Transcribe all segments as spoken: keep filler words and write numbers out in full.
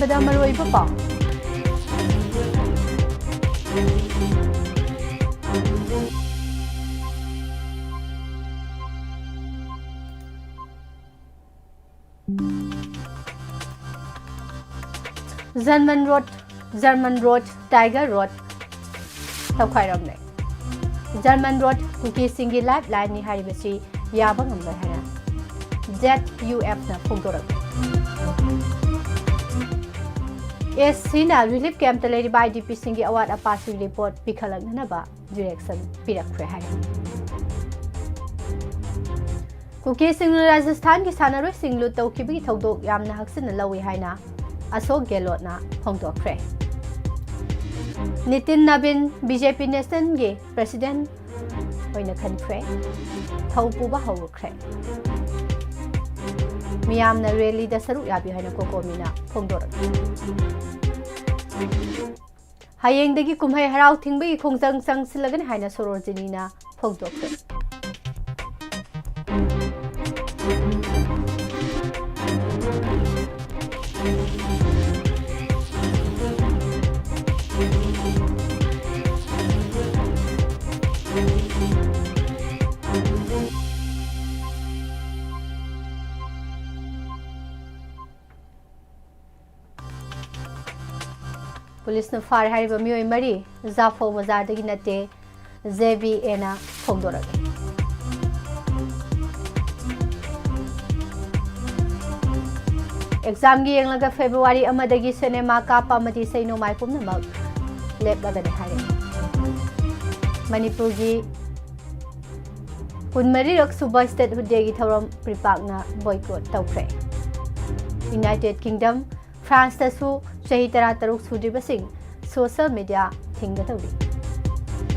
ꯗ ꯃꯔꯨꯑꯣꯏꯕ ꯄꯥꯎ꯫ German road, German road, tiger road ꯇꯧꯈꯥꯏꯔꯝꯂꯦ꯫ ꯖꯔꯃꯟ ꯔꯣꯗ ꯀꯨꯀꯤꯁꯤꯡꯒꯤ ꯂꯥꯏꯐ ꯂꯥꯏꯟꯅꯤ ꯍꯥꯏꯔꯤꯕꯁꯤ ꯌꯥꯕ ꯉꯝꯂꯣꯏ ꯍꯥꯏꯅ ꯖꯦꯗ ꯌꯨ ꯑꯦꯐꯅ ꯐꯣꯡꯗꯣꯔꯛꯂꯤ꯫ ꯑꯦꯁ ꯁꯤꯅ ꯔꯤꯂꯤꯐ ꯀꯦꯝꯞꯇ ꯂꯩꯔꯤꯕ ꯑꯥꯏ ꯗꯤ ꯄꯤꯁꯤꯡꯒꯤ ꯑꯋꯥꯠ ꯑꯄꯥꯁꯤꯡ ꯔꯤꯄꯣꯔꯠ ꯄꯤꯈꯠꯂꯛꯅꯅꯕ ꯗꯤꯔꯦꯛꯁꯟ ꯄꯤꯔꯛꯈ꯭ꯔꯦ ꯍꯥꯏꯔꯤ꯫ ꯀꯨꯀꯤꯁꯤꯡꯅ ꯔꯥꯖꯁꯊꯥꯟꯒꯤ ꯁꯥꯟꯅꯔꯣꯏꯁꯤꯡ ꯂꯨꯠ ꯇꯧꯈꯤꯕꯒꯤ ꯊꯧꯗꯣꯛ ꯌꯥꯝꯅ ꯍꯛꯆꯤꯟꯅ ꯂꯧꯏ ꯍꯥꯏꯅ ꯑꯁꯣꯛ ꯒꯦꯂꯣꯠꯅ ꯐꯣꯡꯗꯣꯛꯈ꯭ꯔꯦ꯫ ꯅꯤꯇꯤꯟ ꯅꯕꯤꯟ ꯕꯤ ꯖꯦ ꯄꯤ ꯅꯦꯁꯅꯦꯜꯒꯤ ꯄ꯭ꯔꯦꯁꯤꯗꯦꯟ ꯑꯣꯏꯅ ꯈꯟꯈ꯭ꯔꯦ꯫ ꯊꯧ ꯄꯨꯕ ꯍꯧꯔꯛꯈ꯭ꯔꯦ꯫ ꯃꯤꯌꯥꯝꯅ ꯔꯦꯂꯤꯗ ꯁꯔꯨꯛ ꯌꯥꯕꯤꯌꯨ ꯍꯥꯏꯅ ꯀꯣꯀꯣꯃꯤꯅ ꯐꯣꯡꯗꯣꯔꯛꯈꯤ꯫ ꯍꯌꯦꯡꯗꯒꯤ ꯀꯨꯝꯍꯩ ꯍꯔꯥꯎ ꯊꯤꯡꯕꯒꯤ ꯈꯣꯡꯖꯪ ꯆꯪꯁꯤꯜꯂꯒꯅꯤ ꯍꯥꯏꯅ ꯁꯣꯔꯣꯖꯤꯅꯤꯅ ꯐꯣꯡꯗꯣꯛꯈ꯭ꯔꯦ꯫ ꯄꯨꯂꯤꯁꯅ ꯐꯥꯔꯦ ꯍꯥꯏꯔꯤꯕ ꯃꯤꯑꯣꯏ ꯃꯔꯤ ꯖꯥꯐꯧ ꯕꯖꯥꯔꯗꯒꯤ ꯅꯠꯇꯦ, ꯖꯦ ꯕꯤ ꯑꯦꯅ ꯐꯣꯡꯗꯣꯔꯛꯂꯤ꯫ ꯑꯦꯛꯖꯥꯝꯒꯤ ꯌꯦꯡꯂꯒ ꯐꯦꯕ꯭ꯔꯨꯋꯥꯔꯤ ꯑꯃꯗꯒꯤ ꯁꯤꯅꯦꯃꯥ ꯀꯥꯞꯄ ꯑꯃꯗꯤ ꯏꯁꯩ ꯅꯣꯡꯃꯥꯏ ꯄꯨꯝꯅꯃꯛ ꯂꯦꯞꯂꯒꯅꯤ ꯍꯥꯏꯔꯦ꯫ ꯃꯅꯤꯄꯨꯔꯒꯤ ꯀꯨꯟꯃꯔꯤꯔꯛ ꯁꯨꯕ ꯁ꯭ꯇꯦꯠꯍꯨꯗ ꯗꯦꯒꯤ ꯊꯧꯔꯝ ꯄ꯭ꯔꯤꯄꯥꯛꯅ ꯕꯣꯏꯀꯣꯠ ꯇꯧꯈ꯭ꯔꯦ꯫ ꯌꯨꯅꯥꯏꯇꯦꯗ ꯀꯤꯡꯗꯝ ꯐ꯭ꯔꯥꯟꯁꯇꯁꯨ ꯆꯍꯤ ꯇꯔꯥꯇꯔꯨꯛ ꯁꯨꯗ꯭ꯔꯤꯕꯁꯤꯡ ꯁꯣꯁꯤꯌꯦꯜ ꯃꯤꯗꯤꯌꯥ ꯊꯤꯡꯒꯗꯧꯔꯤ꯫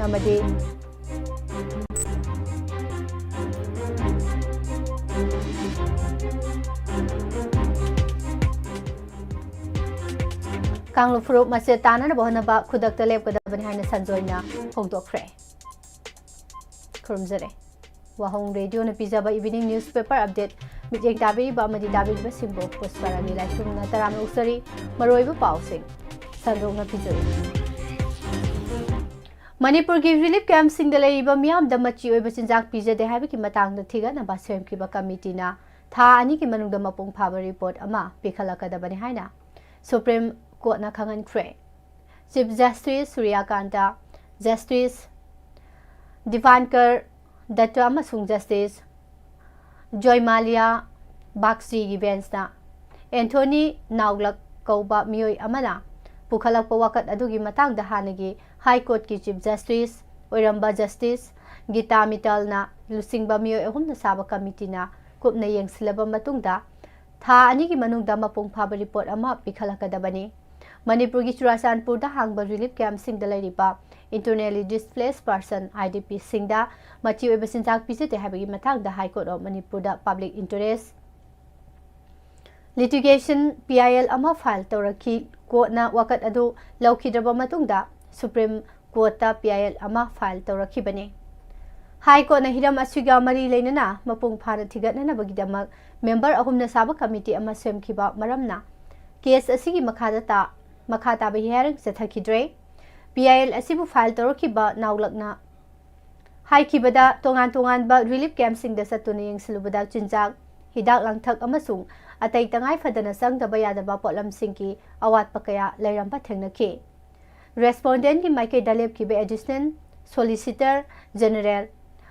ꯑꯃꯗꯤ ꯀꯥꯡꯂꯨꯞ ꯐꯨꯔꯨꯞ ꯃꯁꯦ ꯇꯥꯟꯅꯅꯕ ꯍꯣꯠꯅꯕ ꯈꯨꯗꯛꯇ ꯂꯦꯞꯀꯗꯕꯅꯤ ꯍꯥꯏꯅ ꯁꯟꯖꯣꯏꯅ ꯐꯣꯡꯗꯣꯛꯈ꯭ꯔꯦ꯫ ꯈꯨꯔꯨꯝꯖꯔꯦ꯫ ꯋꯥꯍꯣꯡ ꯔꯦꯗꯤꯑꯣꯅ ꯄꯤꯖꯕ evening newspaper update ꯃꯤꯠꯌꯦꯡ ꯇꯥꯕꯤꯔꯤꯕ ꯑꯃꯗꯤ ꯇꯥꯕꯤꯔꯤꯕꯁꯤꯡꯕꯨ ꯄꯨꯁꯄꯥꯔꯥꯅꯤ ꯂꯥꯏꯁ꯭ꯔꯝꯅ ꯇꯔꯥꯝꯅ ꯑꯣꯛꯆꯔꯤ꯫ ꯃꯔꯨꯑꯣꯏꯕ ꯄꯥꯎꯁꯤꯡ ꯁꯟꯗꯣꯛꯅ ꯄꯤꯖꯔꯤ꯫ ꯃꯅꯤꯄꯨꯔꯒꯤ ꯔꯤꯂꯤꯐ ꯀꯦꯝꯞꯁꯤꯡꯗ ꯂꯩꯔꯤꯕ ꯃꯤꯌꯥꯝꯗ ꯃꯆꯤ ꯑꯣꯏꯕ ꯆꯤꯟꯖꯥꯛ ꯄꯤꯖꯗꯦ ꯍꯥꯏꯕꯒꯤ ꯃꯇꯥꯡꯗ ꯊꯤꯒꯠꯅꯕ ꯁꯦꯝꯈꯤꯕ ꯀꯃꯤꯇꯤꯅ ꯊꯥ ꯑꯅꯤꯒꯤ ꯃꯅꯨꯡꯗ ꯃꯄꯨꯡ ꯐꯥꯕ ꯔꯤꯄꯣꯔꯠ ꯑꯃ ꯄꯤꯈꯠꯂꯛꯀꯗꯕꯅꯤ ꯍꯥꯏꯅ ꯁꯨꯄ꯭ꯔꯤꯝ ꯀꯣꯔꯠꯅ ꯈꯪꯍꯟꯈ꯭ꯔꯦ꯫ ꯆꯤꯐ ꯖꯁꯇꯤꯁ ꯁꯨꯔ꯭ꯌꯀꯥꯟꯇ, ꯖꯁꯇꯤꯁ ꯗꯤꯚꯥꯟꯀꯔ ꯗꯠꯇ ꯑꯃꯁꯨꯡ ꯖꯁꯇꯤꯁ ꯖꯣꯏꯃꯥꯂꯤꯌꯥ ꯕꯥꯒꯆꯤꯒꯤ ꯕꯦꯟꯆꯅ ꯑꯦꯟꯊꯣꯅꯤ ꯅꯥꯎꯂꯛ ꯀꯧꯕ ꯃꯤꯑꯣꯏ ꯑꯃꯅ ꯄꯨꯈꯠꯂꯛꯄ ꯋꯥꯀꯠ ꯑꯗꯨꯒꯤ ꯃꯇꯥꯡꯗ ꯍꯥꯟꯅꯒꯤ ꯍꯥꯏ ꯀꯣꯔꯠꯀꯤ ꯆꯤꯐ ꯖꯁꯇꯤꯁ ꯑꯣꯏꯔꯝꯕ ꯖꯁꯇꯤꯁ ꯒꯤꯇꯥ ꯃꯤꯇꯜꯅ ꯂꯨꯆꯤꯡꯕ ꯃꯤꯑꯣꯏ ꯑꯍꯨꯝꯅ ꯁꯥꯕ ꯀꯃꯤꯇꯤꯅ ꯀꯨꯞꯅ ꯌꯦꯡꯁꯤꯜꯂꯕ ꯃꯇꯨꯡꯗ ꯊꯥ ꯑꯅꯤꯒꯤ ꯃꯅꯨꯡꯗ ꯃꯄꯨꯡ ꯐꯥꯕ ꯔꯤꯄꯣꯔꯠ ꯑꯃ ꯄꯤꯈꯠꯂꯛꯀꯗꯕꯅꯤ꯫ ꯃꯅꯤꯄꯨꯔꯒꯤ ꯆꯨꯔꯥꯆꯥꯟꯄꯨꯔꯗ ꯍꯥꯡꯕ ꯔꯤꯂꯤꯐ ꯀꯦꯝꯞꯁꯤꯡꯗ ꯂꯩꯔꯤꯕ internally displaced person, IDPꯁꯤꯡꯗ ꯃꯆꯤ ꯑꯣꯏꯕ ꯆꯤꯟꯖꯥꯛ ꯄꯤꯖꯗꯦ ꯍꯥꯏꯕꯒꯤ ꯃꯇꯥꯡꯗ ꯍꯥꯏ ꯀꯣꯔꯠ ꯑꯣꯐ ꯃꯅꯤꯄꯨꯔꯗ ꯄꯕ꯭ꯂꯤꯛ ꯏꯟꯇꯔꯦꯁ ꯂꯤꯇꯤꯒꯦꯁꯟ, PIL, ꯑꯃ ꯐꯥꯏꯜ ꯇꯧꯔꯛꯈꯤ꯫ ꯀꯣꯔꯠꯅ ꯋꯥꯀꯠ ꯑꯗꯨ ꯂꯧꯈꯤꯗ꯭ꯔꯕ ꯃꯇꯨꯡꯗ ꯁꯨꯄ꯭ꯔꯤꯝ ꯀꯣꯔꯠꯇ PIL ꯑꯃ ꯐꯥꯏꯜ ꯇꯧꯔꯛꯈꯤꯕꯅꯤ꯫ ꯍꯥꯏ ꯀꯣꯔꯠꯅ ꯍꯤꯔꯝ ꯑꯁꯤꯒ ꯃꯔꯤ ꯂꯩꯅꯅ ꯃꯄꯨꯡ ꯐꯥꯅ ꯊꯤꯒꯠꯅꯅꯕꯒꯤꯗꯃꯛ ꯃꯦꯝꯕꯔ ꯑꯍꯨꯝꯅ ꯁꯥꯕ ꯀꯃꯤꯇꯤ ꯑꯃ ꯁꯦꯝꯈꯤꯕ ꯃꯔꯝꯅ ꯀꯦꯁ ꯑꯁꯤꯒꯤ ꯃꯈꯥꯗ ꯇꯥ-, ꯃꯈꯥ ꯇꯥꯕ hearing ꯆꯠꯊꯈꯤꯗ꯭ꯔꯦ꯫ PIL ꯑꯁꯤꯕꯨ ꯐꯥꯏꯜ ꯇꯧꯔꯛꯈꯤꯕ ꯅꯥꯎꯂꯛꯅ ꯍꯥꯏꯈꯤꯕꯗ, ꯇꯣꯉꯥꯟ ꯇꯣꯉꯥꯟꯕ ꯔꯤꯂꯤꯐ ꯀꯦꯝꯞꯁꯤꯡꯗ ꯆꯠꯇꯨꯅ ꯌꯦꯡꯁꯤꯜꯂꯨꯕꯗ ꯆꯤꯟꯖꯥꯛ, ꯍꯤꯗꯥꯛ ꯂꯥꯡꯊꯛ ꯑꯃꯁꯨꯡ ꯑꯇꯩ ꯇꯉꯥꯏ ꯐꯗꯅ ꯆꯪꯗꯕ ꯌꯥꯗꯕ ꯄꯣꯠꯂꯝꯁꯤꯡꯒꯤ ꯑꯋꯥꯠꯄ ꯀꯌꯥ ꯂꯩꯔꯝꯕ ꯊꯦꯡꯅꯈꯤ꯫ ꯔꯦꯁꯄꯣꯟꯗꯦꯟꯠꯀꯤ ꯃꯥꯏꯀꯩꯗ ꯂꯦꯞꯈꯤꯕ ꯑꯦꯗꯤꯁꯅꯦꯜ ꯁꯣꯂꯤꯁꯤꯇꯔ ꯖꯦꯅꯔꯦꯜ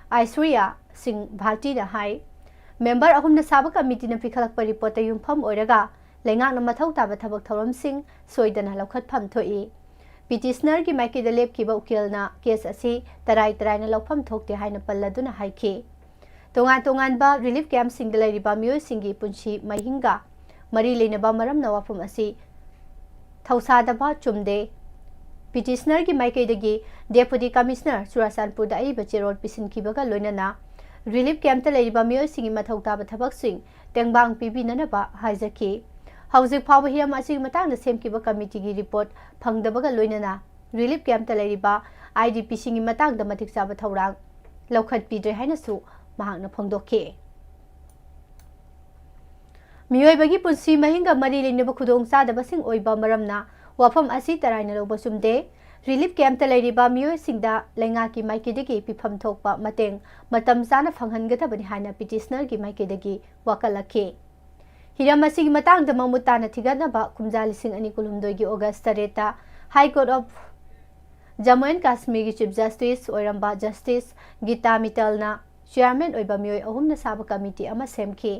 ꯑꯥꯏꯁ꯭ꯋꯔꯤꯌꯥ ꯁꯤꯡ ꯚꯥꯔꯇꯤꯅ ꯍꯥꯏ, ꯃꯦꯝꯕꯔ ꯑꯍꯨꯝꯅ ꯁꯥꯕ ꯀꯃꯤꯇꯤꯅ ꯄꯤꯈꯠꯂꯛꯄ ꯔꯤꯄꯣꯔꯠꯇ ꯌꯨꯝꯐꯝ ꯑꯣꯏꯔꯒ ꯂꯩꯉꯥꯛꯅ ꯃꯊꯧ ꯇꯥꯕ ꯊꯕꯛ ꯊꯧꯔꯝꯁꯤꯡ ꯁꯣꯏꯗꯅ ꯂꯧꯈꯠꯐꯝ ꯊꯣꯛꯏ꯫ ꯄꯤꯇꯤꯁꯅꯔꯒꯤ ꯃꯥꯏꯀꯩꯗ ꯂꯦꯞꯈꯤꯕ ꯎꯀꯤꯜꯅ ꯀꯦꯁ ꯑꯁꯤ ꯇꯔꯥꯏ ꯇꯔꯥꯏꯅ ꯂꯧꯐꯝ ꯊꯣꯛꯇꯦ ꯍꯥꯏꯅ ꯄꯜꯂꯗꯨꯅ ꯍꯥꯏꯈꯤ꯫ ꯇꯣꯉꯥꯟ ꯇꯣꯉꯥꯟꯕ ꯔꯤꯂꯤꯐ ꯀꯦꯝꯞꯁꯤꯡꯗ ꯂꯩꯔꯤꯕ ꯃꯤꯑꯣꯏꯁꯤꯡꯒꯤ ꯄꯨꯟꯁꯤ ꯃꯍꯤꯡꯒ ꯃꯔꯤ ꯂꯩꯅꯕ ꯃꯔꯝꯅ ꯋꯥꯐꯝ ꯑꯁꯤ ꯊꯧꯁꯥꯗꯕ ꯆꯨꯝꯗꯦ꯫ ꯄꯤꯇꯤꯁꯅꯔꯒꯤ ꯃꯥꯏꯀꯩꯗꯒꯤ ꯗꯦꯄꯨꯇꯤ ꯀꯃꯤꯁꯅꯔ ꯆꯨꯔꯥꯆꯥꯟꯄꯨꯔꯗ ꯑꯏꯕ ꯆꯦꯔꯣꯜ ꯄꯤꯁꯤꯟꯈꯤꯕꯒ ꯂꯣꯏꯅꯅ ꯔꯤꯂꯤꯐ ꯀꯦꯝꯞꯇ ꯂꯩꯔꯤꯕ ꯃꯤꯑꯣꯏꯁꯤꯡꯒꯤ ꯃꯊꯧ ꯇꯥꯕ ꯊꯕꯛꯁꯤꯡ ꯇꯦꯡꯕꯥꯡ ꯄꯤꯕꯤꯅꯅꯕ ꯍꯥꯏꯖꯈꯤ꯫ ꯍꯧꯖꯤꯛ ꯐꯥꯎꯕ ꯍꯤꯔꯝ ꯑꯁꯤꯒꯤ ꯃꯇꯥꯡꯗ ꯁꯦꯝꯈꯤꯕ ꯀꯃꯤꯇꯤꯒꯤ ꯔꯤꯄꯣꯔꯠ ꯐꯪꯗꯕꯒ ꯂꯣꯏꯅꯅ ꯔꯤꯂꯤꯐ ꯀꯦꯝꯞꯇ ꯂꯩꯔꯤꯕ IDPꯁꯤꯡꯒꯤ ꯃꯇꯥꯡꯗ ꯃꯇꯤꯛ ꯆꯥꯕ ꯊꯧꯔꯥꯡ ꯂꯧꯈꯠꯄꯤꯗ꯭ꯔꯦ ꯍꯥꯏꯅꯁꯨ ꯃꯍꯥꯛꯅ ꯐꯣꯡꯗꯣꯛꯈꯤ꯫ ꯃꯤꯑꯣꯏꯕꯒꯤ ꯄꯨꯟꯁꯤ ꯃꯍꯤꯡꯒ ꯃꯔꯤ ꯂꯩꯅꯕ ꯈꯨꯗꯣꯡꯆꯥꯗꯕꯁꯤꯡ ꯑꯣꯏꯕ ꯃꯔꯝꯅ ꯋꯥꯐꯝ ꯑꯁꯤ ꯇꯔꯥꯏꯅ ꯂꯧꯕ ꯆꯨꯝꯗꯦ꯫ ꯔꯤꯂꯤꯐ ꯀꯦꯝꯞꯇ ꯂꯩꯔꯤꯕ ꯃꯤꯑꯣꯏꯁꯤꯡꯗ ꯂꯩꯉꯥꯛꯀꯤ ꯃꯥꯏꯀꯩꯗꯒꯤ ꯄꯤꯐꯝ ꯊꯣꯛꯄ ꯃꯇꯦꯡ ꯃꯇꯝ ꯆꯥꯅ ꯐꯪꯍꯟꯒꯗꯕꯅꯤ ꯍꯥꯏꯅ ꯄꯤꯇꯤꯁꯅꯔꯒꯤ ꯃꯥꯏꯀꯩꯗꯒꯤ ꯋꯥꯀꯠꯂꯛꯈꯤ꯫ ꯍꯤꯔꯝ ꯑꯁꯤꯒꯤ ꯃꯇꯥꯡꯗ ꯃꯃꯨꯠ ꯇꯥꯅ ꯊꯤꯒꯠꯅꯕ ꯀꯨꯝꯖꯥ ꯂꯤꯁꯤꯡ ꯑꯅꯤ ꯀꯨꯟꯍꯨꯝꯗꯣꯏꯒꯤ ꯑꯣꯒꯁ ꯇꯔꯦꯠꯇ High Court of Jammu and Kashmirꯒꯤ Chief Justice ꯑꯣꯏꯔꯝꯕ Justice ꯒꯤꯇꯥ ꯃꯤꯇꯜꯅ chairman ꯑꯣꯏꯕ ꯃꯤꯑꯣꯏ ꯑꯍꯨꯝꯅ ꯁꯥꯕ committee ꯑꯃ ꯁꯦꯝꯈꯤ꯫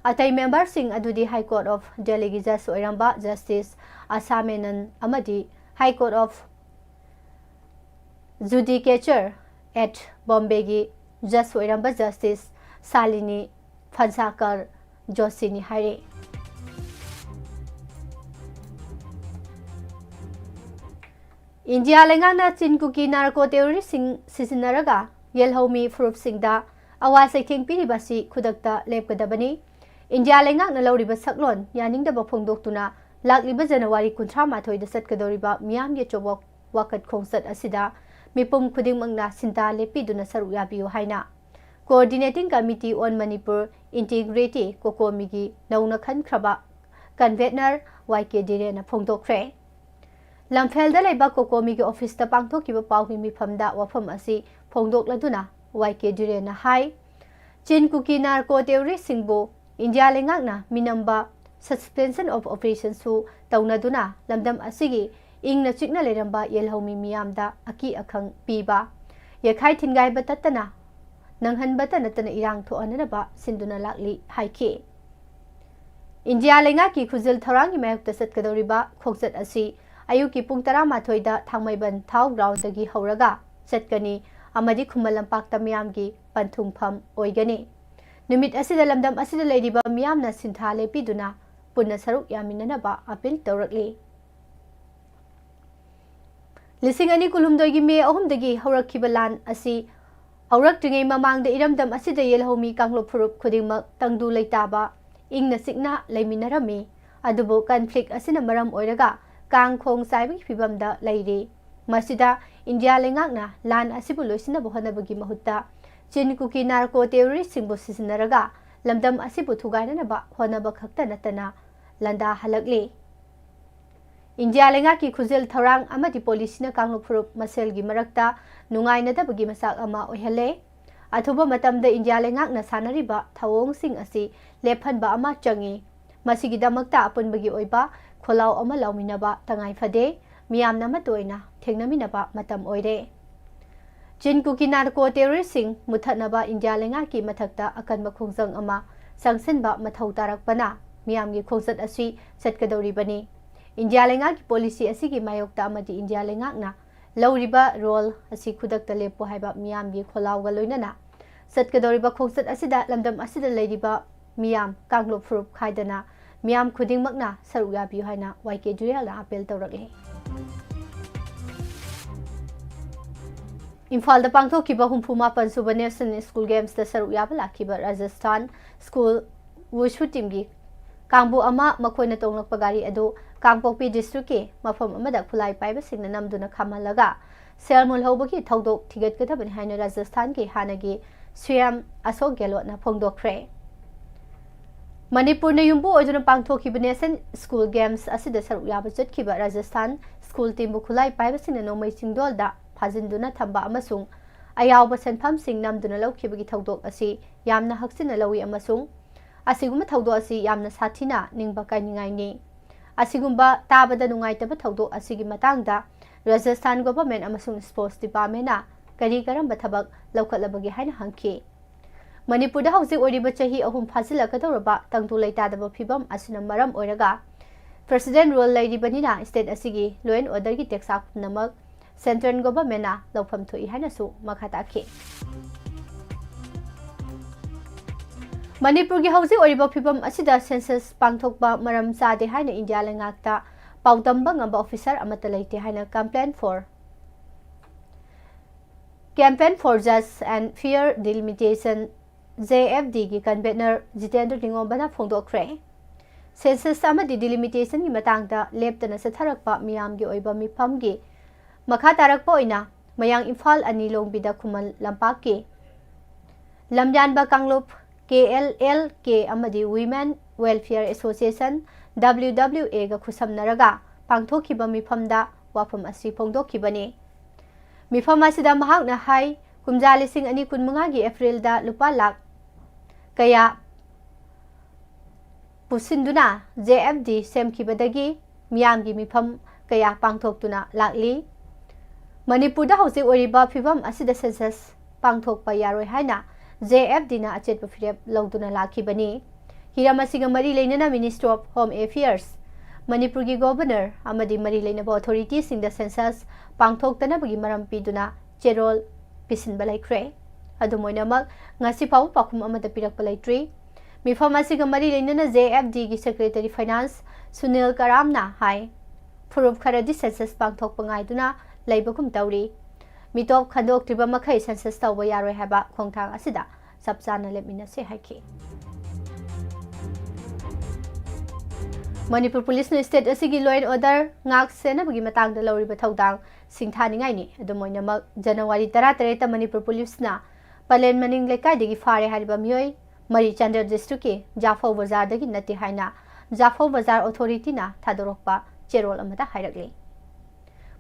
ꯑꯇꯩ memberꯁꯤꯡ ꯑꯗꯨꯗꯤ High Court of Delhiꯒꯤ judge ꯑꯣꯏꯔꯝꯕ Justice ꯑꯁꯥ ꯃꯦꯅꯟ ꯑꯃꯗꯤ High Court of Judicature at Bombayꯒꯤ judge ꯑꯣꯏꯔꯝꯕ Justice ꯁꯥꯂꯤꯅꯤ ꯐꯟꯁꯥꯀꯔ ꯖꯣꯁꯤꯅꯤ ꯍꯥꯏꯔꯤ꯫ ꯏꯟꯗꯤꯌꯥ ꯂꯩꯉꯥꯛꯅ ꯆꯤꯟ ꯀꯨꯀꯤ narco terroristꯁꯤꯡ ꯁꯤꯖꯤꯟꯅꯔꯒ ꯌꯦꯜꯍꯧꯃꯤ ꯐꯨꯔꯨꯞꯁꯤꯡꯗ ꯑꯋꯥ ꯆꯩꯊꯦꯡ ꯄꯤꯔꯤꯕ ꯑꯁꯤ ꯈꯨꯗꯛꯇ ꯂꯦꯞꯀꯗꯕꯅꯤ꯫ ꯏꯟꯗꯤꯌꯥ ꯂꯩꯉꯥꯛꯅ ꯂꯧꯔꯤꯕ ꯁꯛꯂꯣꯟ ꯌꯥꯅꯤꯡꯗꯕ ꯐꯣꯡꯗꯣꯛꯇꯨꯅ ꯂꯥꯛꯂꯤꯕ ꯖꯅꯋꯥꯔꯤ ꯀꯨꯟꯊ꯭ꯔꯥ ꯃꯥꯊꯣꯏꯗ ꯆꯠꯀꯗꯧꯔꯤꯕ ꯃꯤꯌꯥꯝꯒꯤ ꯑꯆꯧꯕ ꯋꯥꯀꯠ ꯈꯣꯡꯆꯠ ꯑꯁꯤꯗ ꯃꯤꯄꯨꯝ ꯈꯨꯗꯤꯡꯃꯛꯅ ꯁꯤꯟꯊꯥ ꯂꯦꯞꯄꯤꯗꯨꯅ ꯁꯔꯨꯛ ꯌꯥꯕꯤꯌꯨ ꯍꯥꯏꯅ Coordinating Committee on Manipur Integrity, COCOMIꯒꯤ ꯅꯧꯅ ꯈꯟꯈ꯭ꯔꯕ convener ꯋꯥꯏ ꯀꯦ ꯙꯤꯔꯦꯟꯅ ꯐꯣꯡꯗꯣꯛꯈ꯭ꯔꯦ꯫ ꯂꯝꯐꯦꯜꯗ ꯂꯩꯕ COCOMIꯒꯤ officeꯇ ꯄꯥꯡꯊꯣꯛꯈꯤꯕ ꯄꯥꯎꯒꯤ ꯃꯤꯐꯝꯗ ꯋꯥꯐꯝ ꯑꯁꯤ ꯐꯣꯡꯗꯣꯛꯂꯗꯨꯅ ꯋꯥꯏ ꯀꯦ ꯙꯤꯔꯦꯟꯅ ꯍꯥꯏ, ꯆꯤꯟ ꯀꯨꯀꯤ narco terroristꯁꯤꯡꯕꯨ ꯏꯟꯗꯤꯌꯥ ꯂꯩꯉꯥꯛꯅ ꯃꯤꯅꯝꯕ suspension of operationꯁꯨ ꯇꯧꯅꯗꯨꯅ ꯂꯝꯗꯝ ꯑꯁꯤꯒꯤ ꯏꯪꯅ ꯆꯤꯛꯅ ꯂꯩꯔꯝꯕ ꯌꯦꯜꯍꯧꯃꯤ ꯃꯤꯌꯥꯝꯗ ꯑꯀꯤ ꯑꯈꯪ ꯄꯤꯕ, ꯌꯩꯈꯥꯏ ꯊꯤꯟꯒꯥꯏꯕ ꯇꯠꯇꯅ ꯅꯪꯍꯟꯕꯇ ꯅꯠꯇꯅ ꯏꯔꯥꯡ ꯊꯣꯛꯍꯟꯅꯅꯕ ꯁꯤꯟꯗꯨꯅ ꯂꯥꯛꯂꯤ ꯍꯥꯏꯈꯤ꯫ ꯏꯟꯗꯤꯌꯥ ꯂꯩꯉꯥꯛꯀꯤ ꯈꯨꯖꯤꯜ ꯊꯧꯔꯥꯡꯒꯤ ꯃꯥꯌꯣꯛꯇ ꯆꯠꯀꯗꯧꯔꯤꯕ ꯈꯣꯡꯆꯠ ꯑꯁꯤ ꯑꯌꯨꯛꯀꯤ ꯄꯨꯡ ꯇꯔꯥꯃꯥꯊꯣꯏꯗ ꯊꯥꯡꯃꯩꯕꯟ ꯊꯥꯎ groundꯗꯒꯤ ꯍꯧꯔꯒ ꯆꯠꯀꯅꯤ ꯑꯃꯗꯤ ꯈꯨꯃꯟ ꯂꯝꯄꯥꯛꯇ ꯃꯤꯌꯥꯝꯒꯤ ꯄꯟꯊꯨꯡꯐꯝ ꯑꯣꯏꯒꯅꯤ꯫ ꯅꯨꯃꯤꯠ ꯑꯁꯤꯗ ꯂꯝꯗꯝ ꯑꯁꯤꯗ ꯂꯩꯔꯤꯕ ꯃꯤꯌꯥꯝꯅ ꯁꯤꯟꯊꯥ ꯂꯦꯞꯄꯤꯗꯨꯅ ꯄꯨꯟꯅ ꯁꯔꯨꯛ ꯌꯥꯃꯤꯟꯅꯅꯕ appeal ꯇꯧꯔꯛꯂꯤ꯫ ꯂꯤꯁꯤꯡ ꯑꯅꯤ ꯀꯨꯟꯍꯨꯝꯗꯣꯏꯒꯤ ꯃꯦ ꯑꯍꯨꯝꯗꯒꯤ ꯍꯧꯔꯛꯈꯤꯕ ꯂꯥꯟ ꯑꯁꯤ ꯍꯧꯔꯛꯇ꯭ꯔꯤꯉꯩ ꯃꯃꯥꯡꯗ ꯏꯔꯝꯗꯝ ꯑꯁꯤꯗ ꯌꯦꯜꯍꯧꯃꯤ ꯀꯥꯡꯂꯨꯞ ꯐꯨꯔꯨꯞ ꯈꯨꯗꯤꯡꯃꯛ ꯇꯪꯗꯨ ꯂꯩꯇꯥꯕ, ꯏꯪꯅ ꯆꯤꯛꯅ ꯂꯩꯃꯤꯟꯅꯔꯝꯃꯤ꯫ ꯑꯗꯨꯕꯨ conflict ꯑꯁꯤꯅ ꯃꯔꯝ ꯑꯣꯏꯔꯒ ꯀꯥꯡ ꯈꯣꯡ ꯆꯥꯏꯕꯒꯤ ꯐꯤꯕꯝꯗ ꯂꯩꯔꯤ꯫ ꯃꯁꯤꯗ ꯏꯟꯗꯤꯌꯥ ꯂꯩꯉꯥꯛꯅ ꯂꯥꯟ ꯑꯁꯤꯕꯨ ꯂꯣꯏꯁꯤꯟꯅꯕ ꯍꯣꯠꯅꯕꯒꯤ ꯃꯍꯨꯠꯇ ꯆꯤꯟ ꯀꯨꯀꯤ narco terroristꯁꯤꯡꯕꯨ ꯁꯤꯖꯤꯟꯅꯔꯒ ꯂꯝꯗꯝ ꯑꯁꯤꯕꯨ ꯊꯨꯒꯥꯏꯅꯅꯕ ꯍꯣꯠꯅꯕ ꯈꯛꯇ ꯅꯠꯇꯅ ꯂꯥꯟꯗꯥꯍꯜꯂꯛꯂꯤ꯫ ꯏꯟꯗꯤꯌꯥ ꯂꯩꯉꯥꯛꯀꯤ ꯈꯨꯖꯤꯜ ꯊꯧꯔꯥꯡ ꯑꯃꯗꯤ ꯄꯣꯂꯤꯁꯤꯅ ꯀꯥꯡꯂꯨꯞ ꯐꯨꯔꯨꯞ ꯃꯁꯦꯜꯒꯤ ꯃꯔꯛꯇ ꯅꯨꯡꯉꯥꯏꯅꯗꯕꯒꯤ ꯃꯆꯥꯛ ꯑꯃ ꯑꯣꯏꯍꯜꯂꯦ꯫ ꯑꯊꯨꯕ ꯃꯇꯝꯗ ꯏꯟꯗꯤꯌꯥ ꯂꯩꯉꯥꯛꯅ ꯁꯥꯟꯅꯔꯤꯕ ꯊꯧꯑꯣꯡꯁꯤꯡ ꯑꯁꯤ ꯂꯦꯞꯍꯟꯕ ꯑꯃ ꯆꯪꯏ꯫ ꯃꯁꯤꯒꯤꯗꯃꯛꯇ ꯑꯄꯨꯟꯕꯒꯤ ꯑꯣꯏꯕ ꯈꯣꯜꯂꯥꯎ ꯑꯃ ꯂꯥꯎꯃꯤꯟꯅꯕ ꯇꯉꯥꯏ ꯐꯗꯦ꯫ ꯃꯤꯌꯥꯝꯅ ꯑꯃꯠꯇ ꯑꯣꯏꯅ ꯊꯦꯡꯅꯃꯤꯟꯅꯕ ꯃꯇꯝ ꯑꯣꯏꯔꯦ꯫ ꯆꯤꯟ ꯀꯨꯀꯤ ꯅꯥꯔꯀꯣ ꯇꯦꯔꯣꯔꯤꯁ꯭ꯠꯁꯤꯡ ꯃꯨꯠꯊꯠꯅꯕ ꯏꯟꯗꯤꯌꯥ ꯂꯩꯉꯥꯛꯀꯤ ꯃꯊꯛꯇ ꯑꯀꯟꯕ ꯈꯣꯡꯖꯪ ꯑꯃ ꯆꯪꯁꯤꯟꯕ ꯃꯊꯧ ꯇꯥꯔꯛꯄꯅ ꯃꯤꯌꯥꯝꯒꯤ ꯈꯣꯡꯆꯠ ꯑꯁꯤ ꯆꯠꯀꯗꯧꯔꯤꯕꯅꯤ꯫ ꯏꯟꯗꯤꯌꯥ ꯂꯩꯉꯥꯛꯀꯤ ꯄꯣꯂꯤꯁꯤ ꯑꯁꯤꯒꯤ ꯃꯥꯌꯣꯛꯇ ꯑꯃꯗꯤ ꯏꯟꯗꯤꯌꯥ ꯂꯩꯉꯥꯛꯅ ꯂꯧꯔꯤꯕ ꯔꯣꯜ ꯑꯁꯤ ꯈꯨꯗꯛꯇ ꯂꯦꯞꯄꯨ ꯍꯥꯏꯕ ꯃꯤꯌꯥꯝꯒꯤ ꯈꯣꯜꯂꯥꯎꯒ ꯂꯣꯏꯅꯅ ꯆꯠꯀꯗꯧꯔꯤꯕ ꯈꯣꯡꯆꯠ ꯑꯁꯤꯗ ꯂꯝꯗꯝ ꯑꯁꯤꯗ ꯂꯩꯔꯤꯕ ꯃꯤꯌꯥꯝ ꯀꯥꯡꯂꯨꯞ ꯐꯨꯔꯨꯞ ꯈꯥꯏꯗꯅ ꯃꯤꯌꯥꯝ ꯈꯨꯗꯤꯡꯃꯛꯅ ꯁꯔꯨꯛ ꯌꯥꯕꯤꯌꯨ ꯍꯥꯏꯅ ꯋꯥꯏ ꯀꯦ ꯖꯨꯌꯦꯜꯅ ꯑꯥꯄꯤꯜ ꯇꯧꯔꯛꯂꯤ꯫ ꯏꯝꯐꯥꯜꯗ ꯄꯥꯡꯊꯣꯛꯈꯤꯕ ꯍꯨꯝꯐꯨ ꯃꯥꯄꯟ ꯁꯨꯕ National School Games ꯇ ꯁꯔꯨꯛ ꯌꯥꯕ ꯂꯥꯛꯈꯤꯕ ꯔꯥꯖꯁꯊꯥꯟ ꯁ꯭ꯀꯨꯜ ꯋꯨꯁꯨ ꯇꯤꯝꯒꯤ ꯀꯥꯡꯕꯨ ꯑꯃ ꯃꯈꯣꯏꯅ ꯇꯣꯡꯂꯛꯄ ꯒꯥꯔꯤ ꯑꯗꯨ ꯀꯥꯡꯄꯣꯛꯄꯤ ꯗꯤꯁꯇ꯭ꯔꯤꯛꯀꯤ ꯃꯐꯝ ꯑꯃꯗ ꯈꯨꯠꯂꯥꯏ ꯄꯥꯏꯕꯁꯤꯡꯅ ꯅꯝꯗꯨꯅ ꯈꯥꯝꯍꯜꯂꯒ ꯁꯦꯜ ꯃꯨꯜꯍꯧꯕꯒꯤ ꯊꯧꯗꯣꯛ ꯊꯤꯒꯠꯀꯗꯕꯅꯤ ꯍꯥꯏꯅ ꯔꯥꯖꯁꯊꯥꯟꯒꯤ ꯍꯥꯟꯅꯒꯤ ꯁꯤ ꯑꯦꯝ ꯑꯁꯣꯛ ꯒꯦꯍꯂꯣꯠꯅ ꯐꯣꯡꯗꯣꯛꯈ꯭ꯔꯦ꯫ ꯃꯅꯤꯄꯨꯔꯅ ꯌꯨꯝꯕꯨ ꯑꯣꯏꯗꯨꯅ ꯄꯥꯡꯊꯣꯛꯈꯤꯕ National School Games ꯑꯁꯤꯗ ꯁꯔꯨꯛ ꯌꯥꯕ ꯆꯠꯈꯤꯕ ꯔꯥꯖꯁꯊꯥꯟ ꯁ꯭ꯀꯨꯜ ꯇꯤꯝꯕꯨ ꯈꯨꯠꯂꯥꯏ ꯄꯥꯏꯕꯁꯤꯡꯅ ꯅꯣꯡꯃꯩ ꯆꯤꯡꯗꯣꯜꯗ ꯐꯥꯖꯤꯟꯗꯨꯅ ꯊꯝꯕ ꯑꯃꯁꯨꯡ ꯑꯌꯥꯎꯕ ꯁꯦꯟꯐꯝꯁꯤꯡ ꯅꯝꯗꯨꯅ ꯂꯧꯈꯤꯕꯒꯤ ꯊꯧꯗꯣꯛ ꯑꯁꯤ ꯌꯥꯝꯅ ꯍꯛꯆꯤꯟꯅ ꯂꯧꯏ ꯑꯃꯁꯨꯡ ꯑꯁꯤꯒꯨꯝꯕ ꯊꯧꯗꯣꯛ ꯑꯁꯤ ꯌꯥꯝꯅ ꯁꯥꯊꯤꯅ ꯅꯤꯡꯕ ꯀꯥꯏꯅꯤꯡꯉꯥꯏꯅꯤ꯫ ꯑꯁꯤꯒꯨꯝꯕ ꯇꯥꯕꯗ ꯅꯨꯡꯉꯥꯏꯇꯕ ꯊꯧꯗꯣꯛ ꯑꯁꯤꯒꯤ ꯃꯇꯥꯡꯗ ꯔꯥꯖꯁꯊꯥꯟ ꯒꯣꯚꯔꯟꯃꯦꯟꯠ ꯑꯃꯁꯨꯡ ꯁ꯭ꯄꯣꯔꯠꯁ ꯗꯤꯄꯥꯔꯠꯃꯦꯟꯠꯅ ꯀꯔꯤ ꯀꯔꯝꯕ ꯊꯕꯛ ꯂꯧꯈꯠꯂꯕꯒꯦ ꯍꯥꯏꯅ ꯍꯪꯈꯤ꯫ ꯃꯅꯤꯄꯨꯔꯗ ꯍꯧꯖꯤꯛ ꯑꯣꯏꯔꯤꯕ ꯆꯍꯤ ꯑꯍꯨꯝ ꯐꯥꯖꯤꯜꯂꯛꯀꯗꯧꯔꯕ ꯇꯪꯗꯨ ꯂꯩꯇꯥꯗꯕ ꯐꯤꯕꯝ ꯑꯁꯤꯅ ꯃꯔꯝ ꯑꯣꯏꯔꯒ President rule ꯂꯩꯔꯤꯕꯅꯤꯅ state ꯑꯁꯤꯒꯤ law and order ꯒꯤ ꯇꯦꯛꯁꯥ ꯄꯨꯝꯅꯃꯛ central government ꯅ ꯂꯧꯐꯝ ꯊꯣꯛꯏ ꯍꯥꯏꯅꯁꯨ ꯃꯈꯥ ꯇꯥꯈꯤ꯫ ꯃꯅꯤꯄꯨꯔꯒꯤ ꯍꯧꯖꯤꯛ ꯑꯣꯏꯔꯤꯕ ꯐꯤꯕꯝ ꯑꯁꯤꯗ census ꯄꯥꯡꯊꯣꯛꯄ ꯃꯔꯝ ꯆꯥꯗꯦ ꯍꯥꯏꯅ ꯏꯟꯗꯤꯌꯥ ꯂꯩꯉꯥꯛꯇ ꯄꯥꯎꯗꯝꯕ ꯉꯝꯕ officer ꯑꯃꯠꯇ ꯂꯩꯇꯦ ꯍꯥꯏꯅ Campaign for, Campaign for Just and Fair Delimitation, J F D ꯒꯤ convener ꯖꯤꯇꯦꯟꯗ꯭ꯔ ꯅꯤꯉꯣꯝꯕꯅ ꯐꯣꯡꯗꯣꯛꯈ꯭ꯔꯦ꯫ Census ꯑꯃꯗꯤ delimitation ꯒꯤ ꯃꯇꯥꯡꯗ ꯂꯦꯞꯇꯅ ꯆꯠꯊꯔꯛꯄ ꯃꯤꯌꯥꯝꯒꯤ ꯑꯣꯏꯕ ꯃꯤꯐꯝꯒꯤ ꯃꯈꯥ ꯇꯥꯔꯛꯄ ꯑꯣꯏꯅ ꯃꯌꯥꯡ ꯏꯝꯐꯥꯜ ꯑꯅꯤ ꯂꯣꯡꯕꯤꯗ ꯈꯨꯃꯟ ꯂꯝꯄꯥꯛꯀꯤ ꯂꯝꯌꯥꯟꯕ ꯀꯥꯡꯂꯨꯞ ꯀꯦ ꯑꯦꯜ ꯑꯦꯜ ꯀꯦ ꯑꯃꯗꯤ Women Welfare Association, W W A ꯒ ꯈꯨꯠꯁꯝꯅꯔꯒ ꯄꯥꯡꯊꯣꯛꯈꯤꯕ ꯃꯤꯐꯝꯗ ꯋꯥꯐꯝ ꯑꯁꯤ ꯐꯣꯡꯗꯣꯛꯈꯤꯕꯅꯤ꯫ ꯃꯤꯐꯝ ꯑꯁꯤꯗ ꯃꯍꯥꯛꯅ ꯍꯥꯏ, ꯀꯨꯝꯖꯥ ꯂꯤꯁꯤꯡ ꯑꯅꯤ ꯀꯨꯟꯃꯉꯥꯒꯤ ꯑꯦꯄ꯭ꯔꯤꯜꯗ ꯂꯨꯄꯥ ꯂꯥꯈ ꯀꯌꯥ ꯄꯨꯁꯤꯟꯗꯨꯅ J F D ꯁꯦꯝꯈꯤꯕꯗꯒꯤ ꯃꯤꯌꯥꯝꯒꯤ ꯃꯤꯐꯝ ꯀꯌꯥ ꯄꯥꯡꯊꯣꯛꯇꯨꯅ ꯂꯥꯛꯂꯤ꯫ ꯃꯅꯤꯄꯨꯔꯗ ꯍꯧꯖꯤꯛ ꯑꯣꯏꯔꯤꯕ ꯐꯤꯕꯝ ꯑꯁꯤꯗ ꯁꯦꯟꯁꯁ ꯄꯥꯡꯊꯣꯛꯄ ꯌꯥꯔꯣꯏ ꯍꯥꯏꯅ J F D ꯅ ꯑꯆꯦꯠꯄ ꯐꯤꯔꯦꯞ ꯂꯧꯗꯨꯅ ꯂꯥꯛꯈꯤꯕꯅꯤ꯫ ꯍꯤꯔꯝ ꯑꯁꯤꯒ ꯃꯔꯤ ꯂꯩꯅꯅ Ministry of Home Affairs, ꯃꯅꯤꯄꯨꯔꯒꯤ ꯒꯣꯚꯔꯅꯔ ꯑꯃꯗꯤ ꯃꯔꯤ ꯂꯩꯅꯕ ꯑꯣꯊꯣꯔꯤꯇꯤꯁꯤꯡꯗ ꯁꯦꯟꯁꯁ ꯄꯥꯡꯊꯣꯛꯇꯅꯕꯒꯤ ꯃꯔꯝ ꯄꯤꯗꯨꯅ ꯆꯦꯔꯣꯜ ꯄꯤꯁꯤꯟꯕ ꯂꯩꯈ꯭ꯔꯦ꯫ ꯑꯗꯨꯝ ꯑꯣꯏꯅꯃꯛ, ꯉꯁꯤ ꯐꯥꯎꯕ ꯄꯥꯎꯈꯨꯝ ꯑꯃꯠꯇ ꯄꯤꯔꯛꯄ ꯂꯩꯇ꯭ꯔꯤ꯫ ꯃꯤꯐꯝ ꯑꯁꯤꯒ ꯃꯔꯤ ꯂꯩꯅꯅ J F D ꯒꯤ Secretary Finance ꯁꯨꯅꯤꯜ ꯀꯔꯥꯝꯅ ꯍꯥꯏ, ꯐꯨꯔꯨꯞ ꯈꯔꯗꯤ ꯁꯦꯟꯁꯁ ꯄꯥꯡꯊꯣꯛꯄ ꯉꯥꯏꯗꯨꯅ ꯂꯩꯕꯒꯨꯝ ꯇꯧꯔꯤ꯫ ꯃꯤꯇꯣꯞ ꯈꯟꯗꯣꯛꯇ꯭ꯔꯤꯕ ꯃꯈꯩ ꯁꯦꯟꯁꯁ ꯇꯧꯕ ꯌꯥꯔꯣꯏ ꯍꯥꯏꯕ ꯈꯣꯡꯊꯥꯡ ꯑꯁꯤꯗ ꯆꯞ ꯆꯥꯅ ꯂꯦꯞꯃꯤꯟꯅꯁꯦ ꯍꯥꯏꯈꯤ꯫ ꯃꯅꯤꯄꯨꯔ ꯄꯨꯂꯤꯁꯅ state ꯑꯁꯤꯒꯤ law and order ꯉꯥꯛ ꯁꯦꯟꯅꯕꯒꯤ ꯃꯇꯥꯡꯗ ꯂꯧꯔꯤꯕ ꯊꯧꯗꯥꯡ ꯁꯤꯡꯊꯥꯅꯤꯡꯉꯥꯏꯅꯤ꯫ ꯑꯗꯨꯝ ꯑꯣꯏꯅꯃꯛ, ꯖꯅꯋꯥꯔꯤ ꯇꯔꯥꯇꯔꯦꯠꯇ ꯃꯅꯤꯄꯨꯔ ꯄꯨꯂꯤꯁꯅ ꯄꯂꯦꯟ ꯃꯅꯤꯡ ꯂꯩꯀꯥꯏꯗꯒꯤ ꯐꯥꯔꯦ ꯍꯥꯏꯔꯤꯕ ꯃꯤꯑꯣꯏ ꯃꯔꯤ ꯆꯥꯟꯗꯦꯜ district ꯀꯤ ꯖꯥꯐꯧ ꯕꯖꯥꯔꯗꯒꯤ ꯅꯠꯇꯦ ꯍꯥꯏꯅ ꯖꯥꯐꯧ ꯕꯖꯥꯔ ꯑꯣꯊꯣꯔꯤꯇꯤꯅ ꯊꯥꯗꯣꯔꯛꯄ ꯆꯦꯔꯣꯜ ꯑꯃꯗ ꯍꯥꯏꯔꯛꯂꯤ꯫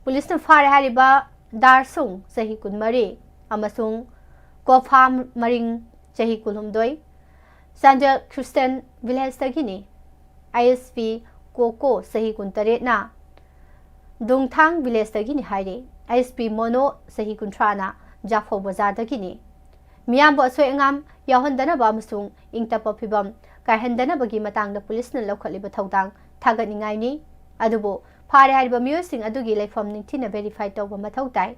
ꯄꯨꯂꯤꯁꯅ ꯐꯥꯔꯦ ꯍꯥꯏꯔꯤꯕ ꯗꯥꯔꯁꯨꯡ, ꯆꯍꯤ ꯀꯨꯟꯃꯔꯤ, ꯑꯃꯁꯨꯡ ꯀꯣꯐꯥ ꯃꯔꯤꯡ, ꯆꯍꯤ ꯀꯨꯟꯍꯨꯝꯗꯣꯏ, ꯆꯥꯟꯗꯦꯜ ꯈ꯭ꯔꯤꯁꯇꯤꯌꯥꯟ ꯚꯤꯂꯦꯖꯇꯒꯤꯅꯤ꯫ ꯑꯥꯏ ꯑꯦꯁ ꯄꯤ ꯀꯣꯀꯣ, ꯆꯍꯤ ꯀꯨꯟꯇꯔꯦꯠꯅ ꯗꯨꯡꯊꯥꯡ ꯚꯤꯂꯦꯖꯇꯒꯤꯅꯤ ꯍꯥꯏꯔꯤ꯫ ꯑꯥꯏ ꯑꯦꯁ ꯄꯤ ꯃꯣꯅꯣ, ꯆꯍꯤ ꯀꯨꯟꯊ꯭ꯔꯥꯅ ꯖꯥꯐꯧ ꯕꯖꯥꯔꯗꯒꯤꯅꯤ꯫ ꯃꯤꯌꯥꯝꯕꯨ ꯑꯁꯣꯏ ꯑꯉꯥꯝ ꯌꯥꯎꯍꯟꯗꯅꯕ ꯑꯃꯁꯨꯡ ꯏꯪ ꯇꯞꯄ ꯐꯤꯕꯝ ꯀꯥꯏꯍꯟꯗꯅꯕꯒꯤ ꯃꯇꯥꯡꯗ ꯄꯨꯂꯤꯁꯅ ꯂꯧꯈꯠꯂꯤꯕ ꯊꯧꯗꯥꯡ ꯊꯥꯒꯠꯅꯤꯡꯉꯥꯏꯅꯤ꯫ ꯑꯗꯨꯕꯨ ꯐꯥꯔꯦ ꯍꯥꯏꯔꯤꯕ ꯃꯤꯑꯣꯏꯁꯤꯡ ꯑꯗꯨꯒꯤ ꯂꯩꯐꯝ ꯅꯤꯡꯊꯤꯅ verify ꯇꯧꯕ ꯃꯊꯧ ꯇꯥꯏ꯫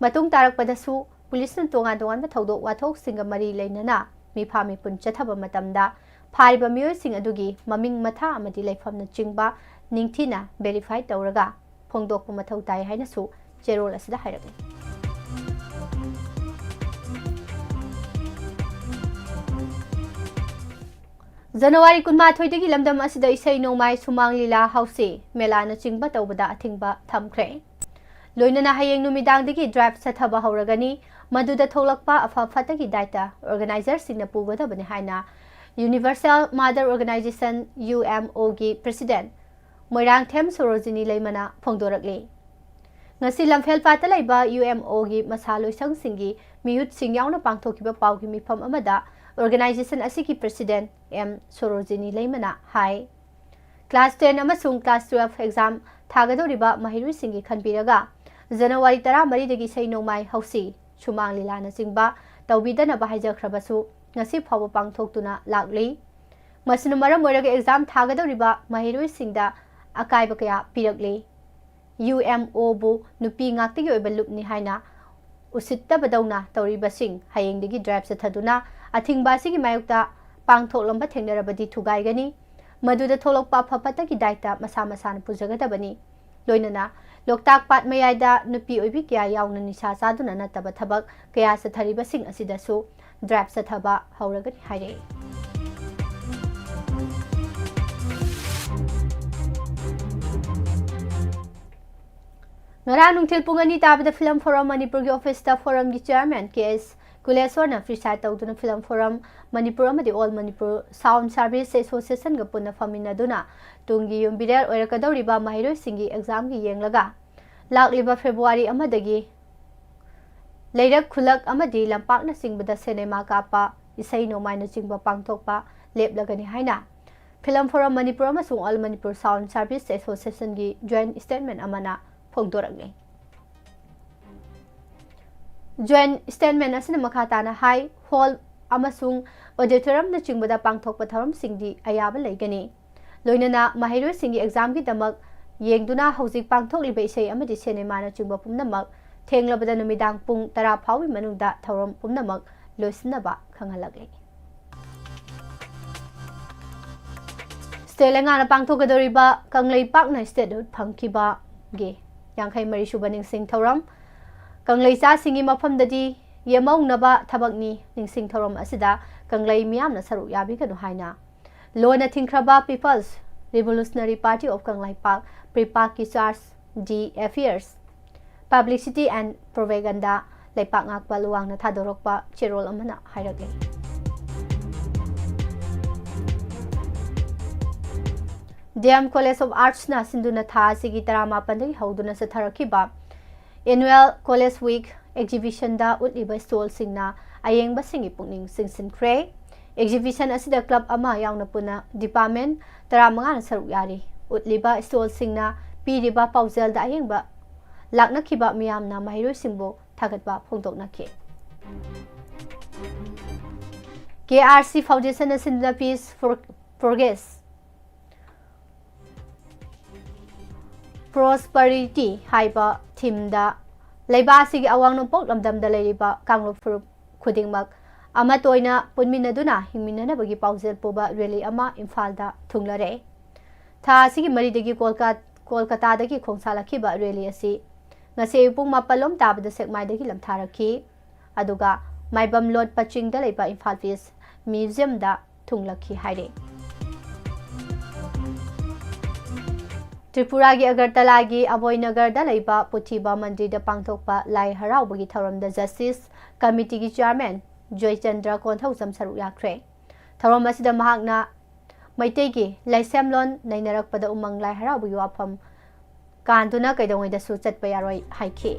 ꯃꯇꯨꯡ ꯇꯥꯔꯛꯄꯗꯁꯨ ꯄꯨꯂꯤꯁꯅ ꯇꯣꯉꯥꯟ ꯇꯣꯉꯥꯟꯕ ꯊꯧꯗꯣꯛ ꯋꯥꯊꯣꯛꯁꯤꯡꯒ ꯃꯔꯤ ꯂꯩꯅꯅ ꯃꯤꯐꯥ ꯃꯤꯄꯨꯟ ꯆꯠꯊꯕ ꯃꯇꯝꯗ ꯐꯥꯔꯤꯕ ꯃꯤꯑꯣꯏꯁꯤꯡ ꯑꯗꯨꯒꯤ ꯃꯃꯤꯡ ꯃꯊꯥ ꯑꯃꯗꯤ ꯂꯩꯐꯝꯅꯆꯤꯡꯕ ꯅꯤꯡꯊꯤꯅ verify ꯇꯧꯔꯒ ꯐꯣꯡꯗꯣꯛꯄ ꯃꯊꯧ ꯇꯥꯏ ꯍꯥꯏꯅꯁꯨ ꯆꯦꯔꯣꯜ ꯑꯁꯤꯗ ꯍꯥꯏꯔꯛꯂꯤ꯫ ꯖꯅꯋꯥꯔꯤ ꯀꯨꯟꯃꯥꯊꯣꯏꯗꯒꯤ ꯂꯝꯗꯝ ꯑꯁꯤꯗ ꯏꯁꯩ ꯅꯣꯡꯃꯥꯏ, ꯁꯨꯃꯥꯡ ꯂꯤꯂꯥ, ꯍꯥꯎꯁꯤ, ꯃꯦꯂꯥꯅꯆꯤꯡꯕ ꯇꯧꯕꯗ ꯑꯊꯤꯡꯕ ꯊꯝꯈ꯭ꯔꯦ꯫ ꯂꯣꯏꯅꯅ ꯍꯌꯦꯡ ꯅꯨꯃꯤꯗꯥꯡꯗꯒꯤ drive ꯆꯠꯊꯕ ꯍꯧꯔꯒꯅꯤ꯫ ꯃꯗꯨꯗ ꯊꯣꯛꯂꯛꯄ ꯑꯐ ꯐꯠꯇꯒꯤ ꯗꯥꯏꯇ ꯑꯣꯔꯒꯅꯥꯏꯖꯔꯁꯤꯡꯅ ꯄꯨꯒꯗꯕꯅꯤ ꯍꯥꯏꯅ Universal Mother Organization, UMO, ꯒꯤ ꯄ꯭ꯔꯦꯁꯤꯗꯦꯟꯠ ꯃꯣꯏꯔꯥꯡꯊꯦꯝ ꯁꯣꯔꯣꯖꯤꯅꯤ ꯂꯩꯃꯅ ꯐꯣꯡꯗꯣꯔꯛꯂꯤ꯫ ꯉꯁꯤ ꯂꯝꯐꯦꯜꯄꯥꯠꯇ ꯂꯩꯕ UMO ꯒꯤ ꯃꯁꯥ ꯂꯣꯏꯁꯪꯁꯤꯡꯒꯤ ꯃꯤꯍꯨꯠꯁꯤꯡ ꯌꯥꯎꯅ ꯄꯥꯡꯊꯣꯛꯈꯤꯕ ꯄꯥꯎꯒꯤ ꯃꯤꯐꯝ ꯑꯃꯗ ꯑꯣꯔꯒꯅꯥꯏꯖꯦꯁꯟ ꯑꯁꯤꯒꯤ ꯄ꯭ꯔꯦꯁꯤꯗꯦꯟꯠ ꯑꯦꯝ ꯁꯣꯔꯣꯖꯤꯅꯤ ꯂꯩꯃꯅ ꯍꯥꯏ, ꯀ꯭ꯂꯥꯁ ꯇꯦꯟ ꯑꯃꯁꯨꯡ ꯀ꯭ꯂꯥꯁ ꯇꯨꯋꯦꯜꯐ ꯑꯦꯛꯖꯥꯝ ꯊꯥꯒꯗꯧꯔꯤꯕ ꯃꯍꯩꯔꯣꯏꯁꯤꯡꯒꯤ ꯈꯟꯕꯤꯔꯒ ꯖꯅꯋꯥꯔꯤ ꯇꯔꯥꯃꯔꯤꯗꯒꯤ ꯏꯁꯩ ꯅꯣꯡꯃꯥꯏ ꯍꯧꯁꯤ, ꯁꯨꯃꯥꯡ ꯂꯤꯂꯥꯅꯆꯤꯡꯕ ꯇꯧꯕꯤꯗꯅꯕ ꯍꯥꯏꯖꯈ꯭ꯔꯕꯁꯨ ꯉꯁꯤ ꯐꯥꯎꯕ ꯄꯥꯡꯊꯣꯛꯇꯨꯅ ꯂꯥꯛꯂꯤ꯫ ꯃꯁꯤꯅ ꯃꯔꯝ ꯑꯣꯏꯔꯒ ꯑꯦꯛꯖꯥꯝ ꯊꯥꯒꯗꯧꯔꯤꯕ ꯃꯍꯩꯔꯣꯏꯁꯤꯡꯗ ꯑꯀꯥꯏꯕ ꯀꯌꯥ ꯄꯤꯔꯛꯂꯤ꯫ UMO ꯕꯨ ꯅꯨꯄꯤ ꯉꯥꯛꯇꯒꯤ ꯑꯣꯏꯕ ꯂꯨꯞꯅꯤ ꯍꯥꯏꯅ ꯎꯁꯤꯠꯇꯕꯗꯧꯅ ꯇꯧꯔꯤꯕꯁꯤꯡ ꯍꯌꯦꯡꯗꯒꯤ ꯗ꯭ꯔꯥꯏꯚ ꯆꯠꯊꯗꯨꯅ ꯑꯊꯤꯡꯕ ꯑꯁꯤꯒꯤ ꯃꯥꯌꯣꯛꯇ ꯄꯥꯡꯊꯣꯛꯂꯝꯕ ꯊꯦꯡꯅꯔꯕꯗꯤ ꯊꯨꯒꯥꯏꯒꯅꯤ꯫ ꯃꯗꯨꯗ ꯊꯣꯛꯂꯛꯄ ꯑꯐ ꯐꯠꯇꯒꯤ ꯗꯥꯏꯇ ꯃꯁꯥ ꯃꯁꯥꯅ ꯄꯨꯖꯒꯗꯕꯅꯤ꯫ ꯂꯣꯏꯅꯅ ꯂꯣꯛꯇꯥꯛ ꯄꯥꯠ ꯃꯌꯥꯏꯗ ꯅꯨꯄꯤ ꯑꯣꯏꯕꯤ ꯀꯌꯥ ꯌꯥꯎꯅ ꯅꯤꯁꯥ ꯆꯥꯗꯨꯅ ꯅꯠꯇꯕ ꯊꯕꯛ ꯀꯌꯥ ꯆꯠꯊꯔꯤꯕꯁꯤꯡ ꯑꯁꯤꯗꯁꯨ ꯗ꯭ꯔꯥꯏꯚ ꯆꯠꯊꯕ ꯍꯧꯔꯒꯅꯤ ꯍꯥꯏꯔꯛꯏ꯫ ꯉꯔꯥꯡ ꯅꯨꯡꯊꯤꯜ ꯄꯨꯡ ꯑꯅꯤ ꯇꯥꯕꯗ ꯐꯤꯂꯝ ꯐꯣꯔꯝ ꯃꯅꯤꯄꯨꯔꯒꯤ ꯑꯣꯐꯤꯁꯇ ꯐꯣꯔꯝꯒꯤ ꯆꯤꯌꯔꯃꯦꯟ ꯀꯦ ꯑꯦꯁ ꯀꯨꯂꯦꯁꯣꯔꯅ ꯄ꯭ꯔꯤꯁꯥꯏꯗ ꯇꯧꯗꯨꯅ ꯐꯤꯂꯝ ꯐꯣꯔꯝ ꯃꯅꯤꯄꯨꯔ ꯑꯃꯗꯤ ꯑꯣꯜ ꯃꯅꯤꯄꯨꯔ ꯁꯥꯎꯟ ꯁꯥꯔꯚꯤꯁ ꯑꯦꯁꯣꯁꯤꯌꯦꯁꯟꯒ ꯄꯨꯟꯅ ꯐꯝꯃꯤꯟꯅꯗꯨꯅ ꯇꯨꯡꯒꯤ ꯌꯨꯝꯕꯤꯔꯦꯜ ꯑꯣꯏꯔꯛꯀꯗꯧꯔꯤꯕ ꯃꯍꯩꯔꯣꯏꯁꯤꯡꯒꯤ ꯑꯦꯛꯖꯥꯝꯒꯤ ꯌꯦꯡꯂꯒ ꯂꯥꯛꯂꯤꯕ ꯐꯦꯕ꯭ꯔꯨꯋꯥꯔꯤ ꯑꯃꯗꯒꯤ ꯂꯩꯔꯛ ꯈꯨꯜꯂꯛ ꯑꯃꯗꯤ ꯂꯝꯄꯥꯛꯅꯆꯤꯡꯕꯗ ꯁꯤꯅꯦꯃꯥ ꯀꯥꯞꯄ, ꯏꯁꯩ ꯅꯣꯡꯃꯥꯏꯅꯆꯤꯡꯕ ꯄꯥꯡꯊꯣꯛꯄ ꯂꯦꯞꯂꯒꯅꯤ ꯍꯥꯏꯅ ꯐꯤꯂꯝ ꯐꯣꯔꯝ ꯃꯅꯤꯄꯨꯔ ꯑꯃꯁꯨꯡ ꯑꯣꯜ ꯃꯅꯤꯄꯨꯔ ꯁꯥꯎꯟ ꯁꯥꯔꯚꯤꯁ ꯑꯦꯁꯣꯁꯤꯌꯦꯁꯟꯒꯤ ꯖꯣꯏꯟꯠ ꯁ꯭ꯇꯦꯠꯃꯦꯟꯠ ꯑꯃꯅ ꯐꯣꯡꯗꯣꯔꯛꯂꯤ꯫ ꯖꯣꯏꯟꯠ ꯁ꯭ꯇꯦꯠꯃꯦꯟꯠ ꯑꯁꯤꯅ ꯃꯈꯥ ꯇꯥꯅ ꯍꯥꯏ, ꯍꯣꯜ ꯑꯃꯁꯨꯡ ꯑꯣꯗꯤꯇꯣꯔꯤꯌꯝꯅꯆꯤꯡꯕꯗ ꯄꯥꯡꯊꯣꯛꯄ ꯊꯧꯔꯝꯁꯤꯡꯗꯤ ꯑꯌꯥꯕ ꯂꯩꯒꯅꯤ꯫ ꯂꯣꯏꯅꯅ ꯃꯍꯩꯔꯣꯏꯁꯤꯡꯒꯤ ꯑꯦꯛꯖꯥꯝꯒꯤꯗꯃꯛ ꯌꯦꯡꯗꯨꯅ ꯍꯧꯖꯤꯛ ꯄꯥꯡꯊꯣꯛꯂꯤꯕ ꯏꯁꯩ ꯑꯃꯗꯤ ꯁꯤꯅꯦꯃꯥꯅꯆꯤꯡꯕ ꯄꯨꯝꯅꯃꯛ ꯊꯦꯡꯂꯕꯗ ꯅꯨꯃꯤꯗꯥꯡ ꯄꯨꯡ ꯇꯔꯥ ꯐꯥꯎꯕꯒꯤ ꯃꯅꯨꯡꯗ ꯊꯧꯔꯝ ꯄꯨꯝꯅꯃꯛ ꯂꯣꯏꯁꯤꯟꯅꯕ ꯈꯪꯍꯜꯂꯛꯂꯤ꯫ ꯁ꯭ꯇꯦꯠ ꯂꯩꯉꯥꯛꯅ ꯄꯥꯡꯊꯣꯛꯀꯗꯧꯔꯤꯕ ꯀꯪꯂꯩꯄꯥꯛꯅ ꯁ꯭ꯇꯦꯠꯍꯨꯗ ꯐꯪꯈꯤꯕꯒꯤ ꯌꯥꯡꯈꯩ ꯃꯔꯤ ꯁꯨꯕ ꯅꯤꯡꯁꯤꯡ ꯊꯧꯔꯝ꯫ ꯀꯪꯂꯩꯆꯥꯁꯤꯡꯒꯤ ꯃꯐꯝꯗꯗꯤ ꯌꯦꯃꯧꯅꯕ ꯊꯕꯛꯅꯤ꯫ ꯅꯤꯡꯁꯤꯡ ꯊꯧꯔꯝ ꯑꯁꯤꯗ ꯀꯪꯂꯩ ꯃꯤꯌꯥꯝꯅ ꯁꯔꯨꯛ ꯌꯥꯕꯤꯒꯅꯨ ꯍꯥꯏꯅ ꯂꯣꯟꯅ ꯊꯤꯡꯈ꯭ꯔꯕ People's Revolutionary Party of Kangleipak, ꯄ꯭ꯔꯤꯄꯥꯛꯀꯤ charge d'affaires, Publicity and Propaganda, ꯂꯩꯄꯥꯛ ꯉꯥꯛꯄ ꯂꯨꯋꯥꯡꯅ ꯊꯥꯗꯣꯔꯛꯄ ꯆꯦꯔꯣꯜ ꯑꯃꯅ ꯍꯥꯏꯔꯛꯂꯤ꯫ ꯗꯤ ꯑꯦꯝ College of Artsꯅ ꯁꯤꯟꯗꯨꯅ ꯊꯥ ꯑꯁꯤꯒꯤ ꯇꯔꯥꯃꯥꯄꯟꯗꯒꯤ ꯍꯧꯗꯨꯅ ꯆꯠꯊꯔꯛꯈꯤꯕ Annual College Week Exhibitionꯗ ꯎꯠꯂꯤꯕ stallꯁꯤꯡꯅ ꯑꯌꯦꯡꯕꯁꯤꯡꯒꯤ ꯄꯨꯛꯅꯤꯡ ꯆꯤꯡꯁꯤꯟꯈ꯭ꯔꯦ꯫ Exhibition ꯑꯁꯤꯗ club ꯑꯃ ꯌꯥꯎꯅ ꯄꯨꯟꯅ department ꯇꯔꯥꯃꯉꯥꯅ ꯁꯔꯨꯛ ꯌꯥꯔꯤ꯫ ꯎꯠꯂꯤꯕ stallꯁꯤꯡꯅ ꯄꯤꯔꯤꯕ ꯄꯥꯎꯖꯦꯜꯗ ꯑꯌꯦꯡꯕ ꯂꯥꯛꯅꯈꯤꯕ ꯃꯤꯌꯥꯝꯅ ꯃꯍꯩꯔꯣꯏꯁꯤꯡꯕꯨ ꯊꯥꯒꯠꯄ ꯐꯣꯡꯗꯣꯛꯅꯈꯤ꯫ K R C Foundationꯅ ꯁꯤꯟꯗꯨꯅ Peace for Progress, Prosperity ꯍꯥꯏꯕ themeꯗ ꯂꯩꯕꯥꯛ ꯑꯁꯤꯒꯤ ꯑꯋꯥꯡ ꯅꯣꯡꯄꯣꯛ ꯂꯝꯗꯝꯗ ꯂꯩꯔꯤꯕ ꯀꯥꯡꯂꯨꯞ ꯐꯨꯔꯨꯞ ꯈꯨꯗꯤꯡꯃꯛ ꯑꯃꯠꯇ ꯑꯣꯏꯅ ꯄꯨꯟꯃꯤꯟꯅꯗꯨꯅ ꯍꯤꯡꯃꯤꯟꯅꯅꯕꯒꯤ ꯄꯥꯎꯖꯦꯜ ꯄꯨꯕ rally ꯑꯃ ꯏꯝꯐꯥꯜꯗ ꯊꯨꯡꯂꯔꯦ꯫ ꯊꯥ ꯑꯁꯤꯒꯤ ꯃꯔꯤꯗꯒꯤ ꯀꯣꯜꯀꯥ-, ꯀꯣꯜꯀꯇꯥꯗꯒꯤ ꯈꯣꯡꯁꯥꯜꯂꯛꯈꯤꯕ rally ꯑꯁꯤ ꯉꯁꯤ ꯑꯌꯨꯛ ꯄꯨꯡ ꯃꯥꯄꯜ ꯂꯣꯝ ꯇꯥꯕꯗ ꯁꯦꯛꯃꯥꯏꯗꯒꯤ ꯂꯝꯊꯥꯔꯛꯈꯤ꯫ ꯑꯗꯨꯒ ꯃꯥꯏꯕꯝ ꯂꯣꯠꯄ ꯆꯤꯡꯗ ꯂꯩꯕ ꯏꯝꯐꯥꯜ Peace Museumꯗ ꯊꯨꯡꯂꯛꯈꯤ ꯍꯥꯏꯔꯤ꯫ ꯇ꯭ꯔꯤꯄꯨꯔꯥꯒꯤ ꯑꯒꯔꯇꯂꯥꯒꯤ ꯑꯕꯣꯏꯅꯒꯔꯗ ꯂꯩꯕ ꯄꯨꯊꯤꯕ ꯃꯟꯗꯤꯔꯗ ꯄꯥꯡꯊꯣꯛꯄ ꯂꯥꯏ ꯍꯔꯥꯎꯕꯒꯤ ꯊꯧꯔꯝꯗ Justice Committeeꯒꯤ Chairman ꯖꯣꯏꯆꯟꯗ꯭ꯔ ꯀꯣꯟꯊꯧꯖꯝ ꯁꯔꯨꯛ ꯌꯥꯈ꯭ꯔꯦ꯫ ꯊꯧꯔꯝ ꯑꯁꯤꯗ ꯃꯍꯥꯛꯅ ꯃꯩꯇꯩꯒꯤ ꯂꯥꯏꯁꯦꯝꯂꯣꯟ ꯅꯩꯅꯔꯛꯄꯗ ꯎꯃꯪ ꯂꯥꯏ ꯍꯔꯥꯎꯕꯒꯤ ꯋꯥꯐꯝ ꯀꯥꯟꯗꯨꯅ ꯀꯩꯗꯧꯉꯩꯗꯁꯨ ꯆꯠꯄ ꯌꯥꯔꯣꯏ ꯍꯥꯏꯈꯤ꯫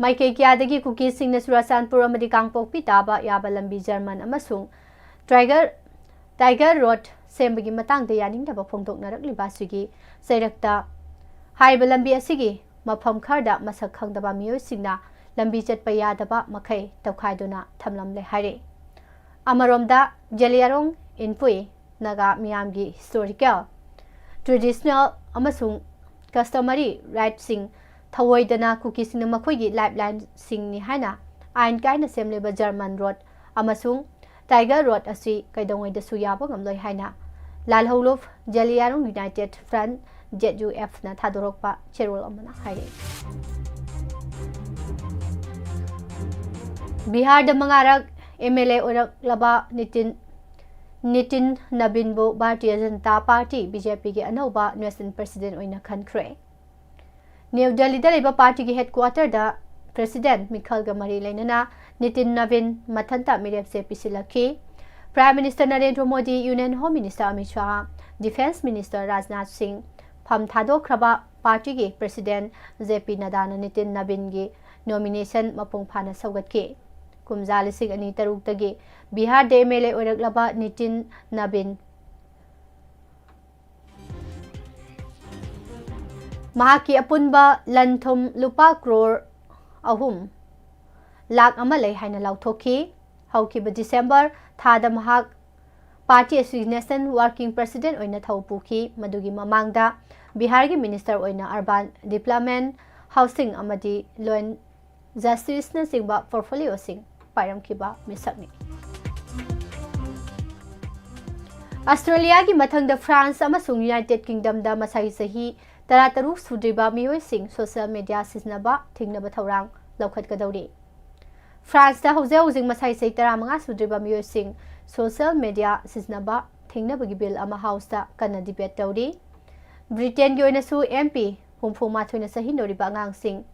ꯃꯥꯏꯀꯩ ꯀꯌꯥꯗꯒꯤ ꯀꯨꯀꯤꯁꯤꯡꯅ ꯆꯨꯔꯥꯆꯥꯟꯄꯨꯔ ꯑꯃꯗꯤ ꯀꯥꯡꯄꯣꯛꯄꯤ ꯇꯥꯕ ꯌꯥꯕ ꯂꯝꯕꯤ ꯖꯔꯃꯟ ꯑꯃꯁꯨꯡ ꯇꯥꯏꯒꯔ, ꯇꯥꯏꯒꯔ ꯔꯣꯗ ꯁꯦꯝꯕꯒꯤ ꯃꯇꯥꯡꯗ ꯌꯥꯅꯤꯡꯗꯕ ꯐꯣꯡꯗꯣꯛꯅꯔꯛꯂꯤꯕ ꯑꯁꯤꯒꯤ ꯆꯩꯔꯛꯇ ꯍꯥꯏꯔꯤꯕ ꯂꯝꯕꯤ ꯑꯁꯤꯒꯤ ꯃꯐꯝ ꯈꯔꯗ ꯃꯁꯛ ꯈꯪꯗꯕ ꯃꯤꯑꯣꯏꯁꯤꯡꯅ ꯂꯝꯕꯤ ꯆꯠꯄ ꯌꯥꯗꯕ ꯃꯈꯩ ꯇꯧꯈꯥꯏꯗꯨꯅ ꯊꯝꯂꯝꯂꯦ ꯍꯥꯏꯔꯤ꯫ ꯑꯃꯔꯣꯝꯗ ꯖꯦꯂꯤꯌꯥꯔꯣꯡ ꯏꯟꯄꯨꯏ ꯅꯥꯒꯥ ꯃꯤꯌꯥꯝꯒꯤ historical, traditional ꯑꯃꯁꯨꯡ customary rightꯁꯤꯡ ꯊꯧꯑꯣꯏꯗꯅ ꯀꯨꯀꯤꯁꯤꯡꯅ ꯃꯈꯣꯏꯒꯤ lifelineꯁꯤꯡꯅꯤ ꯍꯥꯏꯅ ꯑꯥꯏꯟ ꯀꯥꯏꯅ ꯁꯦꯝꯂꯤꯕ ꯖꯔꯃꯟ ꯔꯣꯗ ꯑꯃꯁꯨꯡ ꯇꯥꯏꯒꯔ ꯔꯣꯗ ꯑꯁꯤ ꯀꯩꯗꯧꯉꯩꯗꯁꯨ ꯌꯥꯕ ꯉꯝꯂꯣꯏ ꯍꯥꯏꯅ ꯂꯥꯜꯍꯧꯂꯨꯞ ꯖꯦꯂꯤꯌꯥꯔꯣꯡ United Front ꯖꯦꯠ ꯌꯨ ꯑꯦꯐꯅ ꯊꯥꯗꯣꯔꯛꯄ ꯆꯦꯔꯣꯜ ꯑꯃꯅ ꯍꯥꯏꯔꯛꯏ꯫ ꯕꯤꯍꯥꯔꯗ ꯃꯉꯥꯔꯛ ꯑꯦꯝ ꯑꯦꯜ ꯑꯦ ꯑꯣꯏꯔꯛꯂꯕ ꯅꯤꯇꯤꯟ, ꯅꯤꯇꯤꯟ ꯅꯕꯤꯟꯕꯨ Bharatiya Janata party, B J ꯄꯤꯒꯤ ꯑꯅꯧꯕ ꯅꯦꯁꯅꯦꯜ ꯄ꯭ꯔꯁꯤꯗꯦꯟꯠ ꯑꯣꯏꯅ ꯈꯟꯈ꯭ꯔꯦ꯫ ꯅ꯭ꯌꯨ ꯗꯦꯜꯂꯤꯗ ꯂꯩꯕ ꯄꯥꯔꯇꯤꯒꯤ ꯍꯦꯗꯀ꯭ꯋꯥꯇꯔꯗ ꯄ꯭ꯔꯁꯤꯗꯦꯟꯠ ꯃꯤꯈꯜꯒ ꯃꯔꯤ ꯂꯩꯅꯅ ꯅꯤꯇꯤꯟ ꯅꯕꯤꯟ ꯃꯊꯟꯇ ꯃꯤꯔꯦꯞꯁꯦ ꯄꯤꯁꯤꯜꯂꯛꯈꯤ꯫ Prime minister Narendra Modi, union home minister Amit Shah, defence minister Rajnath Singh, ꯐꯝ ꯊꯥꯗꯣꯛꯈ꯭ꯔꯕ ꯄꯥꯔꯇꯤꯒꯤ ꯄ꯭ꯔꯁꯤꯗꯦꯟꯠ ꯖꯦ ꯄꯤ ꯅꯗꯥꯅ ꯅꯤꯇꯤꯟ ꯅꯕꯤꯟꯒꯤ ꯅꯣꯃꯤꯅꯦꯁꯟ ꯃꯄꯨꯡ ꯐꯥꯅ ꯁꯧꯒꯠꯈꯤ꯫ ꯀꯨꯝꯖꯥ ꯂꯤꯁꯤꯡ ꯑꯅꯤ ꯇꯔꯨꯛꯇꯒꯤ ꯕꯤꯍꯥꯔꯗ ꯑꯦꯝ ꯑꯦꯜ ꯑꯦ ꯑꯣꯏꯔꯛꯂꯕ ꯅꯤꯇꯤꯟ ꯅꯕꯤꯟ ꯃꯍꯥꯛꯀꯤ ꯑꯄꯨꯟꯕ ꯂꯟ ꯊꯨꯝ ꯂꯨꯄꯥ ꯀ꯭ꯔꯣꯔ ꯑꯍꯨꯝ ꯂꯥꯈ ꯑꯃ ꯂꯩ ꯍꯥꯏꯅ ꯂꯥꯎꯊꯣꯛꯈꯤ꯫ ꯍꯧꯈꯤꯕ ꯗꯤꯁꯦꯝꯕꯔ ꯊꯥꯗ ꯃꯍꯥꯛ ꯄꯥꯔꯇꯤ ꯑꯁꯤꯒꯤ ꯅꯦꯁꯅꯦꯜ ꯋꯥꯔꯀꯤꯡ ꯄ꯭ꯔꯁꯤꯗꯦꯟꯠ ꯑꯣꯏꯅ ꯊꯧ ꯄꯨꯈꯤ꯫ ꯃꯗꯨꯒꯤ ꯃꯃꯥꯡꯗ ꯕꯤꯍꯥꯔꯒꯤ ꯃꯤꯅꯤꯁꯇꯔ ꯑꯣꯏꯅ ꯑꯔꯕꯥꯟ ꯗꯤꯕ꯭ꯂꯞꯃꯦꯟꯠ, ꯍꯥꯎꯁꯤꯡ ꯑꯃꯗꯤ ꯂꯣꯏꯟ ꯖꯁꯇꯤꯁꯅꯆꯤꯡꯕ ꯄꯣꯔꯠꯐꯣꯂꯤꯑꯣꯁꯤꯡ ꯄꯥꯏꯔꯝꯈꯤꯕ ꯃꯤꯁꯛꯅꯤ꯫ ꯑꯁꯇ꯭ꯔꯦꯂꯤꯌꯥꯒꯤ ꯃꯊꯪꯗ ꯐ꯭ꯔꯥꯟꯁ ꯑꯃꯁꯨꯡ ꯌꯨꯅꯥꯏꯇꯦꯗ ꯀꯤꯡꯗꯝꯗ ꯃꯁꯥꯒꯤ ꯆꯍꯤ ꯇꯔꯥꯇꯔꯨꯛ ꯁꯨꯗ꯭ꯔꯤꯕ ꯃꯤꯑꯣꯏꯁꯤꯡ ꯁꯣꯁꯤꯌꯦꯜ ꯃꯤꯗꯤꯌꯥ ꯁꯤꯖꯤꯟꯅꯕ ꯊꯤꯡꯅꯕ ꯊꯧꯔꯥꯡ ꯂꯧꯈꯠꯀꯗꯧꯔꯤ꯫ ꯐ꯭ꯔꯥꯟꯁꯇ ꯍꯧꯖꯤꯛ ꯍꯧꯖꯤꯛ ꯃꯁꯥꯒꯤ ꯆꯍꯤ ꯇꯔꯥꯃꯉꯥ ꯁꯨꯗ꯭ꯔꯤꯕ ꯃꯤꯑꯣꯏꯁꯤꯡ ꯁꯣꯁꯤꯌꯦꯜ ꯃꯤꯗꯤꯌꯥ ꯁꯤꯖꯤꯟꯅꯕ ꯊꯤꯡꯅꯕꯒꯤ ꯕꯤꯜ ꯑꯃ ꯍꯥꯎꯁꯇ ꯀꯟꯅ ꯗꯤꯕꯦꯠ ꯇꯧꯔꯤ꯫ ꯕ꯭ꯔꯤꯇꯦꯟꯒꯤ ꯑꯣꯏꯅꯁꯨ ꯑꯦꯝ ꯄꯤ ꯍꯨꯝꯐꯨ ꯃꯥꯊꯣꯏꯅ ꯆꯍꯤ ꯅꯧꯔꯤꯕ ꯑꯉꯥꯡꯁꯤꯡ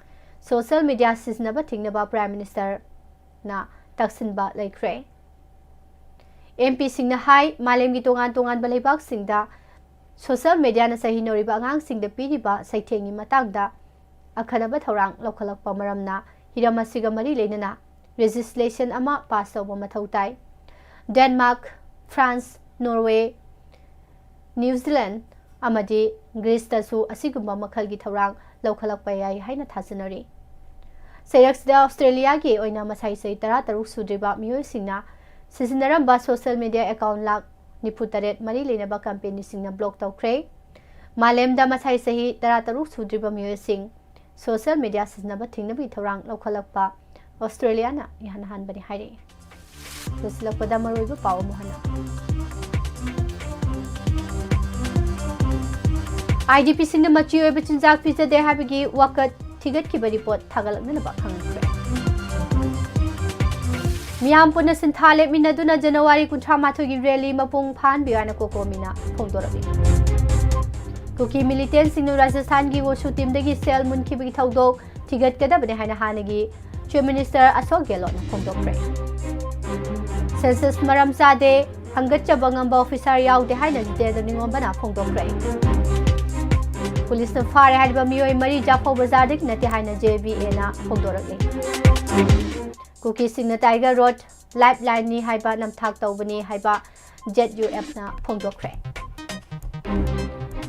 ꯁꯣꯁꯤꯌꯦꯜ ꯃꯤꯗꯤꯌꯥ ꯁꯤꯖꯤꯟꯅꯕ ꯊꯤꯡꯅꯕ ꯄ꯭ꯔꯥꯏꯝ ꯃꯤꯅꯤꯁꯇꯔꯅ ꯇꯛꯁꯤꯟꯕ ꯂꯩꯈ꯭ꯔꯦ꯫ ꯑꯦꯝ ꯄꯤꯁꯤꯡꯅ ꯍꯥꯏ, ꯃꯥꯂꯦꯝꯒꯤ ꯇꯣꯉꯥꯟ ꯇꯣꯉꯥꯟꯕ ꯂꯩꯕꯥꯛꯁꯤꯡꯗ ꯁꯣꯁꯤꯌꯦꯜ ꯃꯤꯗꯤꯌꯥꯅ ꯆꯍꯤ ꯅꯧꯔꯤꯕ ꯑꯉꯥꯡꯁꯤꯡꯗ ꯄꯤꯔꯤꯕ ꯆꯩꯊꯦꯡꯒꯤ ꯃꯇꯥꯡꯗ ꯑꯈꯟꯅꯕ ꯊꯧꯔꯥꯡ ꯂꯧꯈꯠꯂꯛꯄ ꯃꯔꯝꯅ ꯍꯤꯔꯝ ꯑꯁꯤꯒ ꯃꯔꯤ ꯂꯩꯅꯅ ꯂꯦꯖꯤꯁꯂꯦꯁꯟ ꯑꯃ ꯄꯥꯁ ꯇꯧꯕ ꯃꯊꯧ ꯇꯥꯏ꯫ Denmark, France, Norway, new Zealand ꯑꯃꯗꯤ ꯒ꯭ꯔꯤꯁꯇꯁꯨ ꯑꯁꯤꯒꯨꯝꯕ ꯃꯈꯜꯒꯤ ꯊꯧꯔꯥꯡ ꯂꯧꯈꯠꯂꯛꯄ ꯌꯥꯏ ꯍꯥꯏꯅ ꯊꯥꯖꯅꯔꯤ꯫ ꯆꯩꯔꯛꯁꯤꯗ ꯑꯣꯁꯇ꯭ꯔꯦꯂꯤꯌꯥꯒꯤ ꯑꯣꯏꯅ ꯃꯁꯥꯏ ꯆꯍꯤ ꯇꯔꯥꯇꯔꯨꯛ ꯁꯨꯗ꯭ꯔꯤꯕ ꯃꯤꯑꯣꯏꯁꯤꯡꯅ ꯁꯤꯖꯤꯟꯅꯔꯝꯕ ꯁꯣꯁꯤꯌꯦꯜ ꯃꯤꯗꯤꯌꯥ ꯑꯦꯀꯥꯎꯟ ꯂꯥꯈ ꯅꯤꯐꯨ ꯇꯔꯦꯠ ꯃꯔꯤ ꯂꯩꯅꯕ ꯀꯝꯄꯦꯅꯤꯁꯤꯡꯅ ꯕ꯭ꯂꯣꯛ ꯇꯧꯈ꯭ꯔꯦ꯫ ꯃꯥꯂꯦꯝꯗ ꯃꯁꯥꯏ ꯆꯍꯤ ꯇꯔꯥꯇꯔꯨꯛ ꯁꯨꯗ꯭ꯔꯤꯕ ꯃꯤꯑꯣꯏꯁꯤꯡ ꯁꯣꯁꯤꯌꯦꯜ ꯃꯤꯗꯤꯌꯥ ꯁꯤꯖꯤꯟꯅꯕ ꯊꯤꯡꯅꯕꯒꯤ ꯊꯧꯔꯥꯡ ꯂꯧꯈꯠꯂꯛꯄ ꯑꯣꯁꯇ꯭ꯔꯦꯂꯤꯌꯥꯅ ꯏꯍꯥꯟ ꯍꯥꯟꯕꯅꯤ ꯍꯥꯏꯔꯛꯏ꯫ ꯂꯣꯏꯁꯤꯜꯂꯛꯄꯗ ꯃꯔꯨꯑꯣꯏꯕ ꯄꯥꯎ ꯑꯃꯨꯛ ꯍꯟꯅ꯫ IDPꯁꯤꯡꯅ ꯃꯆꯤ ꯑꯣꯏꯕ ꯆꯤꯟꯖꯥꯛ ꯄꯤꯖꯗꯦ ꯍꯥꯏꯕꯒꯤ ꯋꯥꯀꯠ ꯊꯤꯒꯠꯈꯤꯕ ꯔꯤꯄꯣꯔꯠ ꯊꯥꯒꯠꯂꯛꯅꯅꯕ ꯈꯪꯍꯟꯈ꯭ꯔꯦ꯫ ꯃꯤꯌꯥꯝ ꯄꯨꯟꯅ ꯁꯤꯟꯊꯥ ꯂꯦꯞꯃꯤꯟꯅꯗꯨꯅ ꯖꯅꯋꯥꯔꯤ ꯀꯨꯟꯊ꯭ꯔꯥ ꯃꯥꯊꯣꯏꯒꯤ ꯔꯦꯂꯤ ꯃꯄꯨꯡ ꯐꯥꯍꯟꯕꯤꯌꯨ ꯍꯥꯏꯅ ꯀꯣꯀꯣꯃꯤꯅ ꯐꯣꯡꯗꯣꯔꯛꯂꯤ꯫ ꯀꯨꯀꯤ ꯃꯤꯂꯤꯇꯦꯟꯁꯤꯡꯅ ꯔꯥꯖꯁꯊꯥꯟꯒꯤ ꯋꯣꯁꯨ ꯇꯤꯝꯗꯒꯤ ꯁꯦꯜ ꯃꯨꯟꯈꯤꯕꯒꯤ ꯊꯧꯗꯣꯛ ꯊꯤꯒꯠꯀꯗꯕꯅꯤ ꯍꯥꯏꯅ ꯍꯥꯟꯅꯒꯤ Chief Minister ꯑꯁꯣꯛ ꯒꯦꯍꯂꯣꯠꯅ ꯐꯣꯡꯗꯣꯛꯈ꯭ꯔꯦ꯫ Census ꯃꯔꯝ ꯆꯥꯗꯦ, ꯍꯪꯒꯠꯆꯕ ꯉꯝꯕ officer ꯌꯥꯎꯗꯦ ꯍꯥꯏꯅ ꯖꯤꯇꯦꯟꯗ꯭ꯔ ꯅꯤꯡꯉꯣꯝꯕꯅ ꯐꯣꯡꯗꯣꯛꯈ꯭ꯔꯦ꯫ ꯄꯨꯂꯤꯁꯅ ꯐꯥꯔꯦ ꯍꯥꯏꯔꯤꯕ ꯃꯤꯑꯣꯏ ꯃꯔꯤ ꯖꯥꯐꯧ ꯕꯖꯥꯔꯗꯒꯤ ꯅꯠꯇꯦ ꯍꯥꯏꯅ JBAꯅ ꯐꯣꯡꯗꯣꯔꯛꯂꯤ꯫ ꯀꯨꯀꯤꯁꯤꯡꯅ Tiger Road Lifeline ꯅꯤ ꯍꯥꯏꯕ ꯅꯝꯊꯥꯛ ꯇꯧꯕꯅꯤ ꯍꯥꯏꯕ ZUFꯅ ꯐꯣꯡꯗꯣꯛꯈ꯭ꯔꯦ꯫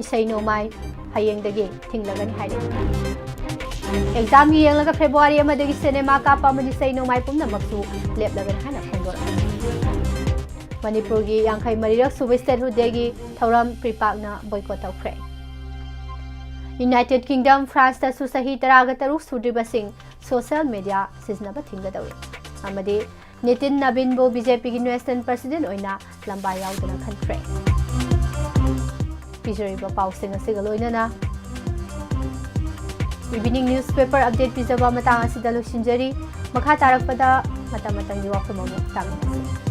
ꯏꯁꯩ ꯅꯣꯡꯃꯥꯏ ꯍꯌꯦꯡꯗꯒꯤ ꯊꯤꯡꯂꯒꯅꯤ ꯍꯥꯏꯔꯤ꯫ Examꯒꯤ ꯌꯦꯡꯂꯒ February ꯑꯃꯗꯒꯤ cinema ꯀꯥꯞꯄ ꯑꯃꯗꯤ ꯏꯁꯩ ꯅꯣꯡꯃꯥꯏ ꯄꯨꯝꯅꯃꯛꯁꯨ ꯂꯦꯞꯂꯒꯅꯤ ꯍꯥꯏꯅ ꯐꯣꯡꯗꯣꯔꯛꯂꯤ꯫ ꯃꯅꯤꯄꯨꯔꯒꯤ ꯌꯥꯡꯈꯩ ꯃꯔꯤꯔꯛ ꯁꯨꯕ Statehood Dayꯒꯤ ꯊꯧꯔꯝ ꯄ꯭ꯔꯤꯄꯥꯛꯅ boycott ꯇꯧꯈ꯭ꯔꯦ꯫ United Kingdom, Franceꯇꯁꯨ ꯆꯍꯤ ꯇꯔꯥꯒ ꯇꯔꯨꯛ ꯁꯨꯗ꯭ꯔꯤꯕꯁꯤꯡ social media ꯁꯤꯖꯤꯟꯅꯕ ꯊꯤꯡꯒꯗꯧꯔꯤ ꯑꯃꯗꯤ ꯅꯤꯇꯤꯟ ꯅꯕꯤꯟꯕꯨ BJPꯒꯤ National President ꯑꯣꯏꯅ ꯂꯝꯕꯥ ꯌꯥꯎꯗꯅ ꯈꯟꯈ꯭ꯔꯦ꯫ ꯄꯤꯖꯔꯤꯕ ꯄꯥꯎꯁꯤꯡ ꯑꯁꯤꯒ ꯂꯣꯏꯅꯅ evening newspaper update ꯄꯤꯖꯕ ꯃꯇꯥꯡ ꯑꯁꯤꯗ ꯂꯣꯏꯁꯤꯟꯖꯔꯤ꯫ ꯃꯈꯥ ꯇꯥꯔꯛꯄꯗ ꯃꯇꯝ ꯃꯇꯝꯒꯤ ꯋꯥꯐꯝ ꯑꯃꯨꯛ ꯇꯥꯃꯤꯟꯅꯁꯤ꯫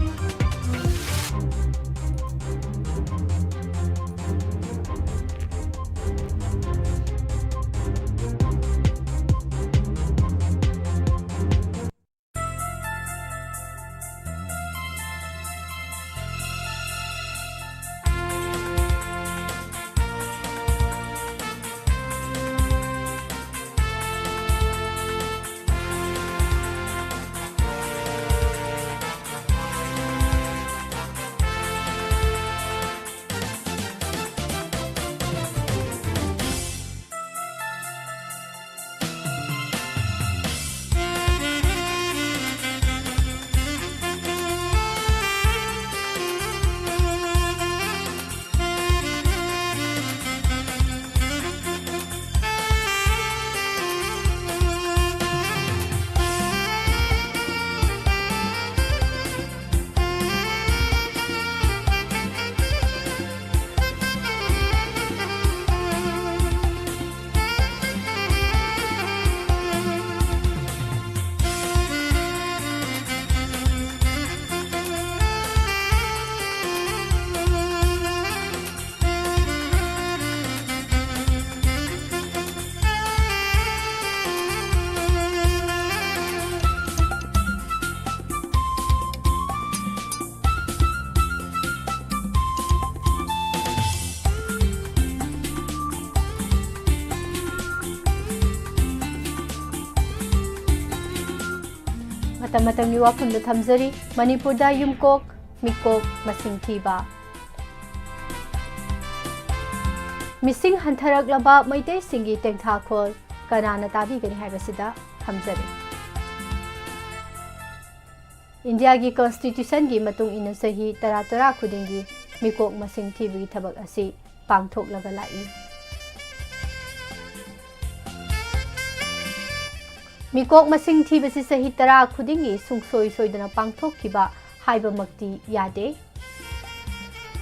ꯃꯇꯝ ꯃꯇꯝꯒꯤ ꯋꯥꯐꯝꯗ ꯊꯝꯖꯔꯤ꯫ ꯃꯅꯤꯄꯨꯔꯗ ꯌꯨꯝꯀꯣꯛ ꯃꯤꯀꯣꯛ ꯃꯁꯤꯡ ꯊꯤꯕ꯫ ꯃꯤꯁꯤꯡ ꯍꯟꯊꯔꯛꯂꯕ ꯃꯩꯇꯩꯁꯤꯡꯒꯤ ꯇꯦꯡꯊꯥꯈꯣꯜ ꯀꯅꯥꯅ ꯇꯥꯕꯤꯒꯅꯤ ꯍꯥꯏꯕꯁꯤꯗ ꯊꯝꯖꯔꯤ꯫ ꯏꯟꯗꯤꯌꯥꯒꯤ ꯀꯣꯟꯁꯇꯤꯇ꯭ꯌꯨꯁꯟꯒꯤ ꯃꯇꯨꯡ ꯏꯟꯅ ꯆꯍꯤ ꯇꯔꯥ ꯇꯔꯥ ꯈꯨꯗꯤꯡꯒꯤ ꯃꯤꯀꯣꯛ ꯃꯁꯤꯡ ꯊꯤꯕꯒꯤ ꯊꯕꯛ ꯑꯁꯤ ꯄꯥꯡꯊꯣꯛꯂꯒ ꯂꯥꯛꯏ꯫ ꯃꯤꯀꯣꯛ ꯃꯁꯤꯡ ꯊꯤꯕꯁꯤ ꯆꯍꯤ ꯇꯔꯥ ꯈꯨꯗꯤꯡꯒꯤ ꯁꯨꯡꯁꯣꯏ ꯁꯣꯏꯗꯅ ꯄꯥꯡꯊꯣꯛꯈꯤꯕ ꯍꯥꯏꯕꯃꯛꯇꯤ ꯌꯥꯗꯦ꯫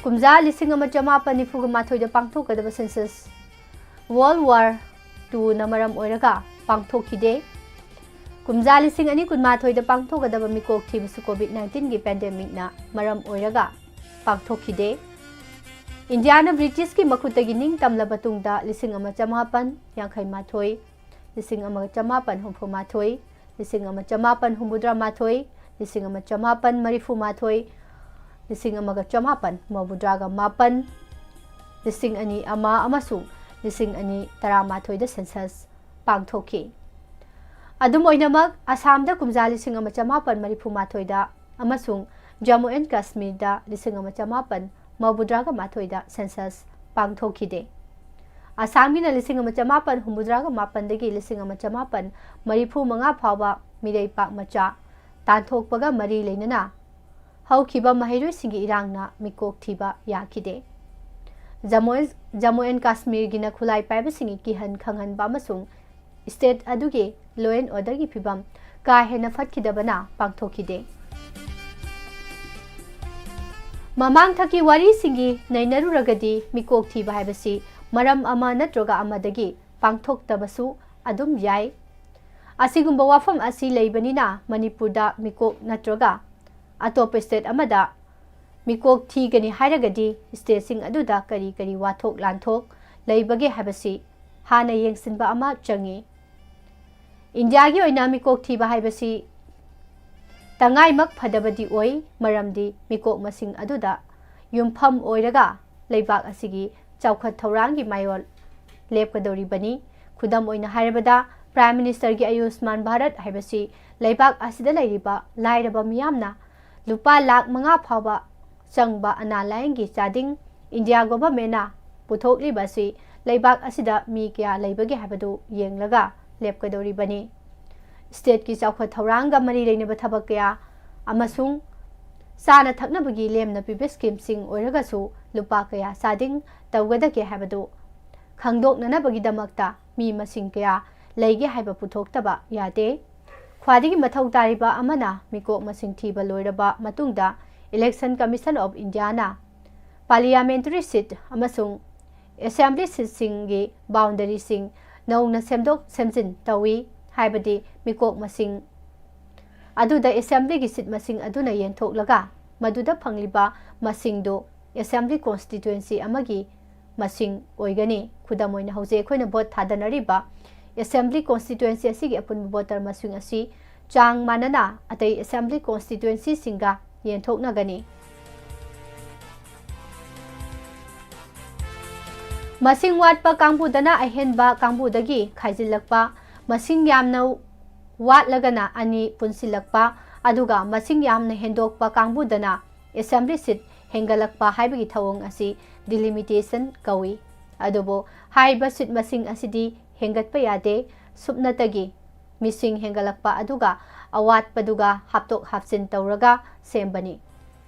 ꯀꯨꯝꯖꯥ ꯂꯤꯁꯤꯡ ꯑꯃ ꯆꯃꯥꯄꯟ ꯅꯤꯐꯨꯒ ꯃꯥꯊꯣꯏꯗ ꯄꯥꯡꯊꯣꯛꯀꯗꯕ ꯁꯦꯟꯁꯁ, ꯋꯥꯔꯜꯗ ꯋꯥꯔ ꯇꯨꯅ ꯃꯔꯝ ꯑꯣꯏꯔꯒ ꯄꯥꯡꯊꯣꯛꯈꯤꯗꯦ꯫ ꯀꯨꯝꯖꯥ ꯂꯤꯁꯤꯡ ꯑꯅꯤ ꯀꯨꯟꯃꯥꯊꯣꯏꯗ ꯄꯥꯡꯊꯣꯛꯀꯗꯕ ꯃꯤꯀꯣꯛ ꯊꯤꯕꯁꯨ ꯀꯣꯚꯤꯗ ꯅꯥꯏꯟꯇꯤꯟꯒꯤ ꯄꯦꯟꯗꯦꯃꯤꯛꯅ ꯃꯔꯝ ꯑꯣꯏꯔꯒ ꯄꯥꯡꯊꯣꯛꯈꯤꯗꯦ꯫ ꯏꯟꯗꯤꯌꯥꯅ ꯕ꯭ꯔꯤꯇꯤꯁꯀꯤ ꯃꯈꯨꯠꯇꯒꯤ ꯅꯤꯡꯇꯝꯂꯕ ꯇꯨꯡꯗ ꯂꯤꯁꯤꯡ ꯑꯃ ꯆꯃꯥꯄꯟ ꯌꯥꯡꯈꯩ ꯃꯥꯊꯣꯏ, ꯂꯤꯁꯤꯡ ꯑꯃꯒ ꯆꯃꯥꯄꯟ ꯍꯨꯝꯐꯨ ꯃꯥꯊꯣꯏ, ꯂꯤꯁꯤꯡ ꯑꯃ ꯆꯃꯥꯄꯟ ꯍꯨꯝꯐꯨꯇꯔꯥ ꯃꯥꯊꯣꯏ, ꯂꯤꯁꯤꯡ ꯑꯃ ꯆꯃꯥꯄꯟ ꯃꯔꯤꯐꯨ ꯃꯥꯊꯣꯏ, ꯂꯤꯁꯤꯡ ꯑꯃꯒ ꯆꯃꯥꯄꯟ ꯃꯧꯗ꯭ꯔꯥꯒ ꯃꯥꯄꯟ, ꯂꯤꯁꯤꯡ ꯑꯅꯤ ꯑꯃ ꯑꯃꯁꯨꯡ ꯂꯤꯁꯤꯡ ꯑꯅꯤ ꯇꯔꯥꯃꯥꯊꯣꯏꯗ ꯁꯦꯟꯁꯁ ꯄꯥꯡꯊꯣꯛꯈꯤ꯫ ꯑꯗꯨꯝ ꯑꯣꯏꯅꯃꯛ, ꯑꯁꯥꯝꯗ ꯀꯨꯝꯖꯥ ꯂꯤꯁꯤꯡ ꯑꯃ ꯆꯃꯥꯄꯟ ꯃꯔꯤꯐꯨ ꯃꯥꯊꯣꯏꯗ ꯑꯃꯁꯨꯡ ꯖꯝꯃꯨ ꯑꯦꯟ ꯀꯥꯁꯃꯤꯔꯗ ꯂꯤꯁꯤꯡ ꯑꯃ ꯆꯃꯥꯄꯟ ꯃꯧꯗ꯭ꯔꯥꯒ ꯃꯥꯊꯣꯏꯗ ꯁꯦꯟꯁꯁ ꯄꯥꯡꯊꯣꯛꯈꯤꯗꯦ꯫ ꯑꯁꯥꯝꯒꯤꯅ ꯂꯤꯁꯤꯡ ꯑꯃ ꯆꯃꯥꯄꯟ ꯍꯨꯝꯐꯨꯇꯔꯥꯒ ꯃꯥꯄꯟꯗꯒꯤ ꯂꯤꯁꯤꯡ ꯑꯃ ꯆꯃꯥꯄꯟ ꯃꯔꯤꯐꯨ ꯃꯉꯥ ꯐꯥꯎꯕ ꯃꯤꯔꯩꯄꯥꯛ ꯃꯆꯥ ꯇꯥꯟꯊꯣꯛꯄꯒ ꯃꯔꯤ ꯂꯩꯅꯅ ꯍꯧꯈꯤꯕ ꯃꯍꯩꯔꯣꯏꯁꯤꯡꯒꯤ ꯏꯔꯥꯡꯅ ꯃꯤꯀꯣꯛ ꯊꯤꯕ ꯌꯥꯈꯤꯗꯦ꯫ ꯖꯝꯃꯨ ꯑꯦꯟ, ꯖꯝꯃꯨ ꯑꯦꯟ ꯀꯥꯁꯃꯤꯔꯒꯤꯅ ꯈꯨꯠꯂꯥꯏ ꯄꯥꯏꯕꯁꯤꯡꯒꯤ ꯀꯤꯍꯟ ꯈꯪꯍꯟꯕ ꯑꯃꯁꯨꯡ ꯁ꯭ꯇꯦꯠ ꯑꯗꯨꯒꯤ law and order ꯒꯤ ꯐꯤꯚꯝ ꯀꯥ ꯍꯦꯟꯅ ꯐꯠꯈꯤꯗꯕꯅ ꯄꯥꯡꯊꯣꯛꯈꯤꯗꯦ꯫ ꯃꯃꯥꯡꯊꯛꯀꯤ ꯋꯥꯔꯤꯁꯤꯡꯒꯤ ꯅꯩꯅꯔꯨꯔꯒꯗꯤ, ꯃꯤꯀꯣꯛ ꯊꯤꯕ ꯍꯥꯏꯕꯁꯤ ꯃꯔꯝ ꯑꯃ ꯅꯠꯇ꯭ꯔꯒ ꯑꯃꯗꯒꯤ ꯄꯥꯡꯊꯣꯛꯇꯕꯁꯨ ꯑꯗꯨꯝ ꯌꯥꯏ꯫ ꯑꯁꯤꯒꯨꯝꯕ ꯋꯥꯐꯝ ꯑꯁꯤ ꯂꯩꯕꯅꯤꯅ, ꯃꯅꯤꯄꯨꯔꯗ ꯃꯤꯀꯣꯛ ꯅꯠꯇ꯭ꯔꯒ ꯑꯇꯣꯞꯄ ꯁ꯭ꯇꯦꯠ ꯑꯃꯗ ꯃꯤꯀꯣꯛ ꯊꯤꯒꯅꯤ ꯍꯥꯏꯔꯒꯗꯤ, ꯁ꯭ꯇꯦꯠꯁꯤꯡ ꯑꯗꯨꯗ ꯀꯔꯤ ꯀꯔꯤ ꯋꯥꯊꯣꯛ ꯂꯥꯟꯊꯣꯛ ꯂꯩꯕꯒꯦ ꯍꯥꯏꯕꯁꯤ ꯍꯥꯟꯅ ꯌꯦꯡꯁꯤꯟꯕ ꯑꯃ ꯆꯪꯏ꯫ ꯏꯟꯗꯤꯌꯥꯒꯤ ꯑꯣꯏꯅ ꯃꯤꯀꯣꯛ ꯊꯤꯕ ꯍꯥꯏꯕꯁꯤ ꯇꯉꯥꯏꯃꯛ ꯐꯗꯕꯗꯤ ꯑꯣꯏ, ꯃꯔꯝꯗꯤ ꯃꯤꯀꯣꯛ ꯃꯁꯤꯡ ꯑꯗꯨꯗ ꯌꯨꯝꯐꯝ ꯑꯣꯏꯔꯒ ꯂꯩꯕꯥꯛ ꯑꯁꯤꯒꯤ ꯆꯥꯎꯈꯠ ꯊꯧꯔꯥꯡꯒꯤ ꯃꯥꯌꯣꯜ ꯂꯦꯞꯀꯗꯧꯔꯤꯕꯅꯤ꯫ ꯈꯨꯗꯝ ꯑꯣꯏꯅ ꯍꯥꯏꯔꯕꯗ, Prime Ministerꯒꯤ ꯑꯌꯨꯁꯃꯥꯟ ꯚꯥꯔꯠ ꯍꯥꯏꯕꯁꯤ ꯂꯩꯕꯥꯛ ꯑꯁꯤꯗ ꯂꯩꯔꯤꯕ ꯂꯥꯏꯔꯕ ꯃꯤꯌꯥꯝꯅ ꯂꯨꯄꯥ ꯂꯥꯈ ꯃꯉꯥ ꯐꯥꯎꯕ ꯆꯪꯕ ꯑꯅꯥ ꯂꯥꯌꯦꯡꯒꯤ ꯆꯥꯗꯤꯡ ꯏꯟꯗꯤꯌꯥ ꯒꯣꯚꯔꯟꯃꯦꯟꯠꯅ ꯄꯨꯊꯣꯛꯂꯤꯕ ꯑꯁꯤ ꯂꯩꯕꯥꯛ ꯑꯁꯤꯗ ꯃꯤ ꯀꯌꯥ ꯂꯩꯕꯒꯦ ꯍꯥꯏꯕꯗꯨ ꯌꯦꯡꯂꯒ ꯂꯦꯞꯀꯗꯧꯔꯤꯕꯅꯤ꯫ ꯁ꯭ꯇꯦꯠꯀꯤ ꯆꯥꯎꯈꯠ ꯊꯧꯔꯥꯡꯒ ꯃꯔꯤ ꯂꯩꯅꯕ ꯊꯕꯛ ꯀꯌꯥ ꯑꯃꯁꯨꯡ ꯆꯥꯅ ꯊꯛꯅꯕꯒꯤ ꯂꯦꯝꯅ ꯄꯤꯕ ꯁ꯭ꯀꯤꯝꯁꯤꯡ ꯑꯣꯏꯔꯒꯁꯨ ꯂꯨꯄꯥ ꯀꯌꯥ ꯆꯥꯗꯤꯡ ꯇꯧꯒꯗꯒꯦ ꯍꯥꯏꯕꯗꯨ ꯈꯪꯗꯣꯛꯅꯅꯕꯒꯤꯗꯃꯛꯇ ꯃꯤ ꯃꯁꯤꯡ ꯀꯌꯥ ꯂꯩꯒꯦ ꯍꯥꯏꯕ ꯄꯨꯊꯣꯛꯇꯕ ꯌꯥꯗꯦ꯫ ꯈ꯭ꯋꯥꯏꯗꯒꯤ ꯃꯊꯧ ꯇꯥꯔꯤꯕ ꯑꯃꯅ ꯃꯤꯀꯣꯛ ꯃꯁꯤꯡ ꯊꯤꯕ ꯂꯣꯏꯔꯕ ꯃꯇꯨꯡꯗ Election Commission of Indiaꯅ parliamentary seat ꯑꯃꯁꯨꯡ assembly seatꯁꯤꯡꯒꯤ boundaryꯁꯤꯡ ꯅꯧꯅ ꯁꯦꯝꯗꯣꯛ ꯁꯦꯝꯖꯤꯟ ꯇꯧꯏ, ꯍꯥꯏꯕꯗꯤ ꯃꯤꯀꯣꯛ ꯃꯁꯤꯡ ꯑꯗꯨꯗ assemblyꯒꯤ seat ꯃꯁꯤꯡ ꯑꯗꯨꯅ ꯌꯦꯟꯊꯣꯛꯂꯒ ꯃꯗꯨꯗ ꯐꯪꯂꯤꯕ ꯃꯁꯤꯡꯗꯨ assembly constituency ꯑꯃꯒꯤ ꯃꯁꯤꯡ ꯑꯣꯏꯒꯅꯤ꯫ ꯈꯨꯗꯝ ꯑꯣꯏꯅ, ꯍꯧꯖꯤꯛ ꯑꯩꯈꯣꯏꯅ vote ꯊꯥꯗꯅꯔꯤꯕ assembly constituency ꯑꯁꯤꯒꯤ ꯑꯄꯨꯟꯕ voter ꯃꯁꯤꯡ ꯑꯁꯤ ꯆꯥꯡ ꯃꯥꯟꯅꯅ ꯑꯇꯩ assembly constituencyꯁꯤꯡꯒ ꯌꯦꯟꯊꯣꯛꯅꯒꯅꯤ꯫ ꯃꯁꯤꯡ ꯋꯥꯠꯄ ꯀꯥꯡꯕꯨꯗꯅ ꯑꯍꯦꯟꯕ ꯀꯥꯡꯕꯨꯗꯒꯤ ꯈꯥꯏꯖꯤꯜꯂꯛꯄ, ꯃꯁꯤꯡ ꯌꯥꯝꯅ ꯋꯥꯠꯂꯒꯅ ꯑꯅꯤ ꯄꯨꯟꯁꯤꯜꯂꯛꯄ, ꯑꯗꯨꯒ ꯃꯁꯤꯡ ꯌꯥꯝꯅ ꯍꯦꯟꯗꯣꯛꯄ ꯀꯥꯡꯕꯨꯗꯅ assembly seat ꯍꯦꯟꯒꯠꯂꯛꯄ ꯍꯥꯏꯕꯒꯤ ꯊꯧꯑꯣꯡ ꯑꯁꯤ delimitation ꯀꯧꯏ꯫ ꯑꯗꯨꯕꯨ ꯍꯥꯏꯔꯤꯕ seat ꯃꯁꯤꯡ ꯑꯁꯤꯗꯤ ꯍꯦꯟꯒꯠꯄ ꯌꯥꯗꯦ꯫ ꯁꯨꯞꯅꯇꯒꯤ ꯃꯤꯁꯤꯡ ꯍꯦꯟꯒꯠꯂꯛꯄ ꯑꯗꯨꯒ ꯑꯋꯥꯠꯄꯗꯨꯒ ꯍꯥꯞꯇꯣꯛ ꯍꯥꯞꯆꯤꯟ ꯇꯧꯔꯒ ꯁꯦꯝꯕꯅꯤ꯫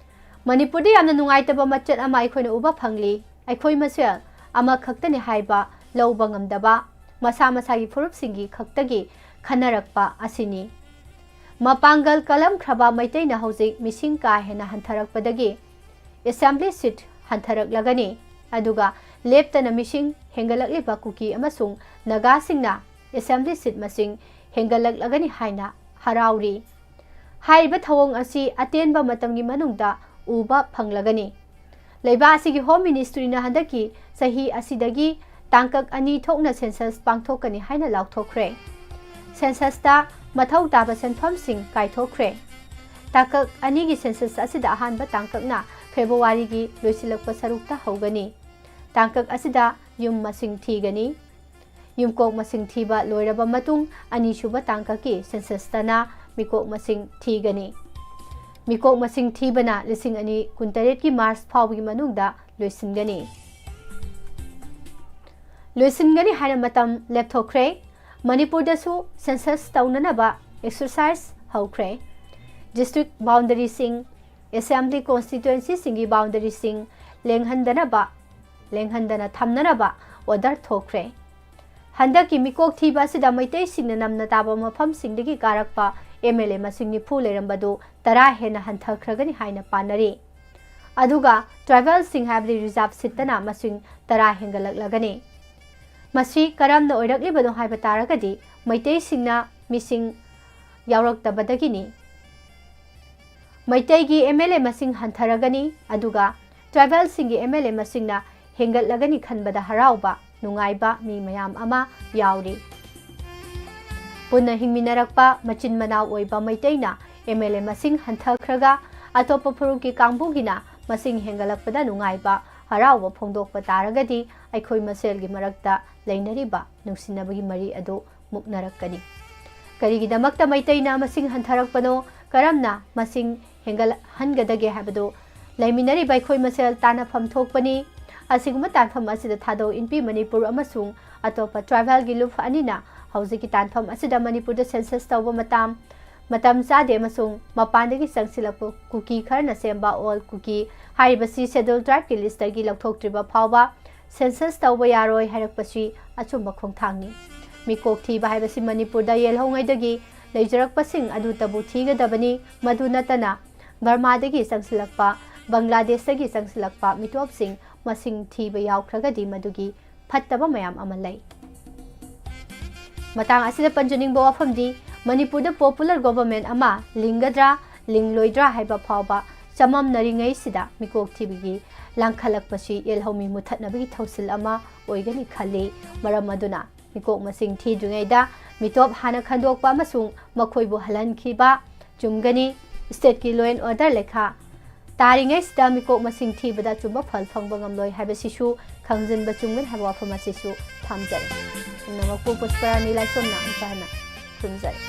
ꯃꯅꯤꯄꯨꯔꯗ ꯌꯥꯝꯅ ꯅꯨꯡꯉꯥꯏꯇꯕ ꯃꯆꯦꯠ ꯑꯃ ꯑꯩꯈꯣꯏꯅ ꯎꯕ ꯐꯪꯂꯤ꯫ ꯑꯩꯈꯣꯏ ꯃꯁꯦꯜ ꯑꯃꯈꯛꯇꯅꯤ ꯍꯥꯏꯕ ꯂꯧꯕ ꯉꯝꯗꯕ, ꯃꯁꯥ ꯃꯁꯥꯒꯤ ꯐꯨꯔꯨꯞꯁꯤꯡꯒꯤ ꯈꯛꯇꯒꯤ ꯈꯟꯅꯔꯛꯄ ꯑꯁꯤꯅꯤ꯫ ꯃꯄꯥꯡꯒꯜ ꯀꯜꯂꯝꯈ꯭ꯔꯕ ꯃꯩꯇꯩꯅ ꯍꯧꯖꯤꯛ ꯃꯤꯁꯤꯡ ꯀꯥ ꯍꯦꯟꯅ ꯍꯟꯊꯔꯛꯄꯗꯒꯤ assembly seat ꯍꯟꯊꯔꯛꯂꯒꯅꯤ꯫ ꯑꯗꯨꯒ ꯂꯦꯞꯇꯅ ꯃꯤꯁꯤꯡ ꯍꯦꯟꯒꯠꯂꯛꯂꯤꯕ ꯀꯨꯀꯤ ꯑꯃꯁꯨꯡ ꯅꯥꯒꯥꯁꯤꯡꯅ assembly seat ꯃꯁꯤꯡ ꯍꯦꯟꯒꯠꯂꯛꯂꯒꯅꯤ ꯍꯥꯏꯅ ꯍꯔꯥꯎꯔꯤ꯫ ꯍꯥꯏꯔꯤꯕ ꯊꯧꯑꯣꯡ ꯑꯁꯤ ꯑꯇꯦꯟꯕ ꯃꯇꯝꯒꯤ ꯃꯅꯨꯡꯗ ꯎꯕ ꯐꯪꯂꯒꯅꯤ꯫ ꯂꯩꯕꯥꯛ ꯑꯁꯤꯒꯤ Home Ministryꯅ ꯍꯟꯗꯛꯀꯤ ꯆꯍꯤ ꯑꯁꯤꯗꯒꯤ ꯇꯥꯡꯀꯛ ꯑꯅꯤ ꯊꯣꯛꯅ census ꯄꯥꯡꯊꯣꯛꯀꯅꯤ ꯍꯥꯏꯅ ꯂꯥꯎꯊꯣꯛꯈ꯭ꯔꯦ꯫ Censusꯇ ꯃꯊꯧ ꯇꯥꯕ ꯁꯦꯟꯐꯝꯁꯤꯡ ꯀꯥꯏꯊꯣꯛꯈ꯭ꯔꯦ꯫ ꯇꯥꯡꯀꯛ ꯑꯅꯤꯒꯤ census ꯑꯁꯤꯗ ꯑꯍꯥꯟꯕ ꯇꯥꯡꯀꯛꯅ Februaryꯒꯤ ꯂꯣꯏꯁꯤꯜꯂꯛꯄ ꯁꯔꯨꯛꯇ ꯍꯧꯒꯅꯤ꯫ ꯇꯥꯡꯀꯛ ꯑꯁꯤꯗ ꯌꯨꯝ ꯃꯁꯤꯡ ꯊꯤꯒꯅꯤ꯫ ꯌꯨꯝꯀꯣꯛ ꯃꯁꯤꯡ ꯊꯤꯕ ꯂꯣꯏꯔꯕ ꯃꯇꯨꯡ ꯑꯅꯤꯁꯨꯕ ꯇꯥꯡꯀꯛꯀꯤ ꯁꯦꯟꯁꯁꯇꯅ ꯃꯤꯀꯣꯛ ꯃꯁꯤꯡ ꯊꯤꯒꯅꯤ꯫ ꯃꯤꯀꯣꯛ ꯃꯁꯤꯡ ꯊꯤꯕꯅ ꯂꯤꯁꯤꯡ ꯑꯅꯤ ꯀꯨꯟꯇꯔꯦꯠꯀꯤ ꯃꯥꯔꯆ ꯐꯥꯎꯕꯒꯤ ꯃꯅꯨꯡꯗ ꯂꯣꯏꯁꯤꯟꯒꯅꯤ꯫ ꯂꯣꯏꯁꯤꯟꯒꯅꯤ ꯍꯥꯏꯅ ꯃꯇꯝ ꯂꯦꯞꯊꯣꯛꯈ꯭ꯔꯦ꯫ ꯃꯅꯤꯄꯨꯔꯗꯁꯨ ꯁꯦꯟꯁꯁ ꯇꯧꯅꯅꯕ ꯑꯦꯛꯁꯔꯁꯥꯏꯁ ꯍꯧꯈ꯭ꯔꯦ꯫ ꯗꯤꯁꯇ꯭ꯔꯤꯛ ꯕꯥꯎꯟꯗꯔꯤꯁꯤꯡ, ꯑꯦꯁꯦꯝꯕ꯭ꯂꯤ ꯀꯣꯟꯁꯇꯤꯇ꯭ꯋꯦꯟꯁꯤꯁꯤꯡꯒꯤ ꯕꯥꯎꯟꯗꯔꯤꯁꯤꯡ ꯂꯦꯡꯍꯟꯗꯅꯕ, ꯂꯦꯡꯍꯟꯗꯅ ꯊꯝꯅꯅꯕ ꯑꯣꯔꯗꯔ ꯊꯣꯛꯈ꯭ꯔꯦ꯫ ꯍꯟꯗꯛꯀꯤ ꯃꯤꯀꯣꯛ ꯊꯤꯕ ꯑꯁꯤꯗ ꯃꯩꯇꯩꯁꯤꯡꯅ ꯅꯝꯅ ꯇꯥꯕ ꯃꯐꯝꯁꯤꯡꯗꯒꯤ ꯀꯥꯔꯛꯄ ꯑꯦꯝ ꯑꯦꯜ ꯑꯦ ꯃꯁꯤꯡ ꯅꯤꯐꯨ ꯂꯩꯔꯝꯕꯗꯨ ꯇꯔꯥ ꯍꯦꯟꯅ ꯍꯟꯊꯈ꯭ꯔꯒꯅꯤ ꯍꯥꯏꯅ ꯄꯥꯅꯔꯤ꯫ ꯑꯗꯨꯒ ꯇ꯭ꯔꯥꯏꯕꯦꯜꯁꯤꯡ ꯍꯥꯏꯕꯗꯤ ꯔꯤꯖꯥꯔꯚ ꯁꯤꯠꯇꯅ ꯃꯁꯤꯡ ꯇꯔꯥ ꯍꯦꯟꯒꯠꯂꯛꯂꯒꯅꯤ꯫ ꯃꯁꯤ ꯀꯔꯝꯅ ꯑꯣꯏꯔꯛꯂꯤꯕꯅꯣ ꯍꯥꯏꯕ ꯇꯥꯔꯒꯗꯤ ꯃꯩꯇꯩꯁꯤꯡꯅ ꯃꯤꯁꯤꯡ ꯌꯥꯎꯔꯛꯇꯕꯗꯒꯤꯅꯤ꯫ ꯃꯩꯇꯩꯒꯤ ꯑꯦꯝ ꯑꯦꯜ ꯑꯦ ꯃꯁꯤꯡ ꯍꯟꯊꯔꯒꯅꯤ, ꯑꯗꯨꯒ ꯇ꯭ꯔꯥꯏꯕꯦꯜꯁꯤꯡꯒꯤ ꯑꯦꯝ ꯑꯦꯜ ꯑꯦ ꯃꯁꯤꯡꯅ ꯍꯦꯟꯒꯠꯂꯒꯅꯤ ꯈꯟꯕꯗ ꯍꯔꯥꯎꯕ, ꯅꯨꯡꯉꯥꯏꯕ ꯃꯤ ꯃꯌꯥꯝ ꯑꯃ ꯌꯥꯎꯔꯤ꯫ ꯄꯨꯟꯅ ꯍꯤꯡꯃꯤꯟꯅꯔꯛꯄ ꯃꯆꯤꯟ ꯃꯅꯥꯎ ꯑꯣꯏꯕ ꯃꯩꯇꯩꯅ ꯑꯦꯝ ꯑꯦꯜ ꯑꯦ ꯃꯁꯤꯡ ꯍꯟꯊꯈ꯭ꯔꯒ ꯑꯇꯣꯞꯄ ꯐꯨꯔꯨꯞꯀꯤ ꯀꯥꯡꯕꯨꯒꯤꯅ ꯃꯁꯤꯡ ꯍꯦꯟꯒꯠꯂꯛꯄꯗ ꯅꯨꯡꯉꯥꯏꯕ, ꯍꯔꯥꯎꯕ ꯐꯣꯡꯗꯣꯛꯄ ꯇꯥꯔꯒꯗꯤ ꯑꯩꯈꯣꯏ ꯃꯁꯦꯜꯒꯤ ꯃꯔꯛꯇ ꯂꯩꯅꯔꯤꯕ ꯅꯨꯡꯁꯤꯅꯕꯒꯤ ꯃꯔꯤ ꯑꯗꯨ ꯃꯨꯛꯅꯔꯛꯀꯅꯤ꯫ ꯀꯔꯤꯒꯤꯗꯃꯛꯇ ꯃꯩꯇꯩꯅ ꯃꯁꯤꯡ ꯍꯟꯊꯔꯛꯄꯅꯣ, ꯀꯔꯝꯅ ꯃꯁꯤꯡ ꯍꯦꯟꯒꯠꯍꯟꯒꯗꯒꯦ ꯍꯥꯏꯕꯗꯨ ꯂꯩꯃꯤꯟꯅꯔꯤꯕ ꯑꯩꯈꯣꯏ ꯃꯁꯦꯜ ꯇꯥꯟꯅꯐꯝ ꯊꯣꯛꯄꯅꯤ꯫ ꯑꯁꯤꯒꯨꯝꯕ ꯇꯥꯟꯐꯝ ꯑꯁꯤꯗ ꯊꯥꯗꯣꯛ ꯏꯟꯄꯤ ꯃꯅꯤꯄꯨꯔ ꯑꯃꯁꯨꯡ ꯑꯇꯣꯞꯄ ꯇ꯭ꯔꯥꯏꯕꯦꯜꯒꯤ ꯂꯨꯞ ꯑꯅꯤꯅ ꯍꯧꯖꯤꯛꯀꯤ ꯇꯥꯟꯐꯝ ꯑꯁꯤꯗ ꯃꯅꯤꯄꯨꯔꯗ ꯁꯦꯟꯁꯁ ꯇꯧꯕ ꯃꯇꯝ, ꯃꯇꯝ ꯆꯥꯗꯦ ꯑꯃꯁꯨꯡ ꯃꯄꯥꯟꯗꯒꯤ ꯆꯪꯁꯤꯜꯂꯛꯄ ꯀꯨꯀꯤ ꯈꯔꯅ ꯁꯦꯝꯕ ꯑꯣꯜ ꯀꯨꯀꯤ ꯍꯥꯏꯔꯤꯕꯁꯤ ꯁꯦꯗꯨꯜ ꯇ꯭ꯔꯥꯏꯕꯀꯤ ꯂꯤꯁꯇꯒꯤ ꯂꯧꯊꯣꯛꯇ꯭ꯔꯤꯕ ꯐꯥꯎꯕ ꯁꯦꯟꯁꯁ ꯇꯧꯕ ꯌꯥꯔꯣꯏ ꯍꯥꯏꯔꯛꯄꯁꯤ ꯑꯆꯨꯝꯕ ꯈꯣꯡꯊꯥꯡꯅꯤ꯫ ꯃꯤꯀꯣꯛ ꯊꯤꯕ ꯍꯥꯏꯕꯁꯤ ꯃꯅꯤꯄꯨꯔꯗ ꯌꯦꯜꯍꯧꯉꯩꯗꯒꯤ ꯂꯩꯖꯔꯛꯄꯁꯤꯡ ꯑꯗꯨꯇꯕꯨ ꯊꯤꯒꯗꯕꯅꯤ꯫ ꯃꯗꯨ ꯅꯠꯇꯅ ꯕꯔꯃꯥꯗꯒꯤ ꯆꯪꯁꯤꯜꯂꯛꯄ, ꯕꯪꯒ꯭ꯂꯥꯗꯦꯁꯇꯒꯤ ꯆꯪꯁꯤꯜꯂꯛꯄ ꯃꯤꯇꯣꯞꯁꯤꯡ ꯃꯁꯤꯡ ꯊꯤꯕ ꯌꯥꯎꯈ꯭ꯔꯒꯗꯤ ꯃꯗꯨꯒꯤ ꯐꯠꯇꯕ ꯃꯌꯥꯝ ꯑꯃ ꯂꯩ꯫ ꯃꯇꯥꯡ ꯑꯁꯤꯗ ꯄꯟꯖꯅꯤꯡꯕ ꯋꯥꯐꯝꯗꯤ, ꯃꯅꯤꯄꯨꯔꯗ ꯄꯣꯄꯨꯂꯔ ꯒꯣꯚꯔꯟꯃꯦꯟꯠ ꯑꯃ ꯂꯤꯡꯒꯗ꯭ꯔꯥ, ꯂꯤꯡꯂꯣꯏꯗ꯭ꯔꯥ ꯍꯥꯏꯕ ꯐꯥꯎꯕ ꯆꯃꯝꯅꯔꯤꯉꯩꯁꯤꯗ ꯃꯤꯀꯣꯛ ꯊꯤꯕꯒꯤ ꯂꯥꯡꯈꯠꯂꯛꯄꯁꯤ ꯌꯦꯜꯍꯧꯃꯤ ꯃꯨꯊꯠꯅꯕꯒꯤ ꯊꯧꯁꯤꯜ ꯑꯃ ꯑꯣꯏꯒꯅꯤ ꯈꯜꯂꯤ꯫ ꯃꯔꯝ ꯑꯗꯨꯅ ꯃꯤꯀꯣꯛ ꯃꯁꯤꯡ ꯊꯤꯗ꯭ꯔꯤꯉꯩꯗ ꯃꯤꯇꯣꯞ ꯍꯥꯟꯅ ꯈꯟꯗꯣꯛꯄ ꯑꯃꯁꯨꯡ ꯃꯈꯣꯏꯕꯨ ꯍꯜꯍꯟꯈꯤꯕ ꯆꯨꯝꯒꯅꯤ꯫ ꯁ꯭ꯇꯦꯠꯀꯤ law and order ꯂꯩꯈꯥ ꯇꯥꯔꯤꯉꯩꯁꯤꯗ ꯃꯤꯀꯣꯛ ꯃꯁꯤꯡ ꯊꯤꯕꯗ ꯑꯆꯨꯝꯕ ꯐꯜ ꯐꯪꯕ ꯉꯝꯂꯣꯏ ꯍꯥꯏꯕꯁꯤꯁꯨ ꯈꯪꯖꯤꯟꯕ ꯆꯨꯝꯒꯅꯤ ꯍꯥꯏꯕ ꯋꯥꯐꯝ ꯑꯁꯤꯁꯨ ꯊꯝꯖꯔꯤ꯫ ꯅꯃꯛꯄꯨ ꯄꯨꯁꯄꯔꯥꯅꯤ ꯂꯥꯏꯁ꯭ꯔꯝꯅ ꯑꯃꯨꯛꯀ ꯍꯟꯅ ꯈꯨꯔꯨꯝꯖꯔꯤ꯫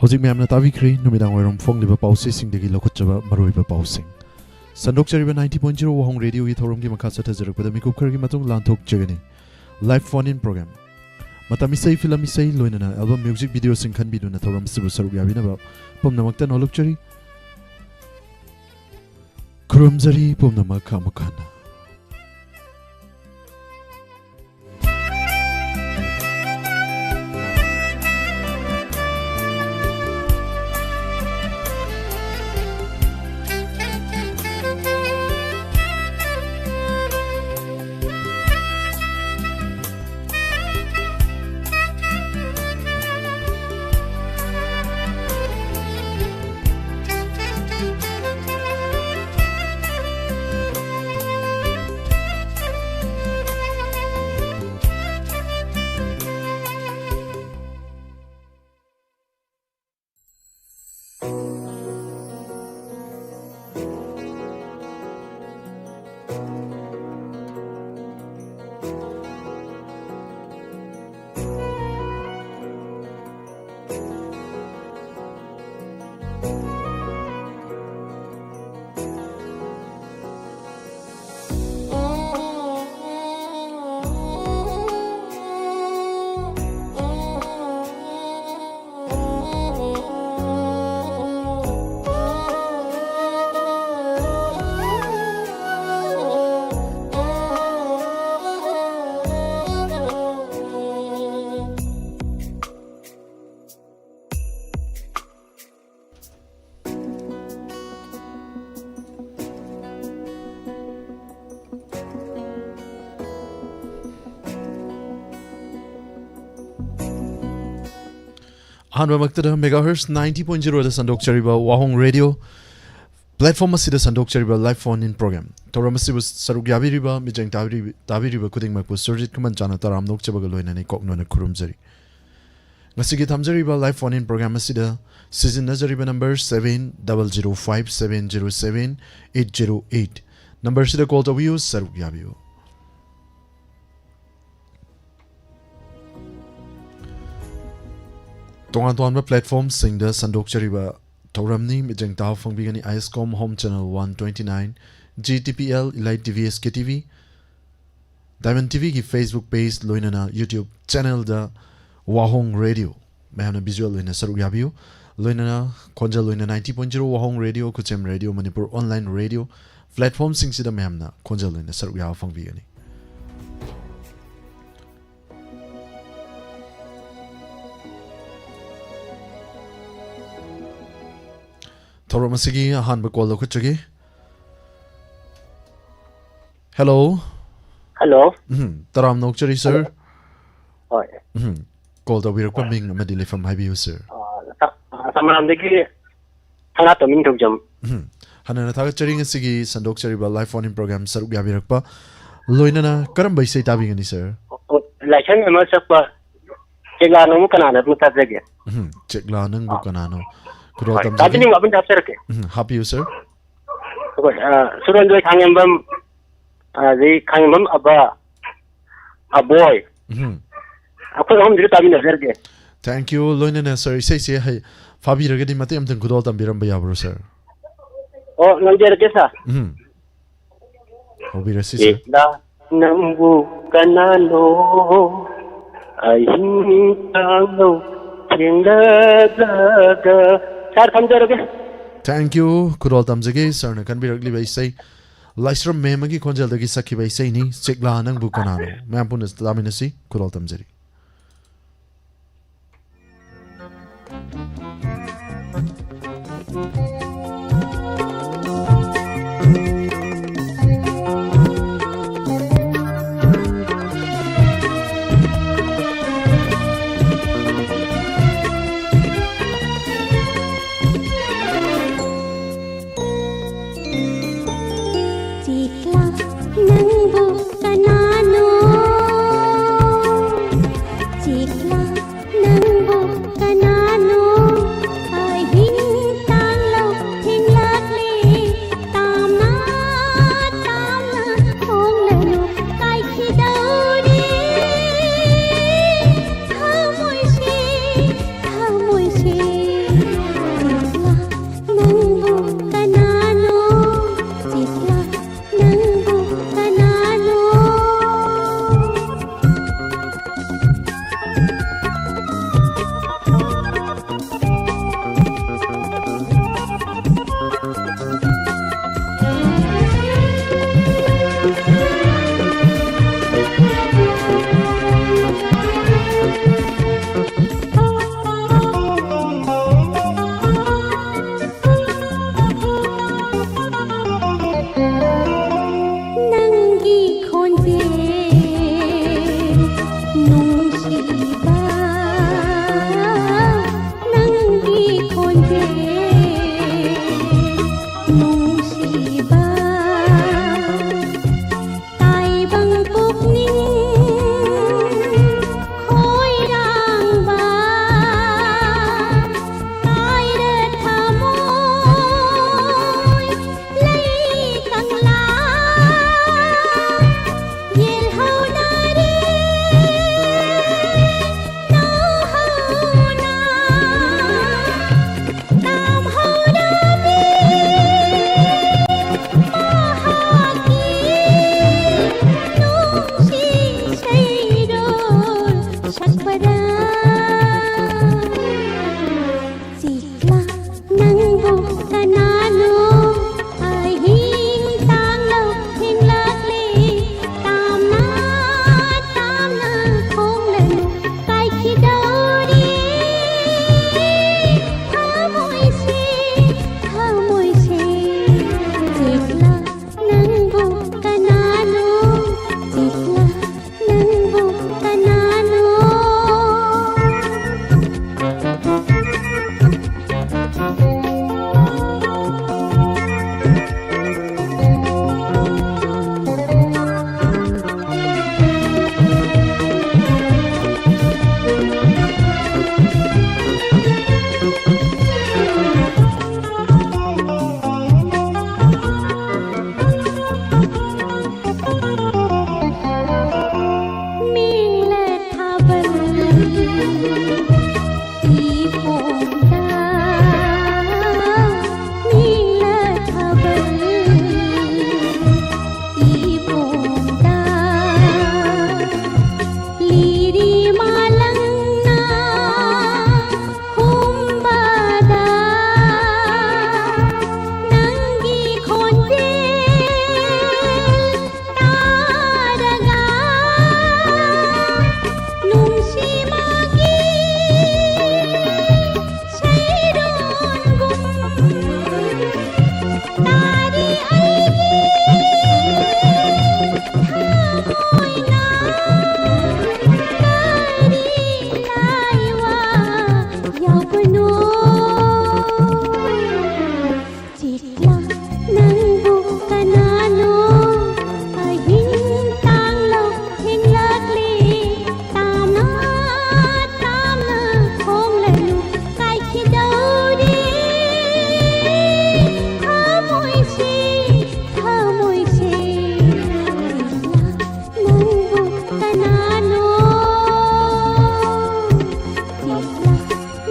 ꯍꯧꯖꯤꯛ ꯃꯌꯥꯝꯅ ꯇꯥꯕꯤꯈ꯭ꯔꯦ ꯅꯨꯃꯤꯗꯥꯡ ꯋꯥꯏꯔꯝ ꯐꯣꯡꯂꯤꯕ ꯄꯥꯎꯆꯦꯁꯤꯡꯗꯒꯤ ꯂꯧꯈꯠꯆꯕ ꯃꯔꯨꯑꯣꯏꯕ ꯄꯥꯎꯁꯤꯡ꯫ ꯁꯟꯗꯣꯛꯆꯔꯤꯕ ninety point zero ꯋꯥꯍꯣꯡ ꯔꯦꯗꯤꯑꯣꯒꯤ ꯊꯧꯔꯝꯒꯤ ꯃꯈꯥ ꯆꯠꯊꯖꯔꯛꯄꯗ ꯃꯤꯀꯨꯞ ꯈꯔꯒꯤ ꯃꯇꯨꯡ ꯂꯥꯟꯊꯣꯛꯆꯒꯅꯤ꯫ Live phone in program꯫ ꯃꯇꯝ ꯏꯁꯩ, ꯐꯤꯂꯝ ꯏꯁꯩ, ꯂꯣꯏꯅꯅ album music videoꯁꯤꯡ ꯈꯟꯕꯤꯗꯨꯅ ꯊꯧꯔꯝ ꯑꯁꯤꯕꯨ ꯁꯔꯨꯛ ꯌꯥꯕꯤꯅꯕ ꯄꯨꯝꯅꯃꯛꯇ ꯅꯣꯜꯂꯨꯛꯆꯔꯤ꯫ ꯈꯨꯔꯨꯝꯖꯔꯤ ꯄꯨꯝꯅꯃꯛ ꯑꯃꯨꯛ ꯍꯟꯅ꯫ ꯑꯍꯥꯟꯕꯃꯛꯇꯗ megahertz ninety point zeroꯗ ꯁꯟꯗꯣꯛꯆꯔꯤꯕ ꯋꯥꯍꯣꯡ ꯔꯦꯗꯤꯑꯣ platform ꯑꯁꯤꯗ ꯁꯟꯗꯣꯛꯆꯔꯤꯕ live phone in program ꯊꯧꯔꯝ ꯑꯁꯤꯕꯨ ꯁꯔꯨꯛ ꯌꯥꯕꯤꯔꯤꯕ, ꯃꯤꯠꯌꯦꯡ ꯇꯥꯕꯤꯔꯤ-, ꯇꯥꯕꯤꯔꯤꯕ ꯈꯨꯗꯤꯡꯃꯛꯄꯨ ꯁꯨꯔꯖꯤꯠ ꯈꯨꯃꯟ ꯆꯥꯅ ꯇꯔꯥꯝꯅ ꯑꯣꯛꯆꯕꯒ ꯂꯣꯏꯅꯅ ꯏꯀꯣꯛꯅꯅ ꯈꯨꯔꯨꯝꯖꯔꯤ꯫ ꯉꯁꯤꯒꯤ ꯊꯝꯖꯔꯤꯕ live phone in program ꯑꯁꯤꯗ ꯁꯤꯖꯤꯟꯅꯖꯔꯤꯕ number seven double zero five seven zero seven eight zero eight꯫ Number ꯑꯁꯤꯗ call ꯇꯧꯕꯤꯌꯨ, ꯁꯔꯨꯛ ꯌꯥꯕꯤꯌꯨ꯫ ꯇꯣꯉꯥꯟ ꯇꯣꯉꯥꯟꯕ platformꯁꯤꯡꯗ ꯁꯟꯗꯣꯛꯆꯔꯤꯕ ꯊꯧꯔꯝꯅꯤ꯫ ꯃꯤꯠꯌꯦꯡ ꯇꯥꯕ ꯐꯪꯕꯤꯒꯅꯤ ISCOM Home Channel one twenty nine, GTPL, Elite TV, SKTV, Diamond TVꯒꯤ Facebook page, ꯂꯣꯏꯅꯅ YouTube channelꯗ ꯋꯥꯍꯣꯡ Radio꯫ ꯃꯌꯥꯝꯅ visual ꯑꯣꯏꯅ ꯁꯔꯨꯛ ꯌꯥꯕꯤꯌꯨ꯫ ꯂꯣꯏꯅꯅ ꯈꯣꯟꯖꯦꯜ ꯑꯣꯏꯅ ninety point zero ꯋꯥꯍꯣꯡ Radio, ꯈꯨꯠꯁꯦꯝ Radio, Manipur online radio platformꯁꯤꯡꯁꯤꯗ ꯃꯌꯥꯝꯅ ꯈꯣꯟꯖꯦꯜ ꯑꯣꯏꯅ ꯁꯔꯨꯛ ꯌꯥꯕ ꯐꯪꯕꯤꯒꯅꯤ꯫ ꯊꯧꯔꯝ ꯑꯁꯤꯒꯤ ꯑꯍꯥꯟꯕ call ꯂꯧꯈꯠꯆꯒꯦ꯫ Hello꯫ Hello꯫ ꯎꯝ, ꯇꯔꯥꯝꯅ ꯑꯣꯛꯆꯔꯤ, sir꯫ ꯍꯣꯏ꯫ ꯎꯝ, call ꯇꯧꯕꯤꯔꯛꯄ ꯃꯤꯡ ꯑꯃꯗꯤ ꯂꯩꯐꯝ ꯍꯥꯏꯕꯤꯌꯨ, sir꯫ ꯑ, ꯁ-, ꯑ, ꯁꯃꯔꯥꯝꯗꯒꯤ ꯁꯅꯥꯇꯣꯝꯕꯤ ꯅꯤꯡꯊꯧꯖꯝ꯫ ꯎꯝ, ꯍꯟꯅ ꯍꯟꯅ ꯊꯥꯒꯠꯆꯔꯤ ꯉꯁꯤꯒꯤ ꯁꯟꯗꯣꯛꯆꯔꯤꯕ live phone-in program ꯁꯔꯨꯛ ꯌꯥꯕꯤꯔꯛꯄ꯫ ꯂꯣꯏꯅꯅ ꯀꯔꯝꯕ ꯏꯁꯩ ꯇꯥꯕꯤꯒꯅꯤ, sir? ꯑꯣ, ꯂꯥꯏꯁ꯭ꯔꯝ ꯍꯦꯃꯟ ꯁꯛꯄ ꯆꯦꯛꯂꯥ ꯅꯪꯕꯨ ꯀꯅꯥꯅꯣ ꯑꯗꯨ ꯇꯥꯖꯒꯦ꯫ ꯎꯝ, ꯆꯦꯛꯂꯥ ꯅꯪꯕꯨ ꯀꯅꯥꯅꯣ? ꯈꯨꯗꯣꯜ ꯍꯣꯏ, ꯇꯝꯖꯒꯦ꯫ ꯇꯥꯕꯤꯅꯤꯡꯕ ꯑꯃ ꯍꯥꯞꯆꯔꯛꯀꯦ꯫ ꯎꯝ, ꯍꯥꯞꯄꯤꯌꯨ, sir꯫ ꯑꯩꯈꯣꯏ, ꯑ, ꯁꯨꯔꯣꯟꯖꯣꯏ ꯈꯥꯉꯦꯝꯕꯝ, ꯑꯗꯩ ꯈꯥꯉꯦꯝꯕꯝ ꯑꯕ, ꯑꯕꯣꯏ꯫ ꯎꯝ꯫ ꯑꯩꯈꯣꯏ ꯑꯍꯨꯝꯁꯤꯒ ꯇꯥꯃꯤꯟꯅꯖꯔꯒꯦ꯫ Thank you꯫ ꯂꯣꯏꯅꯅ, sir, ꯏꯁꯩꯁꯦ ꯍꯩ-, ꯐꯥꯕꯤꯔꯒꯗꯤ ꯃꯇꯦꯛ ꯑꯃꯇꯪ ꯈꯨꯗꯣꯜ ꯇꯝꯕꯤꯔꯝꯕ ꯌꯥꯕ꯭ꯔꯣ, sir? ꯑꯣ, ꯉꯝꯖꯔꯒꯦ, sir꯫ ꯎꯝ꯫ ꯍꯧꯕꯤꯔꯁꯤ, sir꯫ ꯆꯦꯛꯂꯥ ꯅꯪꯕꯨ ꯀꯅꯥꯅꯣ ꯑꯍꯤꯡ ꯇꯥꯡꯅꯧ ꯊꯦꯡꯅꯗꯒ꯫ Sir, ꯊꯝꯖꯔꯒꯦ꯫ Thank you꯫ ꯈꯨꯗꯣꯜ ꯇꯝꯖꯒꯦ, sir-ꯅ ꯈꯟꯕꯤꯔꯛꯂꯤꯕ ꯏꯁꯩ ꯂꯥꯏꯁ꯭ꯔꯝ ꯃꯦꯝꯒꯤ ꯈꯣꯟꯖꯦꯜꯗꯒꯤ ꯁꯛꯈꯤꯕ ꯏꯁꯩꯅꯤ, ꯆꯦꯛꯂꯥ ꯅꯪꯕꯨ ꯀꯅꯥꯅꯣ꯫ ꯃꯌꯥꯝ ꯄꯨꯟꯅ ꯇꯥꯃꯤꯟꯅꯁꯤ, ꯈꯨꯗꯣꯜ ꯇꯝꯖꯔꯤ꯫ ꯆꯦꯛꯂꯥ ꯅꯪꯕꯨ ꯀꯅꯥꯅꯣ? ꯆꯦꯛꯂꯥ ꯅꯪꯕꯨ ꯀꯅꯥꯅꯣ? ꯑꯍꯤꯡ ꯇꯥꯡꯂ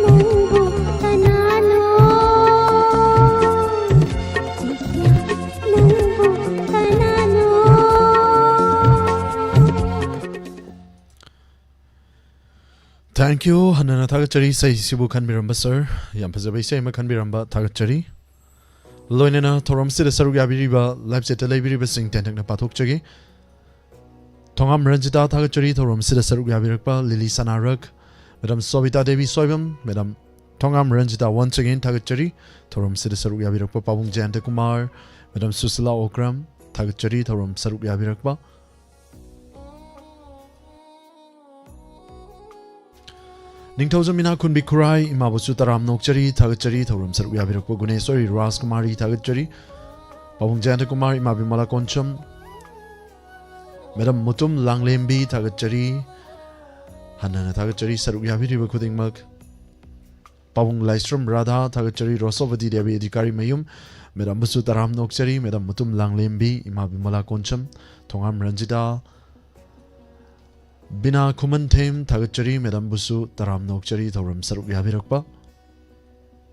ꯅꯪꯕꯨ ꯀꯅꯥꯅꯣ? ꯆꯤꯛꯅ ꯅꯪꯕꯨ ꯀꯅꯥꯅꯣ? Thank you. ꯍꯟꯅꯅ ꯊꯥꯒꯠꯆꯔꯤ ꯏꯁꯩꯁꯤꯕꯨ ꯈꯟꯕꯤꯔꯝꯕ ꯁꯔ꯫ ꯌꯥꯝ ꯐꯖꯕ ꯏꯁꯩ ꯑꯃ ꯈꯟꯕꯤꯔꯝꯕ ꯊꯥꯒꯠꯆꯔꯤ꯫ ꯂꯣꯏꯅꯅ ꯊꯧꯔꯝꯁꯤꯗ ꯁꯔꯨꯛ ꯌꯥꯕꯤꯔꯤꯕ live chatꯇ ꯂꯩꯕꯤꯔꯤꯕꯁꯤꯡ ꯇꯦꯟꯇꯛꯅ ꯄꯥꯊꯣꯛꯆꯒꯦ꯫ ꯊꯣꯉꯥꯝ ꯔꯟꯖꯤꯇꯥ ꯊꯥꯒꯠꯆꯔꯤ ꯊꯧꯔꯝꯁꯤꯗ ꯁꯔꯨꯛ ꯌꯥꯕꯤꯔꯛꯄ꯫ ꯂꯤꯂꯤ ꯁꯅꯥꯔꯛ, ꯃꯦꯗꯥꯝ ꯁꯣꯕꯤꯇꯥ ꯗꯦꯕꯤ ꯁꯣꯏꯕꯝ, ꯃꯦꯗꯥꯝ ꯊꯣꯉꯥꯝ ꯔꯟꯖꯤꯇꯥ once again ꯊꯥꯒꯠꯆꯔꯤ ꯊꯧꯔꯝꯁꯤꯗ ꯁꯔꯨꯛ ꯌꯥꯕꯤꯔꯛꯄ꯫ ꯄꯥꯕꯨꯡ ꯖꯌꯟꯇ ꯀꯨꯃꯥꯔ, ꯃꯦꯗꯥꯝ ꯁꯨꯁꯤꯂꯥ ꯑꯣꯀ꯭ꯔꯝ ꯊꯥꯒꯠꯆꯔꯤ ꯊꯧꯔꯝ ꯁꯔꯨꯛ ꯌꯥꯕꯤꯔꯛꯄ꯫ ꯅꯤꯡꯊꯧꯖꯝ ꯏꯅꯥꯛꯈꯨꯟꯕꯤ ꯈꯨꯔꯥꯏ, ꯏꯃꯥꯕꯨꯁꯨ ꯇꯔꯥꯝꯅ ꯑꯣꯛꯆꯔꯤ ꯊꯥꯒꯠꯆꯔꯤ ꯊꯧꯔꯝ ꯁꯔꯨꯛ ꯌꯥꯕꯤꯔꯛꯄ꯫ ꯒꯨꯅꯦꯁꯣꯔꯤ ꯔꯥꯖꯀꯨꯃꯥꯔꯤ ꯊꯥꯒꯠꯆꯔꯤ꯫ ꯄꯥꯕꯨꯡ ꯖꯌꯟꯇ ꯀꯨꯃꯥꯔ, ꯏꯃꯥ ꯕꯤꯃꯂꯥ ꯀꯣꯟꯁꯝ, ꯃꯦꯗꯥꯝ ꯃꯨꯇꯨꯝ ꯂꯥꯡꯂꯦꯝꯕꯤ ꯊꯥꯒꯠꯆꯔꯤ꯫ ꯍꯟꯅ ꯍꯟꯅ ꯊꯥꯒꯠꯆꯔꯤ ꯁꯔꯨꯛ ꯌꯥꯕꯤꯔꯤꯕ ꯈꯨꯗꯤꯡꯃꯛ꯫ ꯄꯥꯕꯨꯡ ꯂꯥꯏꯁ꯭ꯔꯝ ꯔꯥꯙꯥ ꯊꯥꯒꯠꯆꯔꯤ꯫ ꯔꯣꯁꯣꯕꯇꯤ ꯗꯦꯕꯤ ꯑꯙꯤꯀꯥꯔꯤ ꯃꯌꯨꯝ, ꯃꯦꯗꯥꯝꯕꯨꯁꯨ ꯇꯔꯥꯝꯅ ꯑꯣꯛꯆꯔꯤ꯫ ꯃꯦꯗꯥꯝ ꯃꯨꯇꯨꯝ ꯂꯥꯡꯂꯦꯝꯕꯤ, ꯏꯃꯥ ꯕꯤꯃꯂꯥ ꯀꯣꯟꯁꯝ, ꯊꯣꯉꯥꯝ ꯔꯟꯖꯤꯇꯥ, ꯕꯤꯅꯥ ꯈꯨꯃꯟꯊꯦꯝ ꯊꯥꯒꯠꯆꯔꯤ꯫ ꯃꯦꯗꯥꯝꯕꯨꯁꯨ ꯇꯔꯥꯝꯅ ꯑꯣꯛꯆꯔꯤ ꯊꯧꯔꯝ ꯁꯔꯨꯛ ꯌꯥꯕꯤꯔꯛꯄ꯫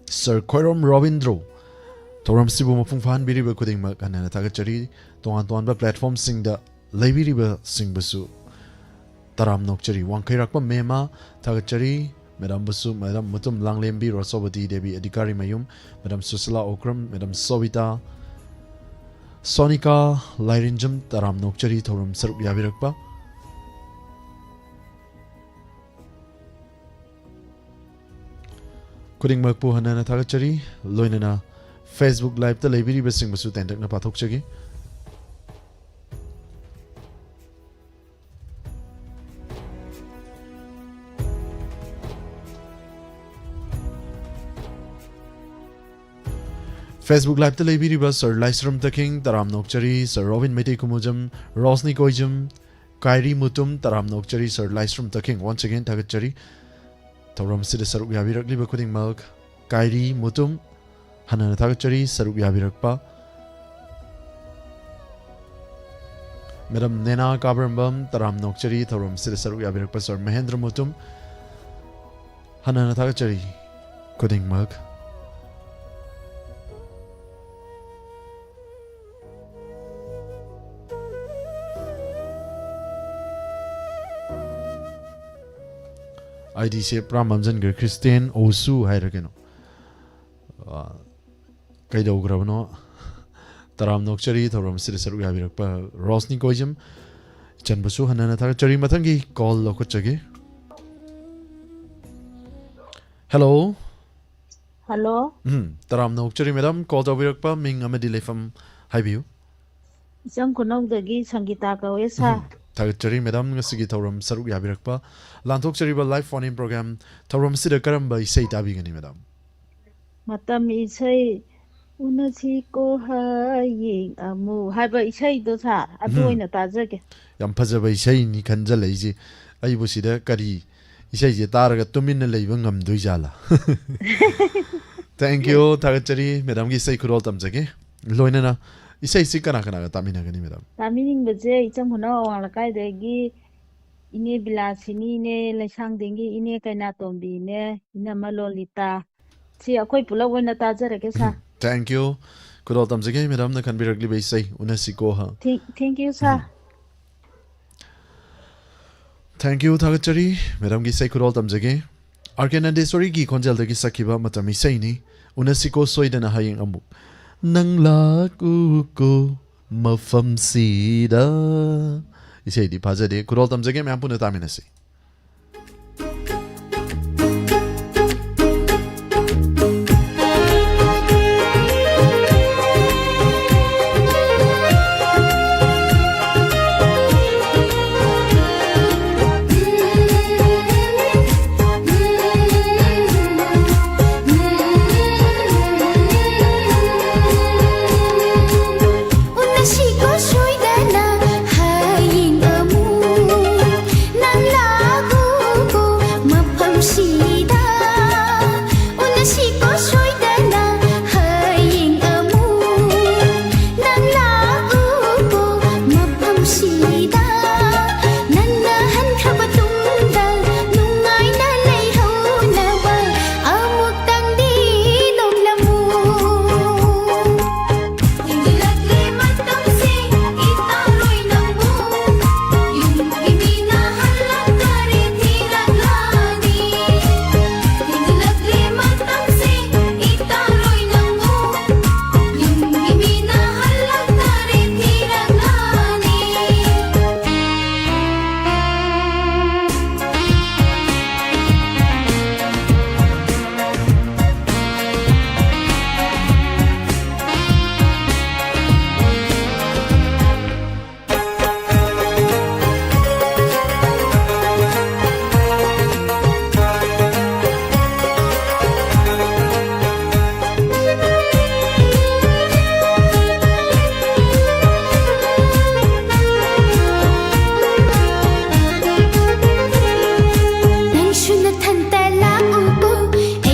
ꯁꯔ ꯈ꯭ꯋꯥꯏꯔꯣꯝ ꯔꯣꯕꯤꯟꯗ꯭ꯔꯣ, ꯊꯧꯔꯝꯁꯤꯕꯨ ꯃꯄꯨꯡ ꯐꯥꯍꯟꯕꯤꯔꯤꯕ ꯈꯨꯗꯤꯡꯃꯛ ꯍꯟꯅ ꯍꯟꯅ ꯊꯥꯒꯠꯆꯔꯤ꯫ ꯇꯣꯉꯥꯟ ꯇꯣꯉꯥꯟꯕ platformꯁꯤꯡꯗ ꯂꯩꯕꯤꯔꯤꯕꯁꯤꯡꯕꯨꯁꯨ ꯇꯔꯥꯝꯅ ꯑꯣꯛꯆꯔꯤ꯫ ꯋꯥꯡꯈꯩꯔꯥꯛꯄꯝ ꯃꯦꯃꯥ ꯊꯥꯒꯠꯆꯔꯤ꯫ ꯃꯦꯗꯥꯝꯕꯨꯁꯨ, ꯃꯦꯗꯥꯝ ꯃꯨꯇꯨꯝ ꯂꯥꯡꯂꯦꯝꯕꯤ, ꯔꯣꯁꯣꯕꯇꯤ ꯗꯦꯕꯤ ꯑꯙꯤꯀꯥꯔꯤ ꯃꯌꯨꯝ, ꯃꯦꯗꯥꯝ ꯁꯨꯁꯤꯂꯥ ꯑꯣꯀ꯭ꯔꯝ, ꯃꯦꯗꯥꯝ ꯁꯣꯕꯤꯇꯥ, ꯁꯣꯅꯤꯀꯥ ꯂꯥꯏꯔꯦꯟꯖꯝ ꯇꯔꯥꯝꯅ ꯑꯣꯛꯆꯔꯤ ꯊꯧꯔꯝ ꯁꯔꯨꯛ ꯌꯥꯕꯤꯔꯛꯄ꯫ ꯈꯨꯗꯤꯡꯃꯛꯄꯨ ꯍꯟꯅ ꯍꯟꯅ ꯊꯥꯒꯠꯆꯔꯤ꯫ ꯂꯣꯏꯅꯅ Facebook Liveꯇ ꯂꯩꯕꯤꯔꯤꯕꯁꯤꯡꯕꯨꯁꯨ ꯇꯦꯟꯇꯛꯅ ꯄꯥꯊꯣꯛꯆꯒꯦ꯫ Facebook Liveꯇ ꯂꯩꯕꯤꯔꯤꯕ ꯁꯔ ꯂꯥꯏꯁ꯭ꯔꯝ ꯇꯈꯦꯡ ꯇꯔꯥꯝꯅ ꯑꯣꯛꯆꯔꯤ, ꯁꯔ ꯔꯣꯕꯤꯟ ꯃꯩꯇꯩ ꯈꯨꯃꯨꯖꯝ, ꯔꯣꯁꯅꯤ ꯀꯣꯏꯖꯝ, ꯀꯥꯏꯔꯤ ꯃꯨꯇꯨꯝ ꯇꯔꯥꯝꯅ ꯑꯣꯛꯆꯔꯤ꯫ ꯁꯔ ꯂꯥꯏꯁ꯭ꯔꯝ ꯇꯈꯦꯡ once again ꯊꯥꯒꯠꯆꯔꯤ꯫ ꯊꯧꯔꯝꯁꯤꯗ ꯁꯔꯨꯛ ꯌꯥꯕꯤꯔꯛꯂꯤꯕ ꯈꯨꯗꯤꯡꯃꯛ꯫ ꯀꯥꯏꯔꯤ ꯃꯨꯇꯨꯝ ꯍꯟꯅ ꯍꯟꯅ ꯊꯥꯒꯠꯆꯔꯤ ꯁꯔꯨꯛ ꯌꯥꯕꯤꯔꯛꯄ꯫ ꯃꯦꯗꯥꯝ ꯅꯦꯅꯥ ꯀꯥꯕꯔꯝꯕꯝ ꯇꯔꯥꯝꯅ ꯑꯣꯛꯆꯔꯤ ꯊꯧꯔꯝꯁꯤꯗ ꯁꯔꯨꯛ ꯌꯥꯕꯤꯔꯛꯄ꯫ ꯁꯔ ꯃꯍꯦꯟꯗ꯭ꯔ ꯃꯨꯇꯨꯝ, ꯍꯟꯅ ꯍꯟꯅ ꯊꯥꯒꯠꯆꯔꯤ ꯈꯨꯗꯤꯡꯃꯛ꯫ ꯑꯥꯏ ꯗꯤꯁꯦ ꯄꯨꯔꯥ ꯃꯝꯖꯟꯈ꯭ꯔꯦ, ꯈ꯭ꯔꯤꯁꯇꯦꯟ ꯑꯣꯁꯨ ꯍꯥꯏꯔ ꯀꯩꯅꯣ꯫ ꯑꯥ, ꯀꯩꯗꯧꯈ꯭ꯔꯕꯅꯣ? ꯇꯔꯥꯝꯅ ꯑꯣꯛꯆꯔꯤ ꯊꯧꯔꯝ ꯑꯁꯤꯗ ꯁꯔꯨꯛ ꯌꯥꯕꯤꯔꯛꯄ ꯔꯣꯁꯅꯤ ꯀꯣꯏꯖꯝ ꯏꯆꯟꯕꯨꯁꯨ ꯍꯟꯅ ꯍꯟꯅ ꯊꯥꯒꯠꯆꯔꯤ꯫ ꯃꯊꯪꯒꯤ ꯀꯣꯜ ꯂꯧꯈꯠꯆꯒꯦ꯫ ꯍꯦꯜꯂꯣ꯫ ꯍꯜꯂꯣ꯫ ꯎꯝ, ꯇꯔꯥꯝꯅ ꯑꯣꯛꯆꯔꯤ ꯃꯦꯗꯥꯝ, ꯀꯣꯜ ꯇꯧꯕꯤꯔꯛꯄ ꯃꯤꯡ ꯑꯃꯗꯤ ꯂꯩꯐꯝ ꯍꯥꯏꯕꯤꯌꯨ꯫ ꯏꯆꯝ ꯈꯨꯅꯧꯗꯒꯤ ꯁꯪꯒꯤꯇꯥ ꯀꯧꯋꯦ ꯁꯥꯔ꯫ ꯎꯝ, ꯊꯥꯒꯠꯆꯔꯤ ꯃꯦꯗꯥꯝ, ꯉꯁꯤꯒꯤ ꯊꯧꯔꯝ ꯁꯔꯨꯛ ꯌꯥꯕꯤꯔꯛꯄ꯫ ꯂꯥꯟꯊꯣꯛꯆꯔꯤꯕ ꯂꯥꯏꯚ ꯐꯣꯟ ꯏꯟ ꯄ꯭ꯔꯣꯒ꯭ꯔꯥꯝ ꯊꯧꯔꯝ ꯑꯁꯤꯗ ꯀꯔꯝꯕ ꯏꯁꯩ ꯇꯥꯕꯤꯒꯅꯤ ꯃꯦꯗꯥꯝ? ꯃꯇꯝ ꯏꯁꯩ ꯎꯅꯁꯤꯀꯣ ꯍꯌꯦꯡ ꯑꯃꯨꯛ ꯍꯥꯏꯕ ꯏꯁꯩꯗꯣ ꯁꯥꯔ, ꯑꯗꯨ ꯎꯝ꯫ ꯑꯣꯏꯅ ꯇꯥꯖꯒꯦ꯫ ꯌꯥꯝ ꯐꯖꯕ ꯏꯁꯩꯅꯤ ꯈꯟꯖꯜꯂꯛꯏꯁꯦ꯫ ꯑꯩꯕꯨ ꯁꯤꯗ ꯀꯔꯤ ꯏꯁꯩꯁꯦ ꯇꯥꯔꯒ ꯇꯨꯃꯤꯟꯅ ꯂꯩꯕ ꯉꯝꯗꯣꯏ ꯖꯥꯠꯂꯥ? Thank you, ꯊꯥꯒꯠꯆꯔꯤ꯫ ꯃꯦꯗꯥꯝꯒꯤ ꯏꯁꯩ ꯈꯨꯗꯣꯜ ꯇꯝꯖꯒꯦ꯫ ꯂꯣꯏꯅꯅ ꯏꯁꯩꯁꯤ ꯀꯅꯥ ꯀꯅꯥꯒ ꯇꯥꯃꯤꯟꯅꯒꯅꯤ ꯃꯦꯗꯥꯝ? ꯇꯥꯃꯤꯟꯅꯤꯡꯕꯁꯦ ꯏꯆꯝ ꯈꯨꯅꯧ ꯑꯋꯥꯡ ꯂꯩꯀꯥꯏꯗꯒꯤ ꯏꯅꯦ ꯕꯤꯂꯥꯁꯤꯅꯤꯅꯦ, ꯂꯩꯁꯥꯡꯗꯦꯡꯒꯤ ꯏꯅꯦ ꯀꯩꯅꯥꯇꯣꯝꯕꯤꯅꯦ, ꯏꯅꯝꯃ ꯂꯣꯂꯤꯇꯥ꯫ ꯁꯤ ꯑꯩꯈꯣꯏ ꯄꯨꯂꯞ ꯑꯣꯏꯅ ꯇꯥꯖꯔꯒꯦ ꯁꯥꯔ꯫ Thank you꯫ ꯈꯨꯗꯣꯜ ꯇꯝꯖꯒꯦ ꯃꯦꯗꯥꯝꯅ ꯈꯟꯕꯤꯔꯛꯂꯤꯕ ꯏꯁꯩ ꯎꯅꯁꯤꯀꯣ ꯍ꯫ Thank, thank you sir. Thank you, ꯊꯥꯒꯠꯆꯔꯤ꯫ ꯃꯦꯗꯥꯝꯒꯤ ꯏꯁꯩ ꯈꯨꯗꯣꯜ ꯇꯝꯖꯒꯦ꯫ ꯑꯥꯔ ꯀꯦ ꯅꯟꯗꯦꯁꯣꯔꯤꯒꯤ ꯈꯣꯟꯖꯦꯜꯗꯒꯤ ꯁꯛꯈꯤꯕ ꯃꯇꯝ ꯏꯁꯩꯅꯤ꯫ ꯎꯅꯁꯤꯀꯣ ꯁꯣꯏꯗꯅ ꯍꯌꯦꯡ ꯑꯃꯨꯛ꯫ ꯅꯪ ꯂꯥꯛꯎꯀꯣ ꯃꯐꯝꯁꯤꯗ꯫ ꯏꯁꯩꯗꯤ ꯐꯥꯖꯗꯦ꯫ ꯈꯨꯗꯣꯜ ꯇꯝꯖꯒꯦ, ꯃꯌꯥꯝ ꯄꯨꯟꯅ ꯇꯥꯃꯤꯟꯅꯁꯤ꯫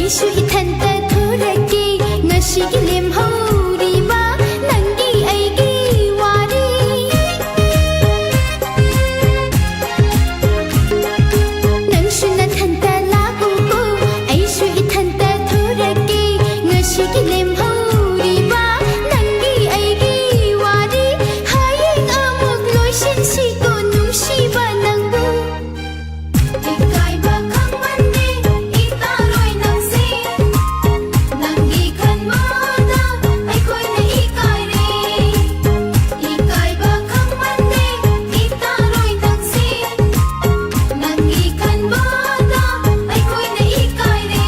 ꯑꯩꯁꯨ ꯏꯊꯟꯇ ꯊꯣꯔꯛꯀꯦ ꯉꯁꯤꯒꯤ ꯂꯦꯝꯍꯧꯔꯤꯕ ꯅꯪꯒꯤ ꯑꯩꯒꯤ ꯋꯥꯔꯤ꯫ ꯅꯪꯁꯨ ꯅꯊꯟꯇ ꯂꯥꯛꯎꯀꯣ, ꯑꯩꯁꯨ ꯏꯊꯟꯇ ꯊꯣꯔꯛꯀꯦ ꯉꯁꯤꯒꯤ ꯂꯦꯝꯍꯧꯔꯤꯕ ꯅꯪꯒꯤ ꯑꯩꯒꯤ ꯋꯥꯔꯤ꯫ ꯍꯌꯦꯡ ꯑꯃꯨꯛ ꯂꯣꯏꯁꯤꯟꯁꯤꯀꯣ ꯅꯨꯡꯁꯤꯕ ꯅꯪꯕꯨ꯫ ꯏꯀꯥꯏꯕ ꯈꯪꯃꯟꯗꯦ ꯏꯇꯥꯔꯣꯏ ꯅꯪꯁꯦ꯫ ꯅꯪꯒꯤ ꯈꯟꯕꯗ ꯑꯩꯈꯣꯏꯅ ꯏꯀꯥꯏꯔꯦ꯫ ꯏꯀꯥꯏꯕ ꯈꯪꯃꯟꯗꯦ ꯏꯇꯥꯔꯣꯏ ꯅꯪꯁꯦ꯫ ꯅꯪꯒꯤ ꯈꯟꯕꯗ ꯑꯩꯈꯣꯏꯅ ꯏꯀꯥꯏꯔꯦ꯫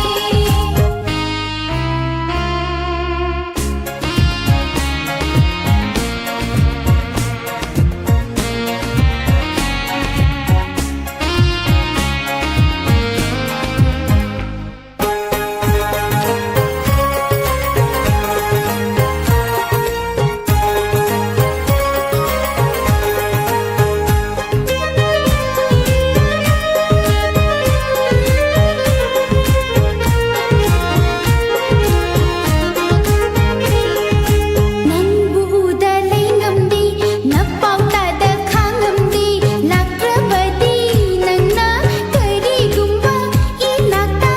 ꯅꯪꯕꯨ ꯎꯗ ꯂꯩ ꯉꯝꯗꯦ, ꯅꯄꯥꯎ ꯇꯥꯗ ꯈꯥꯡꯉꯝꯗꯦ, ꯂꯥꯛꯇ꯭ꯔꯕꯗꯤ ꯅꯪꯅ ꯀꯔꯤꯒꯨꯝꯕ ꯏꯅꯥꯛꯇ꯫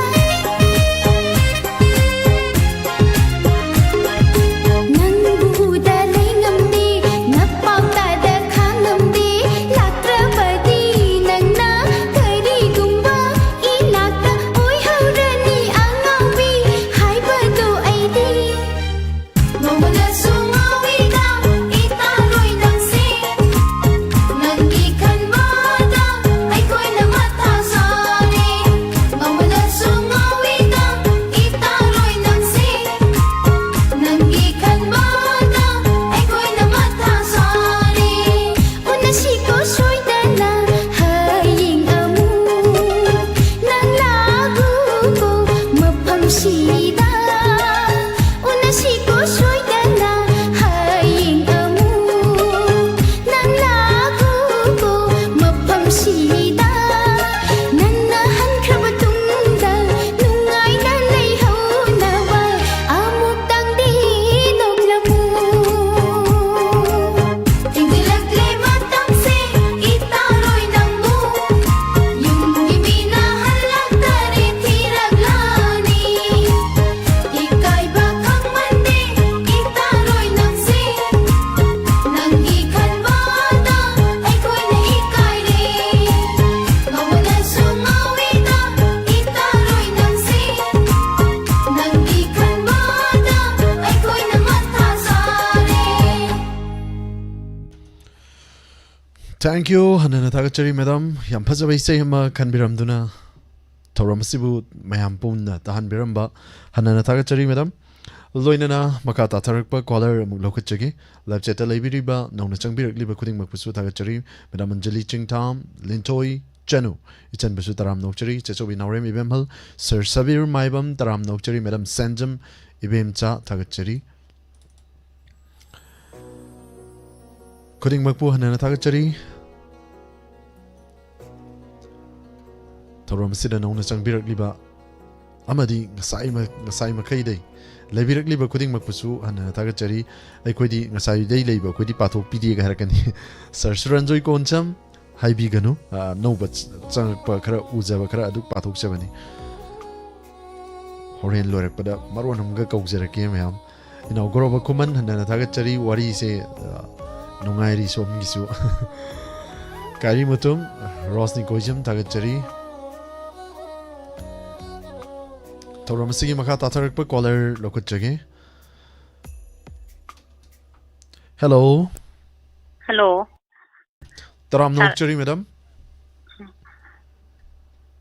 ꯅꯪꯕꯨ ꯎꯗ ꯂꯩ ꯉꯝꯗꯦ, ꯅꯄꯥꯎ ꯇꯥꯗ ꯈꯥꯡꯉꯝꯗꯦ, ꯂꯥꯛꯇ꯭ꯔꯕꯗꯤ ꯅꯪꯅ ꯀꯔꯤꯒꯨꯝꯕ ꯏꯅꯥꯛꯇ ꯑꯣꯏꯍꯧꯔꯅꯤ ꯑꯉꯥꯎꯕꯤ ꯍꯥꯏꯕꯗꯣ ꯑꯩꯗꯤ꯫ ꯅꯣꯡꯃꯗꯁꯨ ꯉꯥꯎꯏꯗ ꯏꯇꯥꯔꯣꯏ ꯅꯪꯁꯦ꯫ ꯅꯪꯒꯤ ꯈꯟꯕꯗ ꯑꯩꯈꯣꯏꯅ ꯃꯊꯥ ꯁꯥꯔꯦ꯫ ꯅꯣꯡꯃꯗꯁꯨ ꯉꯥꯎꯏꯗ ꯏꯇꯥꯔꯣꯏ ꯅꯪꯁꯦ꯫ ꯅꯪꯒꯤ ꯈꯟꯕꯗ ꯑꯩꯈꯣꯏꯅ ꯃꯊꯥ ꯁꯥꯔꯦ꯫ ꯎꯅꯁꯤꯀꯣ ꯁꯣꯏꯗꯅ ꯍꯌꯦꯡ ꯑꯃꯨꯛ꯫ ꯅꯪ ꯂꯥꯛꯎꯀꯣ ꯃꯐꯝꯁꯤꯗ꯫ ꯎꯅꯁꯤꯀꯣ ꯁꯣꯏꯗꯅ ꯍꯌꯦꯡ ꯑꯃꯨꯛ꯫ ꯅꯪ ꯂꯥꯛꯎꯀꯣ ꯃꯐꯝꯁꯤꯗ꯫ ꯅꯪꯅ ꯍꯟꯈ꯭ꯔꯕ ꯇꯨꯡꯗ ꯅꯨꯡꯉꯥꯏꯅ Thank you. ꯍꯟꯅꯅ ꯊꯥꯒꯠꯆꯔꯤ, ꯃꯦꯗꯥꯝ꯫ ꯌꯥꯝ ꯐꯖꯕ ꯏꯁꯩ ꯑꯃ ꯈꯟꯕꯤꯔꯝꯗꯨꯅ ꯊꯧꯔꯝ ꯑꯁꯤꯕꯨ ꯃꯌꯥꯝ ꯄꯨꯝꯅ ꯇꯥꯍꯟꯕꯤꯔꯝꯕ ꯍꯟꯅꯅ ꯊꯥꯒꯠꯆꯔꯤ, ꯃꯦꯗꯥꯝ꯫ ꯂꯣꯏꯅꯅ ꯃꯈꯥ ꯇꯥꯊꯔꯛꯄ ꯀꯣꯂꯔ ꯑꯃꯨꯛ ꯂꯧꯈꯠꯆꯒꯦ꯫ ꯂꯥꯏꯚ ꯆꯦꯠꯇ ꯂꯩꯕꯤꯔꯤꯕ ꯅꯧꯅ ꯆꯪꯕꯤꯔꯛꯂꯤꯕ ꯈꯨꯗꯤꯡꯃꯛꯄꯨꯁꯨ ꯊꯥꯒꯠꯆꯔꯤ꯫ ꯃꯦꯗꯥꯝ ꯑꯟꯖꯂꯤ ꯆꯤꯡꯊꯥꯝ, ꯂꯤꯟꯊꯣꯏ ꯆꯅꯨ, ꯏꯆꯟꯕꯨꯁꯨ ꯇꯔꯥꯝꯅ ꯑꯣꯛꯆꯔꯤ꯫ ꯆꯦꯆꯧꯕꯤ ꯅꯥꯎꯔꯦꯝ ꯏꯕꯦꯝꯍꯜ, ꯁꯔ ꯁꯕꯤꯔ ꯃꯥꯏꯕꯝ, ꯇꯔꯥꯝꯅ ꯑꯣꯛꯆꯔꯤ꯫ ꯃꯦꯗꯥꯝ ꯁꯦꯟꯖꯝ ꯏꯕꯦꯝꯆꯥ, ꯊꯥꯒꯠꯆꯔꯤ꯫ ꯈꯨꯗꯤꯡꯃꯛꯄꯨ ꯍꯟꯅꯅ ꯊꯥꯒꯠꯆꯔꯤ꯫ ꯊꯧꯔꯝ ꯑꯁꯤꯗ ꯅꯧꯅ ꯆꯪꯕꯤꯔꯛꯂꯤꯕ ꯑꯃꯗꯤ ꯉꯁꯥꯏ ꯃ-, ꯉꯁꯥꯏ ꯃꯈꯩꯗꯩ ꯂꯩꯕꯤꯔꯛꯂꯤꯕ ꯈꯨꯗꯤꯡꯃꯛꯄꯨꯁꯨ ꯍꯟꯅꯅ ꯊꯥꯒꯠꯆꯔꯤ꯫ ꯑꯩꯈꯣꯏꯗꯤ ꯉꯁꯥꯏꯗꯩ ꯂꯩꯕ ꯑꯩꯈꯣꯏꯗꯤ ꯄꯥꯊꯣꯛꯄꯤꯗꯦꯒ ꯍꯥꯏꯔꯛꯀꯅꯤ꯫ ꯁꯔ ꯁꯨꯔꯟꯖꯣꯏ ꯀꯣꯟꯁꯝ, ꯍꯥꯏꯕꯤꯒꯅꯨ꯫ ꯑ, ꯑꯅꯧꯕ ꯆ-, ꯆꯪꯉꯛꯄ ꯈꯔ ꯎꯖꯕ ꯈꯔ ꯑꯗꯨ ꯄꯥꯊꯣꯛꯆꯕꯅꯤ꯫ ꯍꯣꯔꯦꯟ ꯂꯣꯏꯔꯛꯄꯗ ꯃꯔꯣꯟ ꯑꯃꯒ ꯀꯧꯖꯔꯛꯀꯦ ꯃꯌꯥꯝ꯫ ꯏꯅꯥꯎ ꯒꯣꯔꯣꯕ ꯈꯨꯃꯟ, ꯍꯟꯅꯅ ꯊꯥꯒꯠꯆꯔꯤ꯫ ꯋꯥꯔꯤꯁꯦ, ꯑ, ꯅꯨꯡꯉꯥꯏꯔꯤ ꯁꯣꯝꯒꯤꯁꯨ꯫ ꯀꯥꯏꯔꯤ ꯃꯨꯇꯨꯝ, ꯔꯣꯁꯅꯤ ꯀꯣꯏꯖꯝ, ꯊꯥꯒꯠꯆꯔꯤ꯫ ꯊꯧꯔꯝ ꯑꯁꯤꯒꯤ ꯃꯈꯥ ꯇꯥꯊꯔꯛꯄ ꯀꯣꯂꯔ ꯂꯧꯈꯠꯆꯒꯦ꯫ ꯍꯦꯜꯂꯣ꯫ ꯍꯦꯜꯂꯣ꯫ ꯇꯔꯥꯝꯅ ꯁꯥꯔ꯫ ꯑꯣꯛꯆꯔꯤ, ꯃꯦꯗꯥꯝ꯫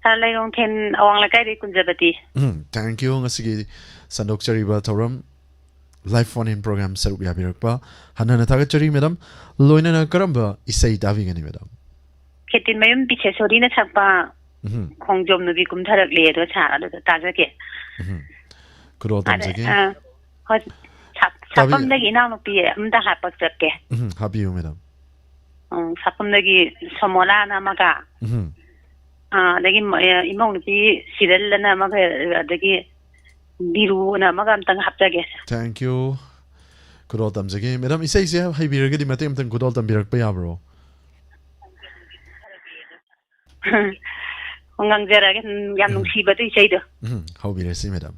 ꯁꯥꯔ, ꯂꯩꯔꯣꯡꯊꯦꯟ ꯑꯋꯥꯡ ꯂꯩꯀꯥꯏꯗꯒꯤ ꯀꯨꯟꯖꯕꯇꯤ꯫ ꯎꯝ, thank you꯫ ꯉꯁꯤꯒꯤ ꯁꯟꯗꯣꯛꯆꯔꯤꯕ ꯊꯧꯔꯝ live phone in program ꯁꯔꯨꯛ ꯌꯥꯕꯤꯔꯛꯄ ꯍꯟꯅ ꯍꯟꯅ ꯊꯥꯒꯠꯆꯔꯤ, ꯃꯦꯗꯥꯝ꯫ ꯂꯣꯏꯅꯅ ꯀꯔꯝꯕ ꯏꯁꯩ ꯇꯥꯕꯤꯒꯅꯤ, ꯃꯦꯗꯥꯝ? ꯈꯦꯇꯤꯃꯌꯨꯝ ꯕꯤꯁꯦꯁꯣꯔꯤꯅ ꯁꯛꯄ ꯎꯝ꯫ ꯈꯣꯡꯖꯣꯝ ꯅꯨꯕꯤ ꯀꯨꯝꯊꯔꯛꯂꯦ ꯑꯗꯣ ꯁꯥꯔ ꯑꯗꯨꯗ ꯇꯥꯖꯒꯦ꯫ ꯎꯝ꯫ ꯈꯨꯗꯣꯜ ꯑꯗ, ꯇꯝꯖꯒꯦ꯫ ꯑ, ꯍꯣꯏ, ꯁꯥ-, ꯇꯥꯕꯤ-, ꯁꯥꯐꯝꯗꯒꯤ ꯏꯅꯥꯎꯅꯨꯄꯤ ꯑꯝꯇ ꯍꯥꯞꯄꯛꯆꯔꯛꯀꯦ꯫ ꯎꯝ, ꯍꯥꯞꯄꯤꯌꯨ, ꯃꯦꯗꯥꯝ꯫ ꯎꯝ, ꯁꯥꯐꯝꯗꯒꯤ ꯁꯣꯃꯣꯂꯥꯅ ꯑꯃꯒ, ꯎꯝ꯫ ꯑ, ꯑꯗꯒꯤ ꯃ-, ꯑ, ꯏꯃꯧꯅꯨꯄꯤ ꯁꯤꯔꯜꯂꯅ ꯑꯃꯒ, ꯑꯗꯒꯤ ꯕꯤꯔꯨꯅ ꯑꯃꯒ ꯑꯝꯇꯪ ꯍꯥꯞꯆꯒꯦ꯫ Thank you꯫ ꯈꯨꯗꯣꯜ ꯇꯝꯖꯒꯦ꯫ ꯃꯦꯗꯥꯝ, ꯏꯁꯩꯁꯦ ꯍꯩꯕꯤꯔꯒꯗꯤ ꯃꯇꯦꯛ ꯑꯃꯇꯪ ꯈꯨꯗꯣꯜ ꯇꯝꯕꯤꯔꯛꯄ ꯌꯥꯕ꯭ꯔꯣ? ꯉꯥꯡꯖꯔꯒꯦ꯫ ꯎꯝ, ꯌꯥꯝ ꯎꯝ꯫ ꯅꯨꯡꯁꯤꯕꯗꯣ ꯏꯁꯩꯗꯣ꯫ ꯎꯝ, ꯍꯧꯕꯤꯔꯁꯤ, ꯃꯦꯗꯥꯝ꯫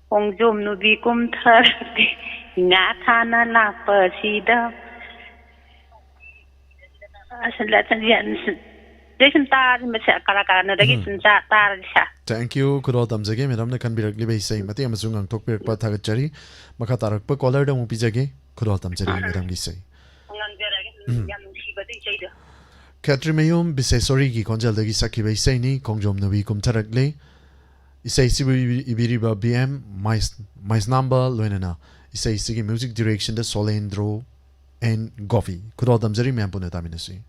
ꯈꯣꯡꯖꯣꯝ ꯅꯨꯕꯤ ꯀꯨꯝꯊꯔꯛꯇꯦ, ꯉꯥ ꯊꯥꯅ ꯂꯥꯛꯄꯁꯤꯗ꯫ ꯑꯁ, ꯂ-, ꯁ-, ꯁ-, ꯁꯤꯗꯩ ꯁꯨꯝ ꯇꯥꯔꯗꯤ ꯃꯁꯦ ꯀꯔꯥ ꯀꯔꯥꯅꯣꯗꯒꯤ ꯎꯝ꯫ ꯁꯨꯝ ꯆꯥ-, ꯇꯥꯔꯗꯤ ꯁꯥ꯫ Thank you꯫ ꯈꯨꯗꯣꯜ ꯇꯝꯖꯒꯦ, ꯃꯦꯗꯥꯝꯅ ꯈꯟꯕꯤꯔꯛꯂꯤꯕ ꯏꯁꯩ ꯃꯇꯦꯛ ꯑꯃꯁꯨ ꯉꯥꯡꯊꯣꯛꯄꯤꯔꯛꯄ ꯊꯥꯒꯠꯆꯔꯤ꯫ ꯃꯈꯥ ꯇꯥꯔꯛꯄ ꯀꯣꯂꯔꯗ ꯑꯃꯨꯛ ꯄꯤꯖꯒꯦ꯫ ꯈꯨꯗꯣꯜ ꯇꯝꯖꯔꯤ, ꯎꯝ꯫ ꯃꯦꯗꯥꯝꯒꯤ ꯏꯁꯩ꯫ ꯎꯝ꯫ ꯌꯥꯝ ꯅꯨꯡꯁꯤꯕ ꯑꯗꯨ ꯏꯁꯩꯗꯣ꯫ ꯈꯦꯇ꯭ꯔꯤꯃꯌꯨꯝ ꯕꯤꯁꯦꯁꯣꯔꯤꯒꯤ ꯈꯣꯟꯖꯦꯜꯗꯒꯤ ꯁꯛꯈꯤꯕ ꯏꯁꯩꯅꯤ, ꯈꯣꯡꯖꯣꯝ ꯅꯨꯕꯤ ꯀꯨꯝꯊꯔꯛꯂꯦ꯫ ꯏꯁꯩꯁꯤꯕꯨ ꯏꯕꯤ-, ꯏꯕꯤꯔꯤꯕ ꯕꯤ ꯑꯦꯝ ꯃꯥꯏꯁ-, ꯃꯥꯏꯁꯅꯥꯝꯕ ꯂꯣꯏꯅꯅ ꯏꯁꯩꯁꯤꯒꯤ music directionꯗ ꯁꯣꯂꯦꯟꯗ꯭ꯔꯣ ꯑꯦꯟ ꯒꯣꯄꯤ꯫ ꯈꯨꯗꯣꯜ ꯇꯝꯖꯔꯤ, ꯃꯌꯥꯝ ꯄꯨꯟꯅ ꯇꯥꯃꯤꯟꯅꯁꯤ꯫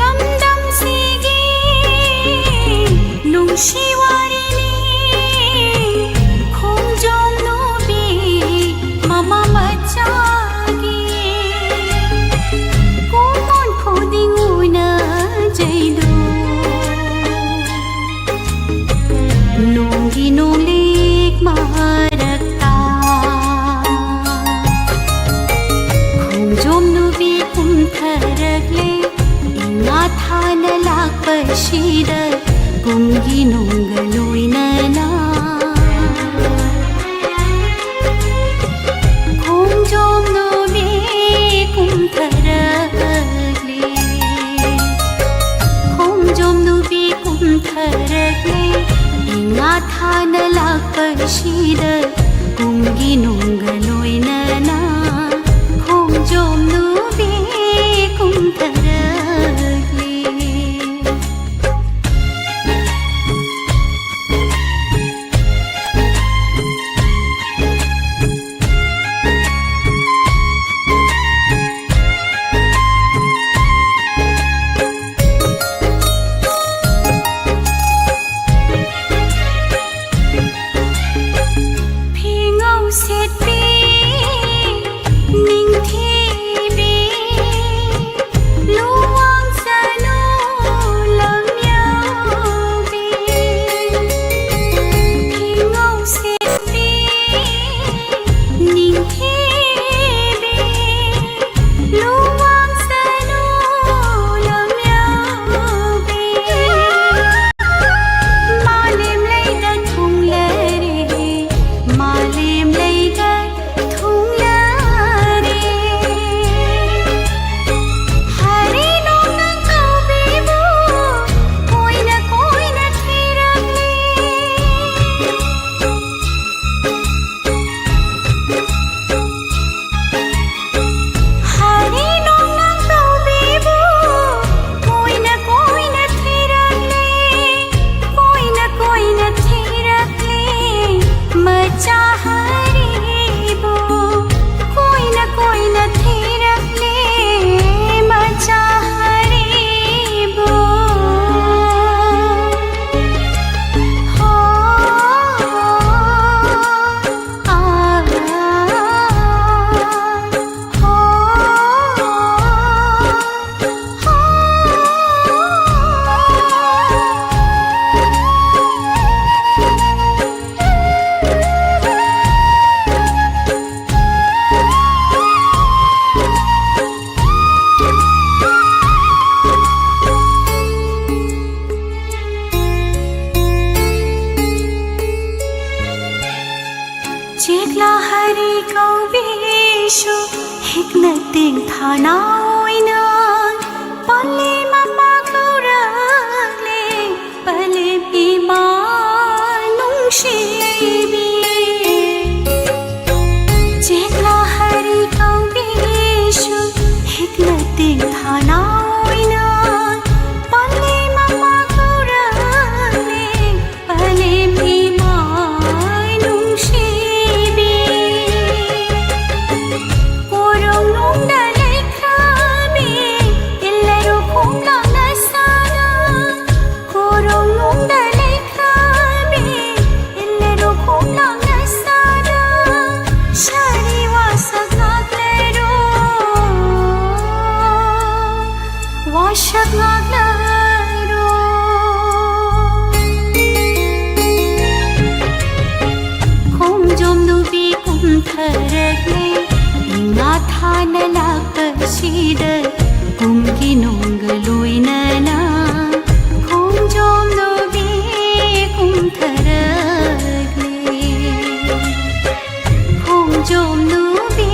ꯂꯝꯗꯝꯁꯤꯒꯤ ꯅꯨꯡꯁꯤ ꯋꯥꯔꯤꯅꯤ, ꯈꯣꯡꯖꯣꯝ ꯅꯨꯕꯤ ꯃꯃꯥ ꯃꯆꯥꯒꯤ ꯀꯨꯝꯑꯣꯟ ꯈꯨꯗꯤꯡ ꯎꯅꯖꯩꯗꯣ꯫ ꯅꯣꯡꯒꯤ ꯅꯣꯡꯂꯤꯛ ꯃꯔꯛꯇ ꯈꯣꯡꯖꯣꯝ ꯅꯨꯕꯤ ꯀꯨꯝꯊꯔꯛꯂꯦ, ꯏꯉꯥ ꯊꯥꯅ ꯂꯥꯛꯄꯁꯤꯗ ꯀꯨꯝꯒꯤ ꯅꯣꯡꯒ ꯂꯣꯏꯅꯅ꯫ ꯈꯣꯡꯖꯣꯝ ꯅꯨꯕꯤ ꯀꯨꯝꯊꯔꯛꯂꯦ, ꯈꯣꯡꯖꯣꯝ ꯅꯨꯕꯤ ꯀꯨꯝꯊꯔꯛꯂꯦ, ꯏꯉꯥ ꯊꯥꯅ ꯂꯥꯛꯄꯁꯤꯗ ꯀꯨꯝꯒꯤ ꯅꯣꯡꯒ ꯂꯣꯏꯅꯅ ꯈꯣꯡꯖꯣꯝ ꯅꯨꯕꯤ ꯀꯨꯝꯊꯔꯛꯂꯦ꯫ ꯐꯤꯉꯧ ꯁꯦꯠ ꯇꯤꯡꯊꯥꯅ ꯑꯣꯏꯅ ꯄꯂꯦꯝ ꯑꯃ ꯀꯧꯔꯛꯂꯦ, ꯄꯂꯦꯝ ꯏꯃꯥ ꯅꯨꯡꯁꯤꯕꯤ꯫ ꯆꯦꯛꯂꯥ ꯍꯔꯤ ꯀꯧꯕꯤꯁꯨ ꯍꯤꯛꯅ ꯇꯤꯡꯊꯥꯅ ꯑꯣꯏꯅ ꯄꯂꯦꯝ ꯑꯃ ꯀꯧꯔꯛꯂꯦ, ꯄꯂꯦꯝ ꯏꯃꯥ ꯅꯨꯡꯁꯤꯕꯤ꯫ ꯀꯣꯔꯣꯡꯅꯨꯡꯗ ꯂꯩꯈ꯭ꯔꯕꯤ ꯏꯜꯂꯔꯨ ꯈꯣꯝꯂꯥꯡꯅ ꯁꯥꯅ, ꯀꯣꯔꯣꯡꯅꯨꯡꯗ ꯂꯩꯈ꯭ꯔꯕꯤ ꯏꯜꯂꯔꯨ ꯈꯣꯝꯂꯥꯡꯅ ꯁꯥꯅ, ꯁꯥꯔꯤ ꯋꯥꯁꯛ ꯉꯥꯛꯂꯔꯣ, ꯋꯥꯁꯛ ꯉꯥꯛꯂꯔꯣ꯫ ꯈꯣꯡꯖꯣꯝ ꯅꯨꯕꯤ ꯀꯨꯝꯊꯔꯛꯂꯦ, ꯏꯉꯥ ꯊꯥꯅ ꯂꯥꯛꯄꯁꯤꯗ ꯀꯨꯝꯀꯤ ꯅꯣꯡꯒ ꯂꯣꯏꯅꯅ ꯈꯣꯡꯖꯣꯝ ꯅꯨꯕꯤ ꯀꯨꯝꯊꯔꯛꯂꯦ꯫ ꯈꯣꯡꯖꯣꯝ ꯅꯨꯕꯤ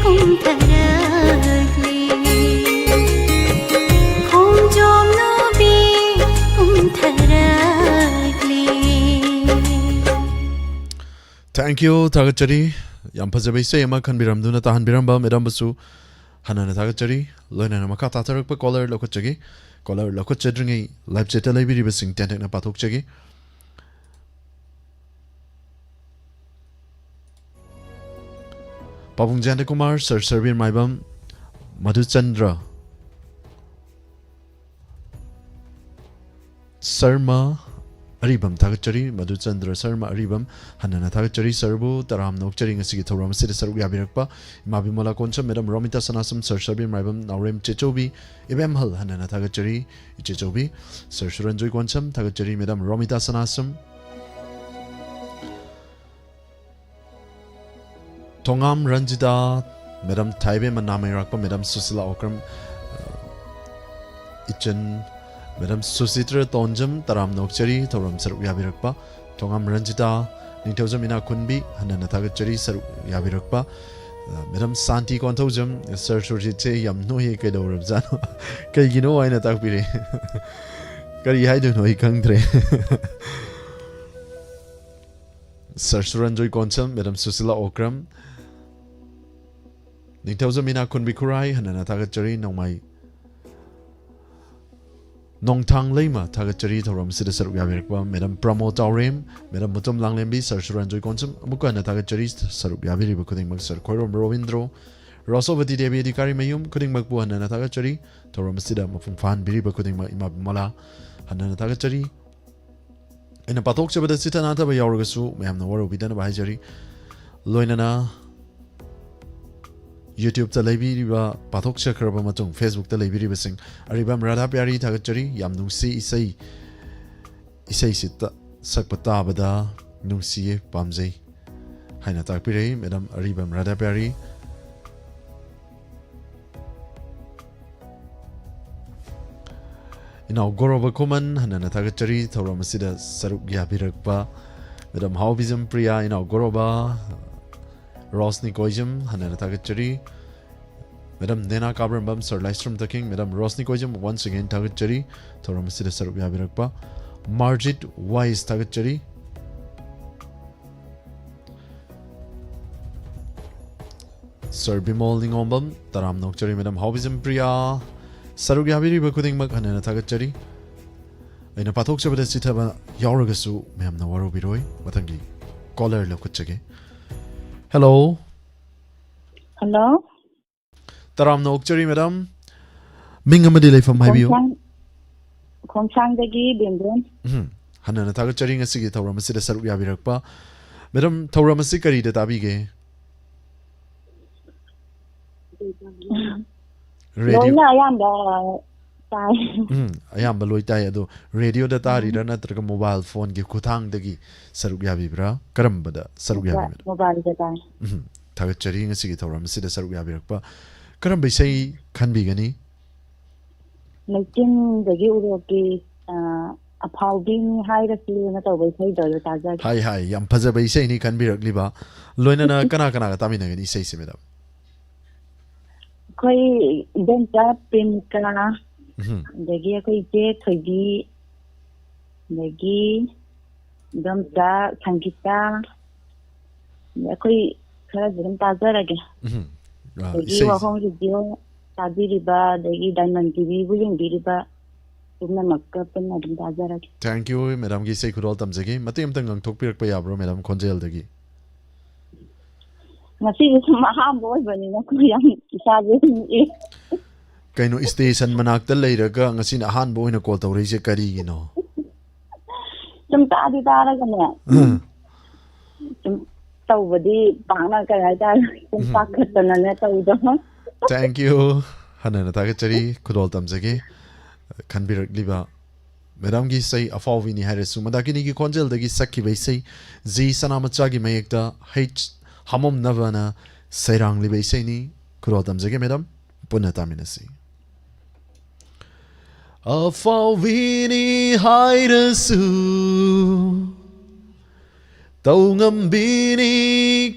ꯀꯨꯝꯊꯔꯛꯂꯦ꯫ ꯈꯣꯡꯖꯣꯝ ꯅꯨꯕꯤ ꯀꯨꯝꯊꯔꯛꯂꯦ꯫ Thank you, ꯊꯥꯒꯠꯆꯔꯤ꯫ ꯌꯥꯝ ꯐꯖꯕ ꯏꯁꯩ ꯑꯃ ꯈꯟꯕꯤꯔꯝꯗꯨꯅ ꯇꯥꯍꯟꯕꯤꯔꯝꯕ ꯃꯦꯗꯥꯝꯕꯨꯁꯨ ꯍꯟꯅ ꯍꯟꯅ ꯊꯥꯒꯠꯆꯔꯤ꯫ ꯂꯣꯏꯅꯅ ꯃꯈꯥ ꯇꯥꯊꯔꯛꯄ ꯀꯣꯂꯔ ꯂꯧꯈꯠꯆꯒꯦ꯫ ꯀꯣꯂꯔ ꯂꯧꯈꯠꯆꯗ꯭ꯔꯤꯉꯩ ꯂꯥꯏꯞ ꯆꯦꯠꯇ ꯂꯩꯕꯤꯔꯤꯕꯁꯤꯡ ꯇꯦꯟꯇꯛꯅ ꯄꯥꯊꯣꯛꯆꯒꯦ꯫ ꯄꯥꯕꯨꯡ ꯖꯌꯟꯇ ꯀꯨꯃꯥꯔ, ꯁꯔ ꯁꯔꯕꯤꯔ ꯃꯥꯏꯕꯝ, ꯃꯙꯨꯆꯟꯗ꯭ꯔ ꯁꯔꯃ ꯑꯔꯤꯕꯝ ꯊꯥꯒꯠꯆꯔꯤ꯫ ꯃꯙꯨꯆꯟꯗ꯭ꯔ ꯁꯔꯃ ꯑꯔꯤꯕꯝ, ꯍꯟꯅ ꯍꯟꯅ ꯊꯥꯒꯠꯆꯔꯤ꯫ ꯁꯔꯕꯨ ꯇꯔꯥꯝꯅ ꯑꯣꯛꯆꯔꯤ ꯉꯁꯤꯒꯤ ꯊꯧꯔꯝ ꯑꯁꯤꯗ ꯁꯔꯨꯛ ꯌꯥꯕꯤꯔꯛꯄ꯫ ꯏꯃꯥ ꯕꯤꯃꯣꯂꯥ ꯀꯣꯟꯁꯝ, ꯃꯦꯗꯥꯝ ꯔꯣꯃꯤꯇꯥ ꯁꯅꯥꯁꯝ, ꯁꯔ ꯁꯔꯕꯤꯔ ꯃꯥꯏꯕꯝ, ꯅꯥꯎꯔꯦꯝ ꯆꯦꯆꯧꯕꯤ, ꯏꯕꯦꯝꯍꯜ, ꯍꯟꯅ ꯍꯟꯅ ꯊꯥꯒꯠꯆꯔꯤ꯫ ꯏꯆꯦꯆꯧꯕꯤ ꯁꯔ ꯁꯨꯔꯟꯖꯣꯏ ꯀꯣꯟꯁꯝ, ꯊꯥꯒꯠꯆꯔꯤ꯫ ꯃꯦꯗꯥꯝ ꯔꯣꯃꯤꯇꯥ ꯁꯅꯥꯁꯝ, ꯊꯣꯉꯥꯝ ꯔꯟꯖꯤꯇꯥ, ꯃꯦꯗꯥꯝ ꯊꯥꯏꯕꯦꯝꯃ ꯅꯥꯃꯩꯔꯥꯛꯄ, ꯃꯦꯗꯥꯝ ꯁꯨꯁꯤꯂꯥ ꯑꯣꯀ꯭ꯔꯝ, ꯏꯆꯟ ꯃꯦꯗꯥꯝ ꯁꯨꯁꯤꯇ꯭ꯔ ꯇꯣꯟꯖꯝ, ꯇꯔꯥꯝꯅ ꯑꯣꯛꯆꯔꯤ ꯊꯧꯔꯝ ꯁꯔꯨꯛ ꯌꯥꯕꯤꯔꯛꯄ꯫ ꯊꯣꯉꯥꯝ ꯔꯟꯖꯤꯇꯥ, ꯅꯤꯡꯊꯧꯖꯝ ꯏꯅꯥꯛꯈꯨꯟꯕꯤ, ꯍꯟꯅ ꯍꯟꯅ ꯊꯥꯒꯠꯆꯔꯤ ꯁꯔꯨꯛ ꯌꯥꯕꯤꯔꯛꯄ꯫ ꯃꯦꯗꯥꯝ ꯁꯥꯟꯇꯤ ꯀꯣꯟꯊꯧꯖꯝ, "ꯁꯥꯔ ꯁꯨꯔꯖꯤꯠꯁꯦ ꯌꯥꯝ ꯅꯣꯏꯌꯦ, ꯀꯩꯗꯧꯔꯕꯖꯥꯠꯅꯣ?" ꯀꯩꯒꯤꯅꯣ ꯍꯥꯏꯅ ꯇꯥꯛꯄꯤꯔꯦ꯫ ꯀꯔꯤ ꯍꯥꯏꯗꯣꯏꯅꯣ ꯑꯩ ꯈꯪꯗ꯭ꯔꯦ꯫ ꯁꯥꯔ ꯁꯨꯔꯟꯖꯣꯏ ꯀꯣꯟꯁꯝ, ꯃꯦꯗꯥꯝ ꯁꯨꯁꯤꯂꯥ ꯑꯣꯀ꯭ꯔꯝ, ꯅꯤꯡꯊꯧꯖꯝ ꯃꯤꯅꯥ ꯈꯨꯟꯕꯤ ꯈꯨꯔꯥꯏ, ꯍꯟꯅꯅ ꯊꯥꯒꯠꯆꯔꯤ꯫ ꯅꯣꯡꯃꯥꯏ ꯅꯣꯡꯊꯥꯡ ꯂꯩꯃ, ꯊꯥꯒꯠꯆꯔꯤ ꯊꯧꯔꯝ ꯑꯁꯤꯗ ꯁꯔꯨꯛ ꯌꯥꯕꯤꯔꯛꯄ ꯃꯦꯗꯥꯝ ꯄ꯭ꯔꯃꯣ ꯇꯥꯎꯔꯦꯝ, ꯃꯦꯗꯥꯝ ꯃꯨꯇꯨꯝ ꯂꯥꯡꯂꯦꯝꯕꯤ, ꯁꯥꯔ ꯁꯨꯔꯟꯖꯣꯏ ꯀꯣꯟꯁꯝ, ꯑꯃꯨꯛꯀ ꯍꯟꯅ ꯊꯥꯒꯠꯆꯔꯤ ꯁꯔꯨꯛ ꯌꯥꯕꯤꯔꯤꯕ ꯈꯨꯗꯤꯡꯃꯛ꯫ ꯁꯥꯔ ꯈꯣꯏꯔꯣꯝ ꯔꯣꯕꯤꯟꯗ꯭ꯔꯣ, ꯔꯣꯁꯣꯕꯇꯤ ꯗꯦꯕꯤ ꯑꯙꯤꯀꯥꯔꯤ ꯃꯌꯨꯝ, ꯈꯨꯗꯤꯡꯃꯛꯄꯨ ꯍꯟꯅꯅ ꯊꯥꯒꯠꯆꯔꯤ꯫ ꯊꯧꯔꯝ ꯑꯁꯤꯗ ꯃꯄꯨꯡ ꯐꯥꯍꯟꯕꯤꯔꯤꯕ ꯈꯨꯗꯤꯡꯃꯛ ꯏꯃꯥ ꯕꯤꯃꯂꯥ, ꯍꯟꯅꯅ ꯊꯥꯒꯠꯆꯔꯤ꯫ ꯑꯩꯅ ꯄꯥꯊꯣꯛꯆꯕꯗ ꯆꯤꯠꯊ ꯅꯥꯊꯕ ꯌꯥꯎꯔꯒꯁꯨ ꯃꯌꯥꯝꯅ ꯋꯥꯔꯧꯕꯤꯗꯅꯕ ꯍꯥꯏꯖꯔꯤ꯫ ꯂꯣꯏꯅꯅ YouTube-ꯇ ꯂꯩꯕꯤꯔꯤꯕ, ꯄꯥꯊꯣꯛꯆꯈ꯭ꯔꯕ ꯃꯇꯨꯡ Facebook-ꯇ ꯂꯩꯕꯤꯔꯤꯕꯁꯤꯡ, ꯑꯔꯤꯕꯝ ꯔꯥꯙꯥ ꯄ꯭ꯌꯥꯔꯤ ꯊꯥꯒꯠꯆꯔꯤ꯫ ꯌꯥꯝ ꯅꯨꯡꯁꯤ ꯏꯁꯩ, ꯏꯁꯩꯁꯤ ꯇ-, ꯁꯛꯄ ꯇꯥꯕꯗ ꯅꯨꯡꯁꯤꯌꯦ, ꯄꯥꯝꯖꯩ ꯍꯥꯏꯅ ꯇꯥꯛꯄꯤꯔꯛꯏ ꯃꯦꯗꯥꯝ ꯑꯔꯤꯕꯝ ꯔꯥꯙꯥ ꯄ꯭ꯌꯥꯔꯤ꯫ ꯏꯅꯥꯎ ꯒꯣꯔꯣꯕ ꯈꯨꯃꯟ, ꯍꯟꯅꯅ ꯊꯥꯒꯠꯆꯔꯤ ꯊꯧꯔꯝ ꯑꯁꯤꯗ ꯁꯔꯨꯛ ꯌꯥꯕꯤꯔꯛꯄ꯫ ꯃꯦꯗꯥꯝ ꯍꯥꯎꯕꯤꯖꯝ ꯄ꯭ꯔꯤꯌꯥ, ꯏꯅꯥꯎ ꯒꯣꯔꯣꯕ ꯔꯣꯁꯅꯤ ꯀꯣꯏꯖꯝ, ꯍꯟꯅꯅ ꯊꯥꯒꯠꯆꯔꯤ꯫ ꯃꯦꯗꯥꯝ ꯅꯦꯅꯥ ꯀꯥꯕ꯭ꯔꯝꯕꯝ, ꯁꯔ ꯂꯥꯏꯁ꯭ꯔꯝ ꯊꯛꯈꯤꯡ, ꯃꯦꯗꯥꯝ ꯔꯣꯁꯅꯤ ꯀꯣꯏꯖꯝ, once again ꯊꯥꯒꯠꯆꯔꯤ ꯊꯧꯔꯝ ꯑꯁꯤꯗ ꯁꯔꯨꯛ ꯌꯥꯕꯤꯔꯛꯄ꯫ ꯃꯥꯔꯖꯤꯠ ꯋꯥꯏꯁ ꯊꯥꯒꯠꯆꯔꯤ꯫ ꯁꯔ ꯕꯤꯃꯣꯜ ꯅꯤꯉꯣꯝꯕꯝ, ꯇꯔꯥꯝꯅ ꯑꯣꯛꯆꯔꯤ꯫ ꯃꯦꯗꯥꯝ ꯍꯥꯎꯕꯤꯖꯝ ꯄ꯭ꯔꯤꯌꯥ, ꯁꯔꯨꯛ ꯌꯥꯕꯤꯔꯤꯕ ꯈꯨꯗꯤꯡꯃꯛ ꯍꯟꯅꯅ ꯊꯥꯒꯠꯆꯔꯤ꯫ ꯑꯩꯅ ꯄꯥꯊꯣꯛꯆꯕꯗ ꯆꯤꯊꯕ ꯌꯥꯎꯔꯒꯁꯨ ꯃꯌꯥꯝꯅ ꯋꯥꯔꯧꯕꯤꯔꯣꯏ꯫ ꯃꯊꯪꯒꯤ ꯀꯣꯂꯔ ꯂꯧꯈꯠꯆꯒꯦ꯫ ꯍꯦꯜꯂꯣ꯫ ꯍꯜꯂꯣ꯫ ꯇꯔꯥꯝꯅ ꯑꯣꯛꯆꯔꯤ ꯃꯦꯗꯥꯝ꯫ ꯃꯤꯡ ꯑꯃꯗꯤ ꯂꯩꯐꯝ ꯍꯥꯏꯕꯤꯌꯨ꯫ ꯈꯣꯡꯁꯥꯡ-, ꯈꯣꯡꯁꯥꯡꯗꯒꯤ ꯕꯦꯝꯕꯦꯝ꯫ ꯎꯝ꯫ ꯍꯟꯅꯅ ꯊꯥꯒꯠꯆꯔꯤ ꯉꯁꯤꯒꯤ ꯊꯧꯔꯝ ꯑꯁꯤꯗ ꯁꯔꯨꯛ ꯌꯥꯕꯤꯔꯛꯄ꯫ ꯃꯦꯗꯥꯝ, ꯊꯧꯔꯝ ꯑꯁꯤ ꯀꯔꯤꯗ ꯇꯥꯕꯤꯒꯦ? ꯔꯦꯗꯤꯑꯣ꯫ ꯂꯣꯏꯅ ꯑꯌꯥꯝꯕ ꯇꯥꯏ꯫ ꯎꯝ, ꯑꯌꯥꯝꯕ ꯂꯣꯏ ꯇꯥꯏ꯫ ꯑꯗꯣ ꯔꯦꯗꯤꯑꯣꯗ ꯎꯝ꯫ ꯇꯥꯔꯤꯔꯥ ꯅꯠꯇ꯭ꯔꯒ ꯃꯣꯕꯥꯏꯜ ꯐꯣꯟꯒꯤ ꯈꯨꯠꯊꯥꯡꯗꯒꯤ ꯁꯔꯨꯛ ꯌꯥꯕꯤꯕ꯭ꯔꯥ? ꯀꯔꯝꯕꯗ ꯁꯔꯨꯛ ꯃꯣꯕꯥꯏꯜ-, ꯌꯥꯕꯤꯕꯅꯣ? ꯃꯣꯕꯥꯏꯜꯗ ꯇꯥꯏ꯫ ꯎꯝ, ꯊꯥꯒꯠꯆꯔꯤ ꯉꯁꯤꯒꯤ ꯊꯧꯔꯝ ꯑꯁꯤꯗ ꯁꯔꯨꯛ ꯌꯥꯕꯤꯔꯛꯄ꯫ ꯀꯔꯝꯕ ꯏꯁꯩ ꯈꯟꯕꯤꯒꯅꯤ? ꯂꯩꯆꯤꯟꯗꯒꯤ ꯎꯔꯣꯛꯀꯤ, ꯑ, ꯑꯐꯥꯎꯕꯤꯅꯤ ꯍꯥꯏꯔꯁꯨꯅ ꯇꯧꯕ ꯏꯁꯩꯗꯣ ꯑꯗꯨ ꯇꯥꯖꯒꯦ꯫ ꯍꯥꯏ ꯍꯥꯏ, ꯌꯥꯝ ꯐꯖꯕ ꯏꯁꯩꯅꯤ ꯈꯟꯕꯤꯔꯛꯂꯤꯕ꯫ ꯂꯣꯏꯅꯅ ꯀꯅꯥ ꯀꯅꯥꯒ ꯇꯥꯃꯤꯟꯅꯒꯅꯤ ꯏꯁꯩꯁꯦ, ꯃꯦꯗꯥꯝ? ꯑꯩꯈꯣꯏ ꯏꯗꯣꯝꯆꯥ ꯄ꯭ꯔꯦꯃꯤꯀꯥ, ꯎꯝ꯫ ꯑꯗꯒꯤ ꯑꯩꯈꯣꯏ ꯏꯆꯦ ꯊꯣꯏꯕꯤ, ꯑꯗꯒꯤ ꯏꯗꯣꯝꯆꯥ ꯁꯪꯒꯤꯇꯥ, ꯑꯗꯩ ꯑꯩꯈꯣꯏ ꯈꯔꯁꯨ ꯑꯗꯨꯝ ꯇꯥꯖꯔꯒꯦ꯫ ꯎꯝ꯫ ꯑ, ꯑꯗꯒꯤ ꯏꯁꯩꯁꯦ꯫ ꯋꯥꯍꯣꯡ ꯔꯦꯗꯤꯑꯣ ꯇꯥꯕꯤꯔꯤꯕ, ꯑꯗꯒꯤ ꯗꯥꯏꯃꯟ ꯇꯤꯚꯤꯕꯨ ꯌꯦꯡꯕꯤꯔꯤꯕ ꯄꯨꯝꯅꯃꯛꯀ ꯄꯨꯟꯅ ꯑꯗꯨꯝ ꯇꯥꯖꯔꯒꯦ꯫ Thank you, ꯃꯦꯗꯥꯝꯒꯤ ꯏꯁꯩ ꯈꯨꯗꯣꯜ ꯇꯝꯖꯒꯦ꯫ ꯃꯇꯦꯛ ꯑꯃꯇꯪ ꯉꯥꯡꯊꯣꯛꯄꯤꯔꯛꯄ ꯌꯥꯕ꯭ꯔꯣ, ꯃꯦꯗꯥꯝ ꯈꯣꯟꯖꯦꯜꯗꯒꯤ? ꯉꯁꯤꯁꯦ ꯁꯨꯝ ꯑꯍꯥꯟꯕ ꯑꯣꯏꯕꯅꯤꯅ ꯑꯩꯈꯣꯏ ꯌꯥꯝ ꯏꯁꯥꯁꯦ ꯅꯤꯛꯑꯦ꯫ ꯀꯩꯅꯣ, ꯏꯁꯇꯦꯁꯟ ꯃꯅꯥꯛꯇ ꯂꯩꯔꯒ ꯉꯁꯤꯅ ꯑꯍꯥꯟꯕ ꯑꯣꯏꯅ ꯀꯣꯜ ꯇꯧꯔꯛꯏꯁꯦ ꯀꯔꯤꯒꯤꯅꯣ? ꯁꯨꯝ ꯇꯥꯗꯤ ꯇꯥꯔꯒꯅꯦ, ꯎꯝ꯫ ꯁꯨꯝ ꯇꯧꯕꯗꯤ ꯄꯥꯛꯅ ꯀꯩ ꯍꯥꯏꯇꯥꯔꯦ, ꯁꯨꯝ ꯎꯝ꯫ ꯄꯥꯈꯠꯇꯅꯅꯦ ꯇꯧꯗꯣ꯫ Thank you꯫ ꯍꯟꯅꯅ ꯊꯥꯒꯠꯆꯔꯤ, ꯈꯨꯗꯣꯜ ꯇꯝꯖꯒꯦ꯫ ꯈꯟꯕꯤꯔꯛꯂꯤꯕ ꯃꯦꯗꯥꯝꯒꯤ ꯏꯁꯩ ꯑꯐꯥꯎꯕꯤꯅꯤ ꯍꯥꯏꯔꯁꯨ, ꯃꯟꯗꯥꯀꯤꯅꯤꯒꯤ ꯈꯣꯟꯖꯦꯜꯗꯒꯤ ꯁꯛꯈꯤꯕ ꯏꯁꯩ, ꯖꯤ ꯁꯅꯥꯃꯆꯥꯒꯤ ꯃꯌꯦꯛꯇ ꯍꯩꯆ ꯍꯥꯃꯣꯝꯅꯕꯅ ꯁꯩꯔꯥꯡꯂꯤꯕ ꯏꯁꯩꯅꯤ꯫ ꯈꯨꯗꯣꯜ ꯇꯝꯖꯒꯦ ꯃꯦꯗꯥꯝ, ꯄꯨꯟꯅ ꯇꯥꯃꯤꯟꯅꯁꯤ꯫ ꯑꯐꯥꯎꯕꯤꯅꯤ ꯍꯥꯏꯔꯁꯨ, ꯇꯧꯉꯝꯕꯤꯅꯤ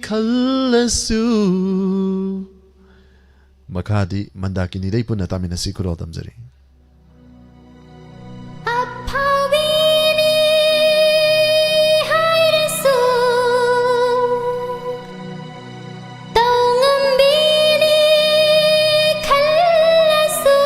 ꯈꯜꯂꯁꯨ꯫ ꯃꯈꯥꯗꯤ ꯃꯟꯗꯥꯀꯤꯅꯤꯗꯩ ꯄꯨꯟꯅ ꯇꯥꯃꯤꯟꯅꯁꯤ, ꯈꯨꯗꯣꯜ ꯇꯝꯖꯔꯤ꯫ ꯑꯐꯥꯎꯕꯤꯅꯤ ꯍꯥꯏꯔꯁꯨ, ꯇꯧꯉꯝꯕꯤꯅꯤ ꯈꯜꯂꯁꯨ꯫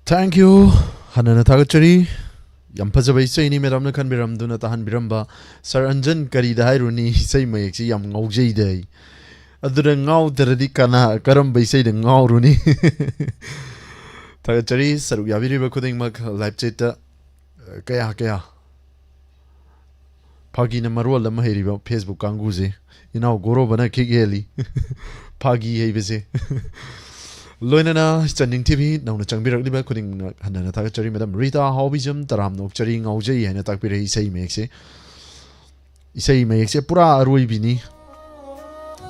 Thank you. ꯍꯟꯅꯅ ꯊꯥꯒꯠꯆꯔꯤ꯫ ꯌꯥꯝ ꯐꯖꯕ ꯏꯁꯩꯅꯤ, ꯃꯦꯗꯥꯝꯅ ꯈꯟꯕꯤꯔꯝꯗꯨꯅ ꯇꯥꯍꯟꯕꯤꯔꯝꯕ꯫ ꯁꯥꯔ ꯑꯟꯖꯟ, ꯀꯔꯤꯗ ꯍꯥꯏꯔꯨꯅꯤ, ꯏꯁꯩ ꯃꯌꯦꯛꯁꯤ ꯌꯥꯝ ꯉꯥꯎꯖꯩꯗ ꯑꯩ꯫ ꯑꯗꯨꯗ ꯉꯥꯎꯗ꯭ꯔꯗꯤ ꯀꯅꯥ, ꯀꯔꯝꯕ ꯏꯁꯩꯗ ꯉꯥꯎꯔꯨꯅꯤ? ꯊꯥꯒꯠꯆꯔꯤ ꯁꯔꯨꯛ ꯌꯥꯕꯤꯔꯤꯕ ꯈꯨꯗꯤꯡꯃꯛ ꯂꯥꯏꯚ ꯆꯦꯠꯇ꯫ ꯀꯌꯥ, ꯀꯌꯥ? ꯐꯥꯒꯤꯅ ꯃꯔꯣꯜ ꯑꯃ ꯍꯩꯔꯤꯕ Facebook ꯀꯥꯡꯕꯨꯁꯦ꯫ ꯏꯅꯥꯎ ꯒꯣꯔꯣꯕꯅ ꯈꯤꯛ ꯍꯦꯜꯂꯤ꯫ ꯐꯥꯒꯤ ꯍꯩꯕꯁꯦ꯫ ꯂꯣꯏꯅꯅ ꯆꯟꯅꯤꯡ ꯇꯤꯚꯤ ꯅꯧꯅ ꯆꯪꯕꯤꯔꯛꯂꯤꯕ ꯈꯨꯗꯤꯡꯃꯛ ꯍꯟꯅꯅ ꯊꯥꯒꯠꯆꯔꯤ꯫ ꯃꯦꯗꯥꯝ ꯔꯤꯇꯥ ꯍꯥꯎꯕꯤꯖꯝ, ꯇꯔꯥꯝꯅ ꯑꯣꯛꯆꯔꯤ, ꯉꯥꯎꯖꯩ ꯍꯥꯏꯅ ꯇꯥꯛꯄꯤꯔꯛꯏ ꯏꯁꯩ ꯃꯌꯦꯛꯁꯦ꯫ ꯏꯁꯩ ꯃꯌꯦꯛꯁꯦ ꯄꯨꯔꯥ ꯑꯔꯣꯏꯕꯤꯅꯤ꯫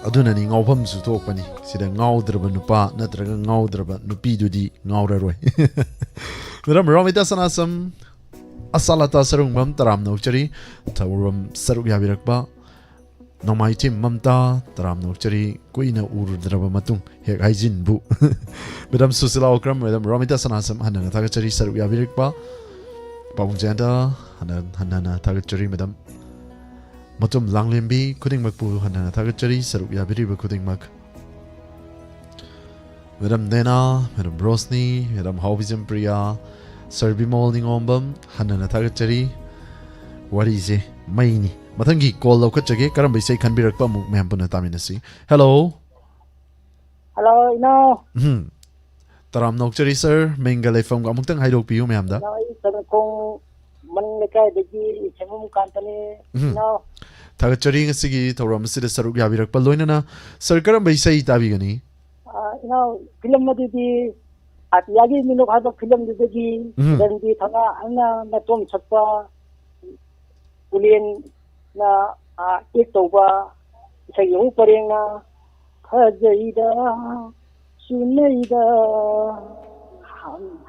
ꯑꯗꯨꯅꯅꯤ ꯉꯥꯎꯐꯝꯁꯨ ꯊꯣꯛꯄꯅꯤ꯫ ꯁꯤꯗ ꯉꯥꯎꯗ꯭ꯔꯕ ꯅꯨꯄꯥ ꯅꯠꯇ꯭ꯔꯒ ꯉꯥꯎꯗ꯭ꯔꯕ ꯅꯨꯄꯤꯗꯨꯗꯤ ꯉꯥꯎꯔꯔꯣꯏ꯫ ꯃꯦꯗꯥꯝ ꯔꯣꯃꯤꯇꯥ ꯁꯅꯥꯁꯝ, ꯑꯁꯥꯂꯇꯥ ꯁꯔꯨꯡꯕꯝ, ꯇꯔꯥꯝꯅ ꯑꯣꯛꯆꯔꯤ꯫ ꯊꯧꯔꯝ ꯁꯔꯨꯛ ꯌꯥꯕꯤꯔꯛꯄ ꯅꯣꯡꯃꯥꯏꯊꯦꯝ ꯃꯝꯇꯥ, ꯇꯔꯥꯝꯅ ꯑꯣꯛꯆꯔꯤ꯫ ꯀꯨꯏꯅ ꯎꯔꯨꯗ꯭ꯔꯕ ꯃꯇꯨꯡ ꯍꯦꯛ ꯍꯥꯏꯖꯤꯟꯕꯨ꯫ ꯃꯦꯗꯥꯝ ꯁꯨꯁꯤꯂꯥ ꯑꯣꯀ꯭ꯔꯝ, ꯃꯦꯗꯥꯝ ꯔꯣꯃꯤꯇꯥ ꯁꯅꯥꯁꯝ, ꯍꯟꯅꯅ ꯊꯥꯒꯠꯆꯔꯤ ꯁꯔꯨꯛ ꯌꯥꯕꯤꯔꯛꯄ꯫ ꯄꯥꯕꯨꯡ ꯖꯌꯟꯇ, ꯍꯟꯅ-, ꯍꯟꯅꯅ ꯊꯥꯒꯠꯆꯔꯤ ꯃꯦꯗꯥꯝ꯫ ꯃꯇꯨꯝ ꯂꯥꯡꯂꯦꯝꯕꯤ ꯈꯨꯗꯤꯡꯃꯛꯄꯨ ꯍꯟꯅꯅ ꯊꯥꯒꯠꯆꯔꯤ ꯁꯔꯨꯛ ꯌꯥꯕꯤꯔꯤꯕ ꯈꯨꯗꯤꯡꯃꯛ꯫ Madam Nena, madam Roshni, madam Haobijam Priya, sir Bimol Ningombam, ꯍꯟꯅꯅ ꯊꯥꯒꯠꯆꯔꯤ꯫ ꯋꯥꯔꯤꯁꯦ ꯃꯩꯅꯤ꯫ ꯃꯊꯪꯒꯤ ꯀꯣꯜ ꯂꯧꯈꯠꯆꯒꯦ꯫ ꯀꯔꯝꯕ ꯏꯁꯩ ꯈꯟꯕꯤꯔꯛꯄ ꯑꯃꯨꯛ ꯃꯌꯥꯝ ꯄꯨꯟꯅ ꯇꯥꯃꯤꯟꯅꯁꯤ꯫ ꯍꯦꯜꯂꯣ꯫ ꯍꯜꯂꯣ, ꯏꯅꯥꯎ꯫ ꯎꯝ꯫ ꯇꯔꯥꯝꯅ ꯑꯣꯛꯆꯔꯤ ꯁꯔ, ꯃꯤꯡꯒ ꯂꯩꯐꯝꯒ ꯑꯃꯨꯛꯇꯪ ꯍꯥꯏꯗꯣꯛꯄꯤꯌꯨ ꯃꯌꯥꯝꯗ꯫ ꯏꯅꯥꯎ, ꯑꯩ ꯆꯅꯈꯣꯡ ꯃꯅꯤꯡ ꯂꯩꯀꯥꯏꯗꯒꯤ ꯁꯦꯝꯕꯝ ꯀꯥꯟꯇꯅꯤ, ꯎꯝ꯫ ꯏꯅꯥꯎ꯫ ꯊꯥꯒꯠꯆꯔꯤ ꯉꯁꯤꯒꯤ ꯊꯧꯔꯝ ꯑꯁꯤꯗ ꯁꯔꯨꯛ ꯌꯥꯕꯤꯔꯛꯄ ꯂꯣꯏꯅꯅ꯫ ꯁꯔ, ꯀꯔꯝꯕ ꯏꯁꯩ ꯇꯥꯕꯤꯒꯅꯤ? ꯑꯥ, ꯏꯅꯥꯎ, ꯐꯤꯂꯝ ꯑꯗꯨꯗꯤ ꯑꯇꯤꯌꯥꯒꯤ ꯃꯤꯅꯣꯛ ꯍꯥꯏꯕ ꯐꯤꯂꯝꯗꯨꯗꯒꯤ ꯎꯝ꯫ ꯔꯟꯕꯤꯔ ꯊꯧꯅꯥ ꯑꯩꯅ ꯅꯇꯣꯝ ꯁꯛꯄ ꯄꯨꯂꯦꯟꯅ, ꯑꯥ, act ꯇꯧꯕ ꯏꯁꯩ ꯑꯃꯨꯛ ꯄꯔꯦꯡꯅ ꯐꯖꯩꯗ, ꯆꯨꯅꯩꯗ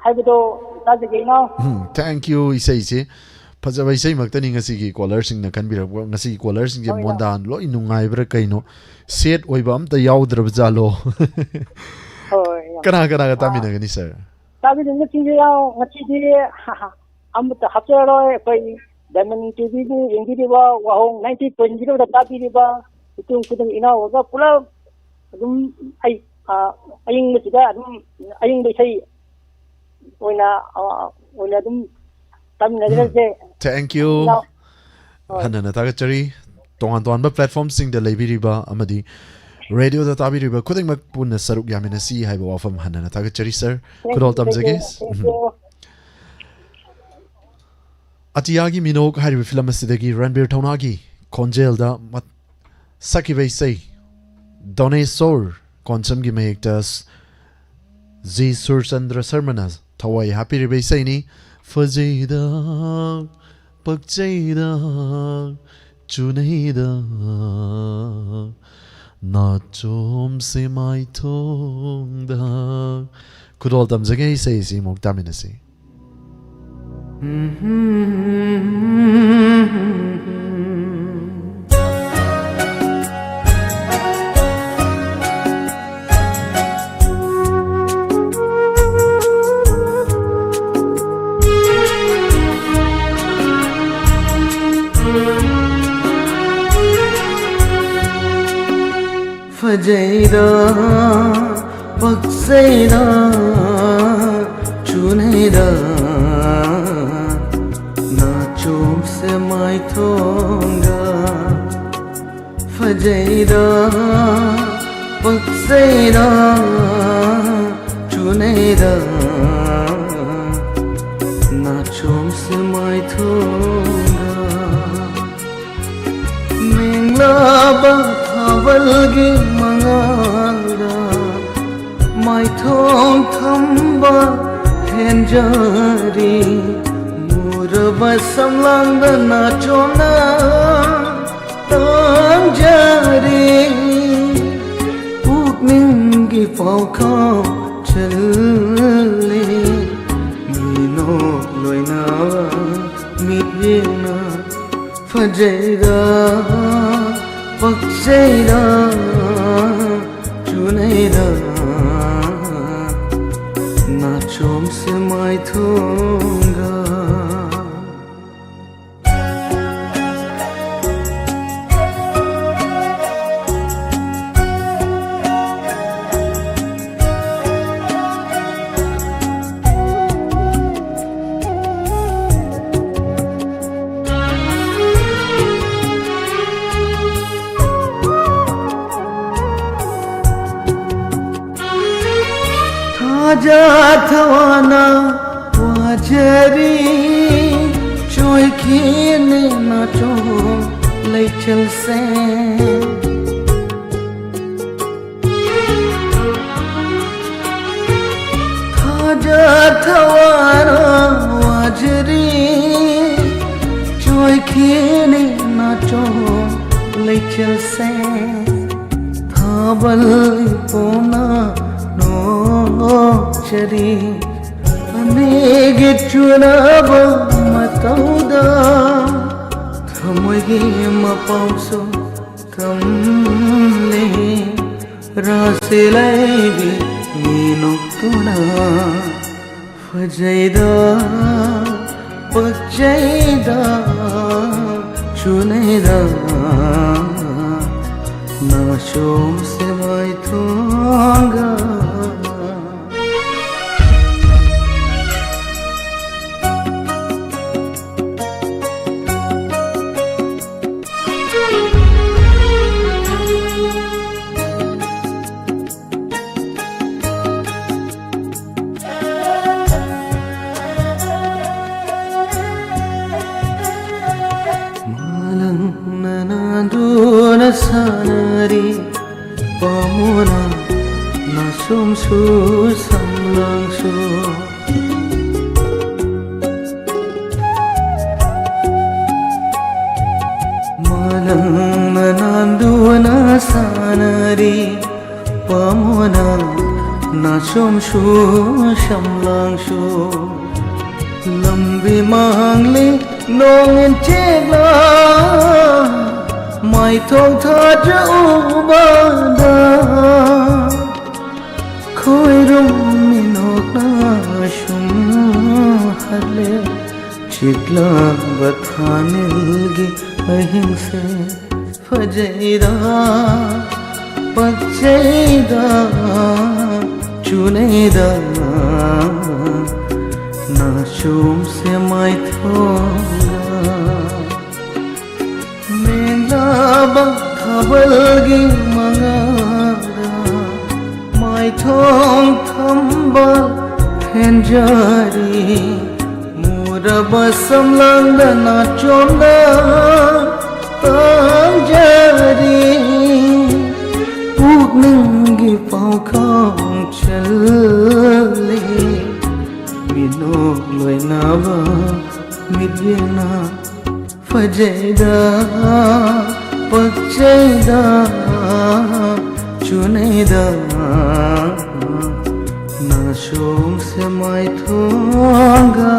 ꯍꯥꯏꯕꯗꯣ ꯇꯥꯖꯒꯦ, ꯏꯅꯥꯎ꯫ ꯎꯝ, thank you꯫ ꯏꯁꯩꯁꯦ ꯐꯖꯕ ꯏꯁꯩꯃꯛꯇꯅꯤ ꯉꯁꯤꯒꯤ ꯀꯣꯂꯔꯁꯤꯡꯅ ꯈꯟꯕꯤꯔꯛꯄ꯫ ꯉꯁꯤꯒꯤ ꯀꯣꯂꯔꯁꯤꯡꯁꯦ ꯍꯣꯏ, ꯏꯅꯥꯎ꯫ ꯃꯣꯟꯗꯥ ꯂꯣꯏ ꯅꯨꯡꯉꯥꯏꯕ꯭ꯔꯥ ꯀꯩꯅꯣ? Sad ꯑꯣꯏꯕ ꯑꯝꯇ ꯌꯥꯎꯗ꯭ꯔꯕ ꯖꯥꯠꯂꯣ? ꯍꯣꯏ, ꯏꯅꯥꯎ꯫ ꯀꯅꯥ ꯀꯅꯥꯒ ꯑꯥ, ꯇꯥꯃꯤꯟꯅꯒꯅꯤ, ꯁꯔ? ꯇꯥꯕꯤꯅꯤꯡꯕꯁꯤꯡꯁꯦ, ꯏꯅꯥꯎ, ꯉꯁꯤꯗꯤ ꯑꯃꯠꯇ ꯍꯥꯞꯆꯔꯔꯣꯏ꯫ ꯑꯩꯈꯣꯏ Diamond ꯇꯤꯚꯤꯕꯨ ꯌꯦꯡꯕꯤꯔꯤꯕ, ꯋꯥꯍꯣꯡ ninety point zero ꯗ ꯇꯥꯕꯤꯔꯤꯕ ꯃꯤꯄꯨꯝ ꯈꯨꯗꯤꯡ ꯏꯅꯥꯎꯒ ꯄꯨꯂꯞ ꯑꯗꯨꯝ ꯑꯩ, ꯑ, ꯑꯏꯪꯕꯁꯤꯗ ꯑꯗꯨꯝ ꯑꯏꯪꯕ ꯏꯁꯩ ꯑꯣꯏꯅ ꯑ, ꯑꯣꯏꯅ ꯑꯗꯨꯝ ꯇꯥꯃꯤꯟꯅꯖꯔꯁꯦ꯫ Thank you. ꯍꯣꯏ꯫ ꯍꯟꯅ ꯍꯟꯅ ꯊꯥꯒꯠꯆꯔꯤ꯫ ꯇꯣꯉꯥꯟ ꯇꯣꯉꯥꯟꯕ platformꯁꯤꯡꯗ ꯂꯩꯕꯤꯔꯤꯕ ꯑꯃꯗꯤ radioꯗ ꯇꯥꯕꯤꯔꯤꯕ ꯈꯨꯗꯤꯡꯃꯛ ꯄꯨꯟꯅ ꯁꯔꯨꯛ ꯌꯥꯃꯤꯟꯅꯁꯤ ꯍꯥꯏꯕ ꯋꯥꯐꯝ ꯍꯟꯅ ꯍꯟꯅ ꯊꯥꯒꯠꯆꯔꯤ, sir꯫ Thank you, ꯈꯨꯗꯣꯜ ꯇꯝꯖꯒꯦ꯫ Thank you, thank you. ꯑꯇꯤꯌꯥꯒꯤ ꯃꯤꯅꯣꯛ ꯍꯥꯏꯔꯤꯕ film ꯑꯁꯤꯗꯒꯤ ꯔꯟꯕꯤꯔ ꯊꯧꯅꯥꯒꯤ ꯈꯣꯟꯖꯦꯜꯗ ꯃꯠ-, ꯁꯛꯈꯤꯕ ꯏꯁꯩ ꯗꯣꯅꯦꯁꯣꯔ ꯀꯣꯟꯁꯝꯒꯤ ꯃꯌꯦꯛꯇ ꯖꯤ ꯁꯨꯔꯆꯟꯗ꯭ꯔ ꯁꯔꯃꯅ ꯊꯋꯥꯏ ꯍꯥꯞꯄꯤꯔꯤꯕ ꯏꯁꯩꯅꯤ꯫ ꯐꯖꯩꯗ, ꯄꯛꯆꯩꯗ, ꯆꯨꯅꯩꯗ, ꯅꯥꯆꯣꯝꯁꯦ ꯃꯥꯏꯊꯣꯡꯗ꯫ ꯈꯨꯗꯣꯜ ꯇꯝꯖꯒꯦ, ꯏꯁꯩ ꯑꯁꯤ ꯑꯃꯨꯛ ꯇꯥꯃꯤꯟꯅꯁꯤ꯫ ꯐꯖꯩꯗ, ꯄꯛꯆꯩꯗ, ꯆꯨꯅꯩꯗ, ꯅꯥꯆꯣꯝꯁꯦ ꯃꯥꯏꯊꯣꯡꯗ꯫ ꯐꯖꯩꯗ, ꯄꯛꯆꯩꯗ, ꯆꯨꯅꯩꯗ, ꯅꯥꯆꯣꯝꯁꯦ ꯃꯥꯏꯊꯣꯡꯗ꯫ ꯃꯦꯡꯂꯥꯕ ꯊꯥꯕꯜꯒꯤ ꯃꯉꯥꯜꯗ ꯃꯥꯏꯊꯣꯡ ꯊꯝꯕ ꯍꯦꯟꯖꯔꯤ꯫ ꯃꯨꯔꯕ ꯁꯝꯂꯥꯡꯗ ꯅꯥꯆꯣꯝꯅ ꯇꯥꯡꯖꯔꯤ꯫ ꯄꯨꯛꯅꯤꯡꯒꯤ ꯄꯥꯎꯈꯥꯎ ꯆꯜꯂꯤ꯫ ꯃꯤꯅꯣꯛ ꯂꯣꯏꯅꯕ ꯃꯤꯠꯌꯦꯡꯅ ꯐꯖꯩꯔꯥ, ꯄꯛꯆꯩꯔꯥ, ꯆꯨꯅꯩꯔꯥ, ꯅꯥꯆꯣꯝꯁꯦ ꯃꯥꯏꯊꯣꯡꯒ꯫ ꯖꯥꯊꯋꯥꯅ ꯋꯥꯖꯔꯤ, ꯆꯣꯏꯈꯤꯅꯦ ꯅꯥꯆꯣꯝ ꯂꯩꯆꯜꯁꯦ꯫ ꯊꯥꯖ ꯊꯋꯥꯅ ꯋꯥꯖꯔꯤ, ꯆꯣꯏꯈꯤꯅꯦ ꯅꯥꯆꯣꯝ ꯂꯩꯆꯜꯁꯦ꯫ ꯊꯥꯕꯜ ꯏꯄꯣꯝꯅ ꯅꯣꯛꯆꯔꯤ, ꯑꯅꯤꯒꯤ ꯆꯨꯅꯕ ꯃꯇꯧꯗ꯫ ꯊꯃꯣꯏꯒꯤ ꯃꯄꯥꯎꯁꯨ ꯇꯝꯂꯤ, ꯔꯥꯁ ꯂꯩꯕꯤ ꯃꯤꯅꯣꯛꯇꯨꯅ꯫ ꯐꯖꯩꯗ, ꯄꯛꯆꯩꯗ, ꯆꯨꯅꯩꯗ, ꯅꯥꯆꯣꯝꯁꯦ ꯃꯥꯏꯊꯣꯡꯒ꯫ ꯃꯥꯂꯪꯅ ꯅꯥꯟꯗꯨꯅ ꯁꯥꯟꯅꯔꯤ, ꯄꯥꯝꯃꯣꯅ ꯅꯥꯆꯣꯝꯁꯨ ꯁꯝꯂꯥꯡꯁꯨ꯫ ꯃꯥꯂꯪꯅ ꯅꯥꯟꯗꯨꯅ ꯁꯥꯟꯅꯔꯤ, ꯄꯥꯝꯃꯣꯅ ꯅꯥꯆꯣꯝꯁꯨ ꯁꯝꯂꯥꯡꯁꯨ꯫ ꯂꯝꯕꯤ ꯃꯥꯡꯂꯤ ꯅꯣꯡ ꯏꯟꯆꯦꯛꯂ, ꯃꯥꯏꯊꯣꯡ ꯊꯥꯖ ꯎꯕꯗ꯫ ꯈꯣꯏꯔꯨꯝ ꯃꯤꯅꯣꯛꯅ ꯁꯨꯝ ꯍꯜꯂꯦ, ꯆꯤꯛꯂꯕ ꯊꯥꯅꯤꯜꯒꯤ ꯑꯍꯤꯡꯁꯦ꯫ ꯐꯖꯩꯗ, ꯄꯛꯆꯩꯗ, ꯆꯨꯅꯩꯗ, ꯅꯥꯆꯣꯝꯁꯦ ꯃꯥꯏꯊꯣꯡꯗ꯫ ꯃꯦꯡꯂꯥꯕ ꯊꯥꯕꯜꯒꯤ ꯃꯉꯥꯜꯗ ꯃꯥꯏꯊꯣꯡ ꯊꯝ ꯐꯦꯟꯖꯔꯤ, ꯃꯨꯔꯕ ꯁꯝꯂꯥꯡꯗ ꯅꯥꯆꯣꯝꯗ ꯇꯥꯡꯖꯔꯤ꯫ ꯄꯨꯛꯅꯤꯡꯒꯤ ꯄꯥꯎꯈꯣꯡ ꯆꯜꯂꯤ, ꯃꯤꯅꯣꯛ ꯂꯣꯏꯅꯕ ꯃꯤꯠꯌꯦꯡꯅ ꯐꯖꯩꯗ, ꯄꯛꯆꯩꯗ, ꯆꯨꯅꯩꯗ, ꯅꯥꯁꯣꯡꯁꯦ ꯃꯥꯏꯊꯣꯡꯒ꯫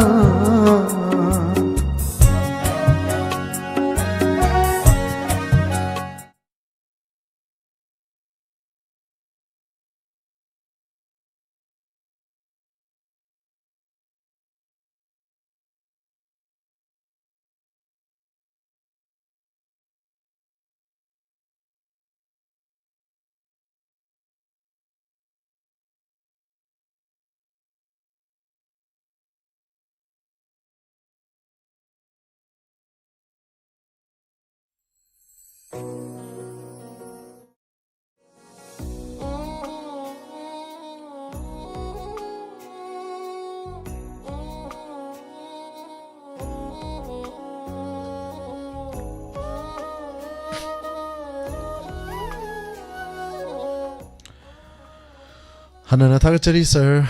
ꯍꯥꯟꯅꯅ ꯊꯥꯒꯠꯆꯔꯤ ꯁꯥꯔ,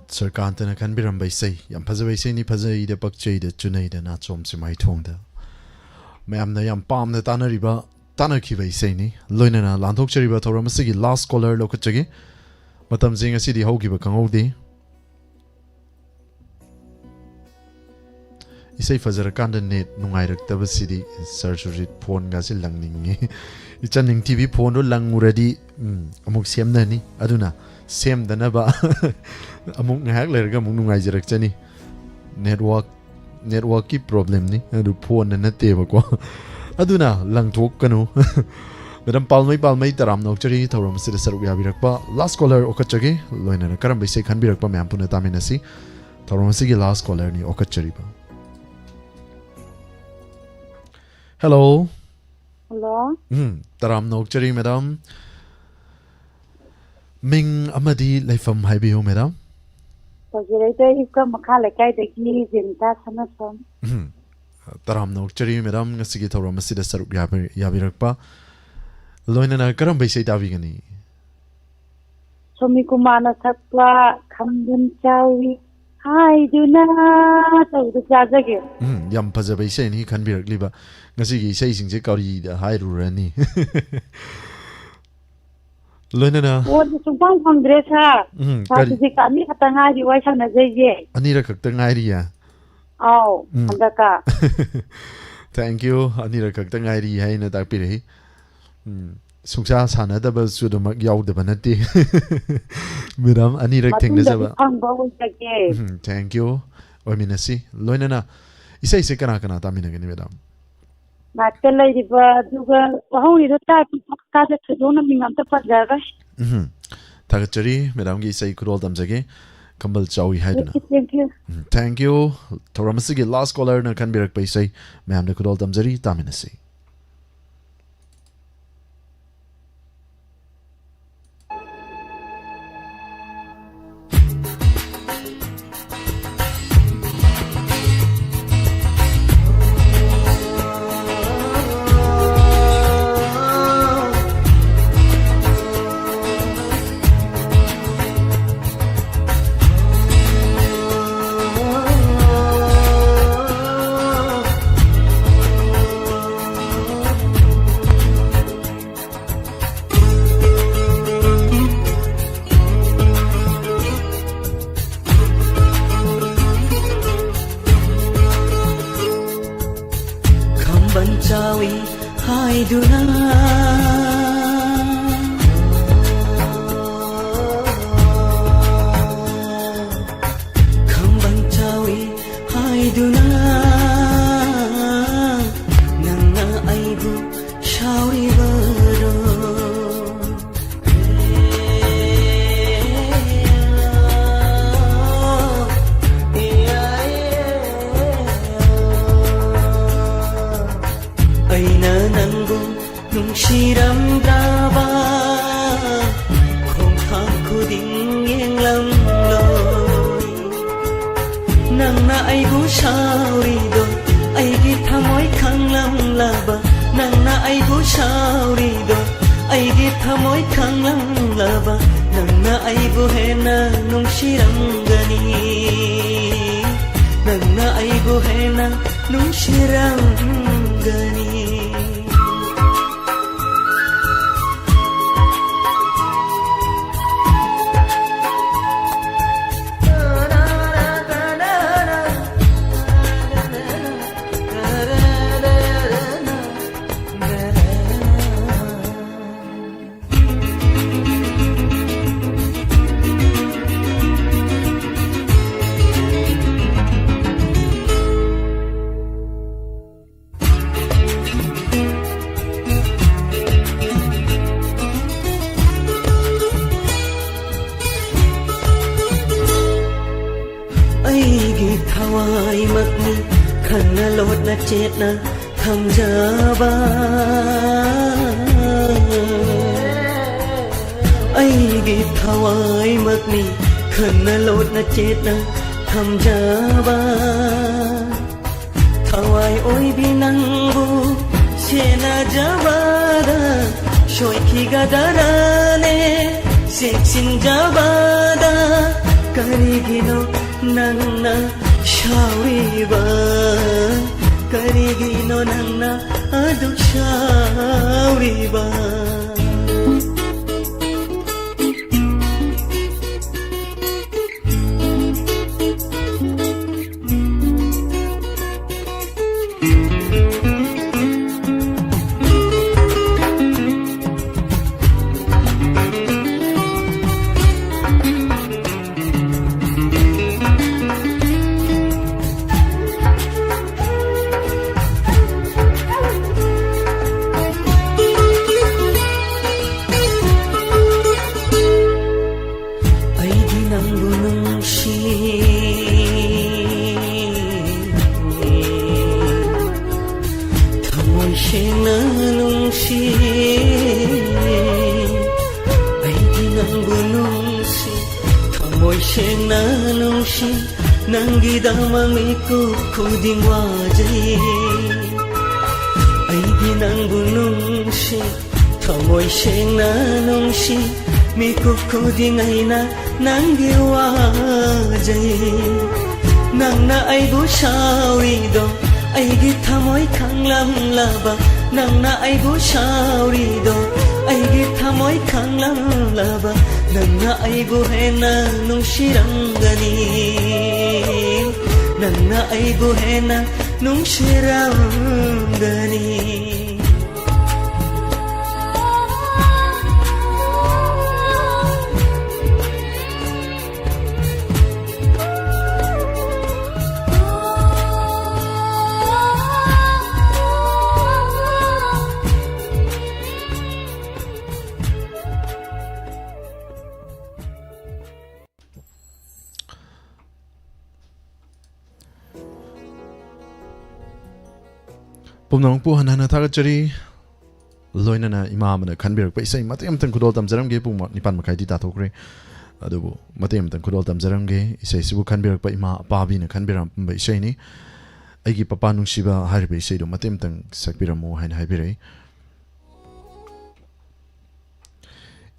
ꯁꯥꯔ ꯀꯥꯟꯇꯅ ꯈꯟꯕꯤꯔꯝꯕ ꯏꯁꯩ, ꯌꯥꯝ ꯐꯖꯕ ꯏꯁꯩꯅꯤ, ꯐꯖꯩꯗ ꯄꯛꯆꯩꯗ ꯆꯨꯅꯩꯗ ꯅꯥꯆꯣꯝꯁꯦ ꯃꯥꯏꯊꯣꯡꯗ꯫ ꯃꯌꯥꯝꯅ ꯌꯥꯝ ꯄꯥꯝꯅ ꯇꯥꯅꯔꯤꯕ, ꯇꯥꯅꯈꯤꯕ ꯏꯁꯩꯅꯤ꯫ ꯂꯣꯏꯅꯅ ꯂꯥꯟꯊꯣꯛꯆꯔꯤꯕ ꯊꯧꯔꯝ ꯑꯁꯤꯒꯤ ꯂꯥꯁ ꯀꯣꯂꯔ ꯂꯧꯈꯠꯆꯒꯦ꯫ ꯃꯇꯝꯁꯤꯡ ꯑꯁꯤꯗꯤ ꯍꯧꯈꯤꯕ ꯈꯪꯍꯧꯗꯦ꯫ ꯏꯁꯩ ꯐꯖꯔꯀꯥꯟꯗ ꯅꯦꯠ ꯅꯨꯡꯉꯥꯏꯔꯛꯇꯕꯁꯤꯗꯤ ꯁꯥꯔ ꯁꯨꯔꯖꯤꯠ, ꯐꯣꯟꯒꯁꯤ ꯂꯪꯅꯤꯡꯉꯤ꯫ ꯏꯆꯟ ꯅꯤꯡꯊꯤꯕꯤ ꯐꯣꯟꯗꯣ ꯂꯪꯉꯨꯔꯗꯤ, ꯎꯝ, ꯑꯃꯨꯛ ꯁꯦꯝꯅꯅꯤ꯫ ꯑꯗꯨꯅ ꯁꯦꯝꯗꯅꯕ ꯑꯃꯨꯛ ꯉꯥꯏꯍꯥꯛ ꯂꯩꯔꯒ ꯑꯃꯨꯛ ꯅꯨꯡꯉꯥꯏꯖꯔꯛꯆꯅꯤ꯫ ꯅꯦꯠꯋꯥꯛ, ꯅꯦꯠꯋꯥꯛꯀꯤ ꯄ꯭ꯔꯣꯕ꯭ꯂꯦꯝꯅꯤ, ꯑꯗꯨ ꯐꯣꯟꯅ ꯅꯠꯇꯦꯕꯀꯣ꯫ ꯑꯗꯨꯅ ꯂꯪꯊꯣꯛꯀꯅꯨ꯫ ꯃꯦꯗꯥꯝ ꯄꯥꯜꯃꯩ, ꯄꯥꯜꯃꯩ, ꯇꯔꯥꯝꯅ ꯑꯣꯛꯆꯔꯤ ꯊꯧꯔꯝ ꯑꯁꯤꯗ ꯁꯔꯨꯛ ꯌꯥꯕꯤꯔꯛꯄ꯫ ꯂꯥꯁ ꯀꯣꯂꯔ ꯑꯣꯛꯈꯠꯆꯒꯦ꯫ ꯂꯣꯏꯅꯅ ꯀꯔꯝꯕ ꯏꯁꯩ ꯈꯟꯕꯤꯔꯛꯄ ꯃꯌꯥꯝ ꯄꯨꯟꯅ ꯇꯥꯃꯤꯟꯅꯁꯤ꯫ ꯊꯧꯔꯝ ꯑꯁꯤꯒꯤ ꯂꯥꯁ ꯀꯣꯂꯔꯅꯤ ꯑꯣꯛꯈꯠꯆꯔꯤꯕ꯫ ꯍꯦꯜꯂꯣ꯫ ꯍꯜꯂꯣ꯫ ꯎꯝ, ꯇꯔꯥꯝꯅ ꯑꯣꯛꯆꯔꯤ ꯃꯦꯗꯥꯝ꯫ ꯃꯤꯡ ꯑꯃꯗꯤ ꯂꯩꯐꯝ ꯍꯥꯏꯕꯤꯌꯨ, ꯃꯦꯗꯥꯝ꯫ ꯇꯧꯖꯔꯛꯏꯗꯣ ꯑꯩ ꯀ ꯃꯈꯥ ꯂꯩꯀꯥꯏꯗꯒꯤ ꯖꯤꯟꯇꯥ ꯁꯅꯥꯊꯣꯟ꯫ ꯎꯝ꯫ ꯇꯔꯥꯝꯅ ꯑꯣꯛꯆꯔꯤ, ꯃꯦꯗꯥꯝ, ꯉꯁꯤꯒꯤ ꯊꯧꯔꯝ ꯑꯁꯤꯗ ꯁꯔꯨꯛ ꯌꯥꯕꯤ-, ꯌꯥꯕꯤꯔꯛꯄ꯫ ꯂꯣꯏꯅꯅ ꯀꯔꯝꯕ ꯏꯁꯩ ꯇꯥꯕꯤꯒꯅꯤ? ꯁꯣꯃꯤ ꯀꯨꯃꯥꯔꯅ ꯁꯛꯄ ꯈꯝꯕꯟ ꯆꯥꯎꯏ ꯍꯥꯏꯗꯨꯅ ꯇꯧꯕꯗꯣ ꯇꯥꯖꯒꯦ꯫ ꯎꯝ, ꯌꯥꯝ ꯐꯖꯕ ꯏꯁꯩꯅꯤ ꯈꯟꯕꯤꯔꯛꯂꯤꯕ꯫ ꯉꯁꯤꯒꯤ ꯏꯁꯩꯁꯤꯡꯁꯦ ꯀꯔꯤꯗ ꯍꯥꯏꯔꯨꯔꯅꯤ? ꯂꯣꯏꯅꯅ ꯐꯣꯟꯁꯦ ꯁꯨꯡꯐꯪ ꯐꯪꯗ꯭ꯔꯦ, ꯁꯥꯔ꯫ ꯎꯝ, ꯁꯥꯔ, ꯀꯔꯤ? ꯍꯧꯖꯤꯛ ꯑꯅꯤ ꯈꯛꯇ ꯉꯥꯏꯔꯤ ꯋꯥꯔꯤ ꯁꯥꯟꯅꯖꯩꯁꯦ꯫ ꯑꯅꯤꯔꯛ ꯈꯛꯇ ꯉꯥꯏꯔꯤꯌꯦ? ꯑꯥꯎ, ꯎꯝ꯫ ꯍꯟꯗꯛꯀ꯫ Thank you. ꯑꯅꯤꯔꯛ ꯈꯛꯇ ꯉꯥꯏꯔꯤ ꯍꯥꯏꯅ ꯇꯥꯛꯄꯤꯔꯛꯏ꯫ ꯎꯝ, ꯁꯨꯡꯁꯥ ꯁꯥꯟꯅꯗꯕꯁꯨ ꯑꯗꯨꯃꯛ ꯌꯥꯎꯗꯕ ꯅꯠꯇꯦ꯫ ꯃꯦꯗꯥꯝ, ꯑꯅꯤꯔꯛ ꯃꯇꯨꯡꯗꯗꯤ ꯊꯦꯡꯅꯖꯕ꯫ ꯐꯪꯕ ꯑꯣꯏꯖꯒꯦ꯫ ꯎꯝ, thank you. ꯑꯣꯏꯃꯤꯟꯅꯁꯤ꯫ ꯂꯣꯏꯅꯅ ꯏꯁꯩꯁꯦ ꯀꯅꯥ ꯀꯅꯥ ꯇꯥꯃꯤꯟꯅꯒꯅꯤ, ꯃꯦꯗꯥꯝ? ꯅꯥꯛꯇ ꯂꯩꯔꯤꯕ ꯑꯗꯨꯒ ꯋꯥꯍꯧꯔꯤꯗꯣ ꯇꯥꯛꯄꯤ ꯇꯥꯛꯄꯤꯗ ꯊꯣꯏꯗꯣꯛꯅ ꯃꯤꯡ ꯑꯝꯇ ꯄꯟꯖꯔꯣꯏ꯫ ꯎꯝ, ꯊꯥꯒꯠꯆꯔꯤ꯫ ꯃꯦꯗꯥꯝꯒꯤ ꯏꯁꯩ ꯈꯨꯗꯣꯜ ꯇꯝꯖꯒꯦ, ꯈꯝꯕꯜ ꯆꯥꯎꯏ ꯍꯥꯏꯗꯨꯅ꯫ Thank you, thank you. Um, thank you. ꯊꯧꯔꯝ ꯑꯁꯤꯒꯤ last caller ꯅ ꯈꯟꯕꯤꯔꯛꯄ ꯏꯁꯩ ꯃꯌꯥꯝꯗ ꯈꯨꯗꯣꯜ ꯇꯝꯖꯔꯤ, ꯇꯥꯃꯤꯟꯅꯁꯤ꯫ ꯈꯝꯕꯟ ꯆꯥꯎꯏ ꯍꯥꯏꯗꯨꯅ ꯈꯝꯕꯟ ꯆꯥꯎꯏ ꯍꯥꯏꯗꯨꯅ ꯅꯪꯅ ꯑꯩꯕꯨ ꯁꯥꯎꯔꯤꯕꯔꯣ? ꯑꯩꯅ ꯅꯪꯕꯨ ꯅꯨꯡꯁꯤꯔꯝꯗ꯭ꯔꯕ ꯈꯣꯡꯊꯥꯡ ꯌꯦꯡꯂꯝꯂꯣꯏ꯫ ꯅꯪꯅ ꯑꯩꯕꯨ ꯁꯥꯎꯔꯤꯗꯣ ꯑꯩꯒꯤ ꯊꯃꯣꯏ ꯈꯪꯂꯝꯂꯕ, ꯅꯪꯅ ꯑꯩꯕꯨ ꯁꯥꯎꯔꯤꯗꯣ ꯑꯩꯒꯤ ꯊꯃꯣꯏ ꯈꯪꯂꯝꯂꯕ, ꯅꯪꯅ ꯑꯩꯕꯨ ꯍꯦꯟꯅ ꯅꯨꯡꯁꯤꯔꯝꯒꯅꯤ, ꯅꯪꯅ ꯑꯩꯕꯨ ꯍꯦꯟꯅ ꯅꯨꯡꯁꯤꯔꯝꯒꯅꯤ꯫ ꯑꯩꯒꯤ ꯊꯋꯥꯏꯃꯛꯅꯤ ꯈꯟꯅ ꯂꯣꯠꯅ ꯆꯦꯠꯅ ꯊꯝꯖꯕ꯫ ꯑꯩꯒꯤ ꯊꯋꯥꯏꯃꯛꯅꯤ ꯈꯟꯅ ꯂꯣꯠꯅ ꯆꯦꯠꯅ ꯊꯝꯖꯕ꯫ ꯊꯋꯥꯏ ꯑꯣꯏꯕꯤ ꯅꯪꯕꯨ ꯁꯦꯟꯅꯖꯕꯗ ꯁꯣꯏꯈꯤꯒꯗꯔꯅꯦ ꯆꯦꯛꯁꯤꯟꯖꯕꯗ꯫ ꯀꯔꯤꯒꯤꯅꯣ ꯅꯪꯅ ꯁꯥꯎꯔꯤꯕ? ꯀꯔꯤꯒꯤꯅꯣ ꯅꯪꯅ ꯑꯗꯨꯛ ꯁꯥꯎꯔꯤꯕ? ꯑꯩꯗꯤ ꯅꯪꯕꯨ ꯅꯨꯡꯁꯤ, ꯊꯃꯣꯏ ꯁꯦꯡꯅ ꯅꯨꯡꯁꯤ꯫ ꯑꯩꯗꯤ ꯅꯪꯕꯨ ꯅꯨꯡꯁꯤ꯫ ꯁꯦꯡꯅ ꯅꯨꯡꯁꯤ, ꯅꯪꯒꯤꯗꯃꯛ ꯃꯤꯀꯨꯞ ꯈꯨꯗꯤꯡ ꯋꯥꯖꯩ꯫ ꯑꯩꯗꯤ ꯅꯪꯕꯨ ꯅꯨꯡꯁꯤ, ꯊꯃꯣꯏ ꯁꯦꯡꯅ ꯅꯨꯡꯁꯤ, ꯃꯤꯀꯨꯞ ꯈꯨꯗꯤꯡ ꯑꯩꯅ ꯅꯪꯒꯤ ꯋꯥꯖꯩ꯫ ꯅꯪꯅ ꯑꯩꯕꯨ ꯁꯥꯎꯔꯤꯗꯣ, ꯑꯩꯒꯤ ꯊꯃꯣꯏ ꯈꯪꯂꯝꯂꯕ, ꯅꯪꯅ ꯑꯩꯕꯨ ꯁꯥꯎꯔꯤꯗꯣ, ꯑꯩꯒꯤ ꯊꯃꯣꯏ ꯈꯪꯂꯝꯂꯕ, ꯅꯪꯅ ꯑꯩꯕꯨ ꯍꯦꯟꯅ ꯅꯨꯡꯁꯤꯔꯝꯒꯅꯤ, ꯅꯪꯅ ꯑꯩꯕꯨ ꯍꯦꯟꯅ ꯅꯨꯡꯁꯤꯔꯝꯒꯅꯤ꯫ ꯄꯨꯝꯅꯃꯛꯄꯨ ꯍꯟꯅ ꯍꯟꯅ ꯊꯥꯒꯠꯆꯔꯤ꯫ ꯂꯣꯏꯅꯅ ꯏꯃꯥ ꯑꯃꯅ ꯈꯟꯕꯤꯔꯛꯄ ꯏꯁꯩ ꯃꯇꯦꯛ ꯑꯃꯇꯪ ꯈꯨꯗꯣꯜ ꯇꯝꯖꯔꯝꯒꯦ꯫ ꯄꯨꯡ ꯅꯤꯄꯥꯟ ꯃꯈꯥꯏꯗꯤ ꯇꯥꯊꯣꯛꯈ꯭ꯔꯦ, ꯑꯗꯨꯕꯨ ꯃꯇꯦꯛ ꯑꯃꯇꯪ ꯈꯨꯗꯣꯜ ꯇꯝꯖꯔꯝꯒꯦ꯫ ꯏꯁꯩꯁꯤꯕꯨ ꯈꯟꯕꯤꯔꯛꯄ ꯏꯃꯥ ꯑꯄꯥꯕꯤꯅ ꯈꯟꯕꯤꯔꯝꯕ ꯏꯁꯩꯅꯤ꯫ "ꯑꯩꯒꯤ ꯄꯄꯥ ꯅꯨꯡꯁꯤꯕ" ꯍꯥꯏꯔꯤꯕ ꯏꯁꯩꯗꯣ ꯃꯇꯦꯛ ꯑꯃꯇꯪ ꯁꯛꯄꯤꯔꯝꯃꯨ ꯍꯥꯏꯅ ꯍꯥꯏꯕꯤꯔꯛꯏ꯫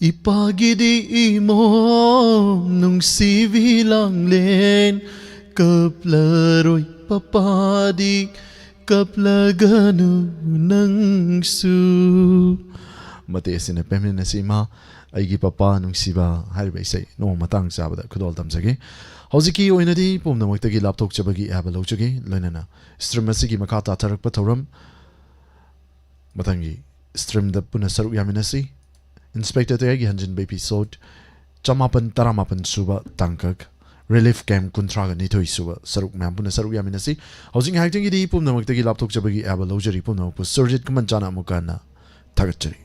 ꯏꯄꯥꯒꯤꯗꯤ ꯏꯃꯣꯝ ꯅꯨꯡꯁꯤꯕꯤ ꯂꯥꯡꯂꯦꯟ, ꯀꯞꯂꯔꯣꯏ ꯄꯄꯥꯗꯤ ꯀꯞꯂꯒꯅꯨ ꯅꯪꯁꯨ꯫ ꯃꯇꯦꯛ ꯑꯁꯤꯅ ꯄꯦꯃꯦꯟ ꯑꯁꯤ ꯏꯃꯥ, "ꯑꯩꯒꯤ ꯄꯄꯥ ꯅꯨꯡꯁꯤꯕ" ꯍꯥꯏꯔꯤꯕ ꯏꯁꯩ ꯅꯣꯡꯃ ꯃꯇꯥꯡ ꯆꯥꯕꯗ ꯈꯨꯗꯣꯜ ꯇꯝꯖꯒꯦ꯫ ꯍꯧꯖꯤꯛꯀꯤ ꯑꯣꯏꯅꯗꯤ ꯄꯨꯝꯅꯃꯛꯇꯒꯤ ꯂꯥꯞꯊꯣꯛꯆꯕꯒꯤ ꯑꯌꯥꯕ ꯂꯧꯖꯒꯦ꯫ ꯂꯣꯏꯅꯅ ꯁ꯭ꯇ꯭ꯔꯤꯝ ꯑꯁꯤꯒꯤ ꯃꯈꯥ ꯇꯥꯊꯔꯛꯄ ꯊꯧꯔꯝ ꯃꯊꯪꯒꯤ ꯁ꯭ꯇ꯭ꯔꯤꯝꯗ ꯄꯨꯟꯅ ꯁꯔꯨꯛ ꯌꯥꯃꯤꯟꯅꯁꯤ꯫ ꯏꯟꯁꯄꯦꯛꯇꯔ ꯇꯌꯥꯏꯒꯤ ꯍꯟꯖꯤꯟꯕ ꯏꯄꯤꯁꯣꯗ ꯆꯃꯥꯄꯟ ꯇꯔꯥꯃꯥꯄꯟ ꯁꯨꯕ ꯇꯥꯡꯀꯛ, ꯔꯤꯂꯤꯐ ꯀꯦꯝꯞ ꯀꯨꯟꯊ꯭ꯔꯥꯒ ꯅꯤꯊꯣꯏ ꯁꯨꯕ ꯁꯔꯨꯛ, ꯃꯌꯥꯝ ꯄꯨꯟꯅ ꯁꯔꯨꯛ ꯌꯥꯃꯤꯟꯅꯁꯤ꯫ ꯍꯧꯖꯤꯛ ꯉꯥꯏꯍꯥꯛꯇꯪꯒꯤꯗꯤ ꯄꯨꯝꯅꯃꯛꯇꯒꯤ ꯂꯥꯞꯊꯣꯛꯆꯕꯒꯤ ꯑꯌꯥꯕ ꯂꯧꯖꯔꯤ꯫ ꯄꯨꯝꯅꯃꯛꯄꯨ ꯁꯨꯔꯖꯤꯠ ꯈꯨꯃꯟꯆꯥꯅ ꯑꯃꯨꯛꯀ ꯍꯟꯅ ꯊꯥꯒꯠꯆꯔꯤ꯫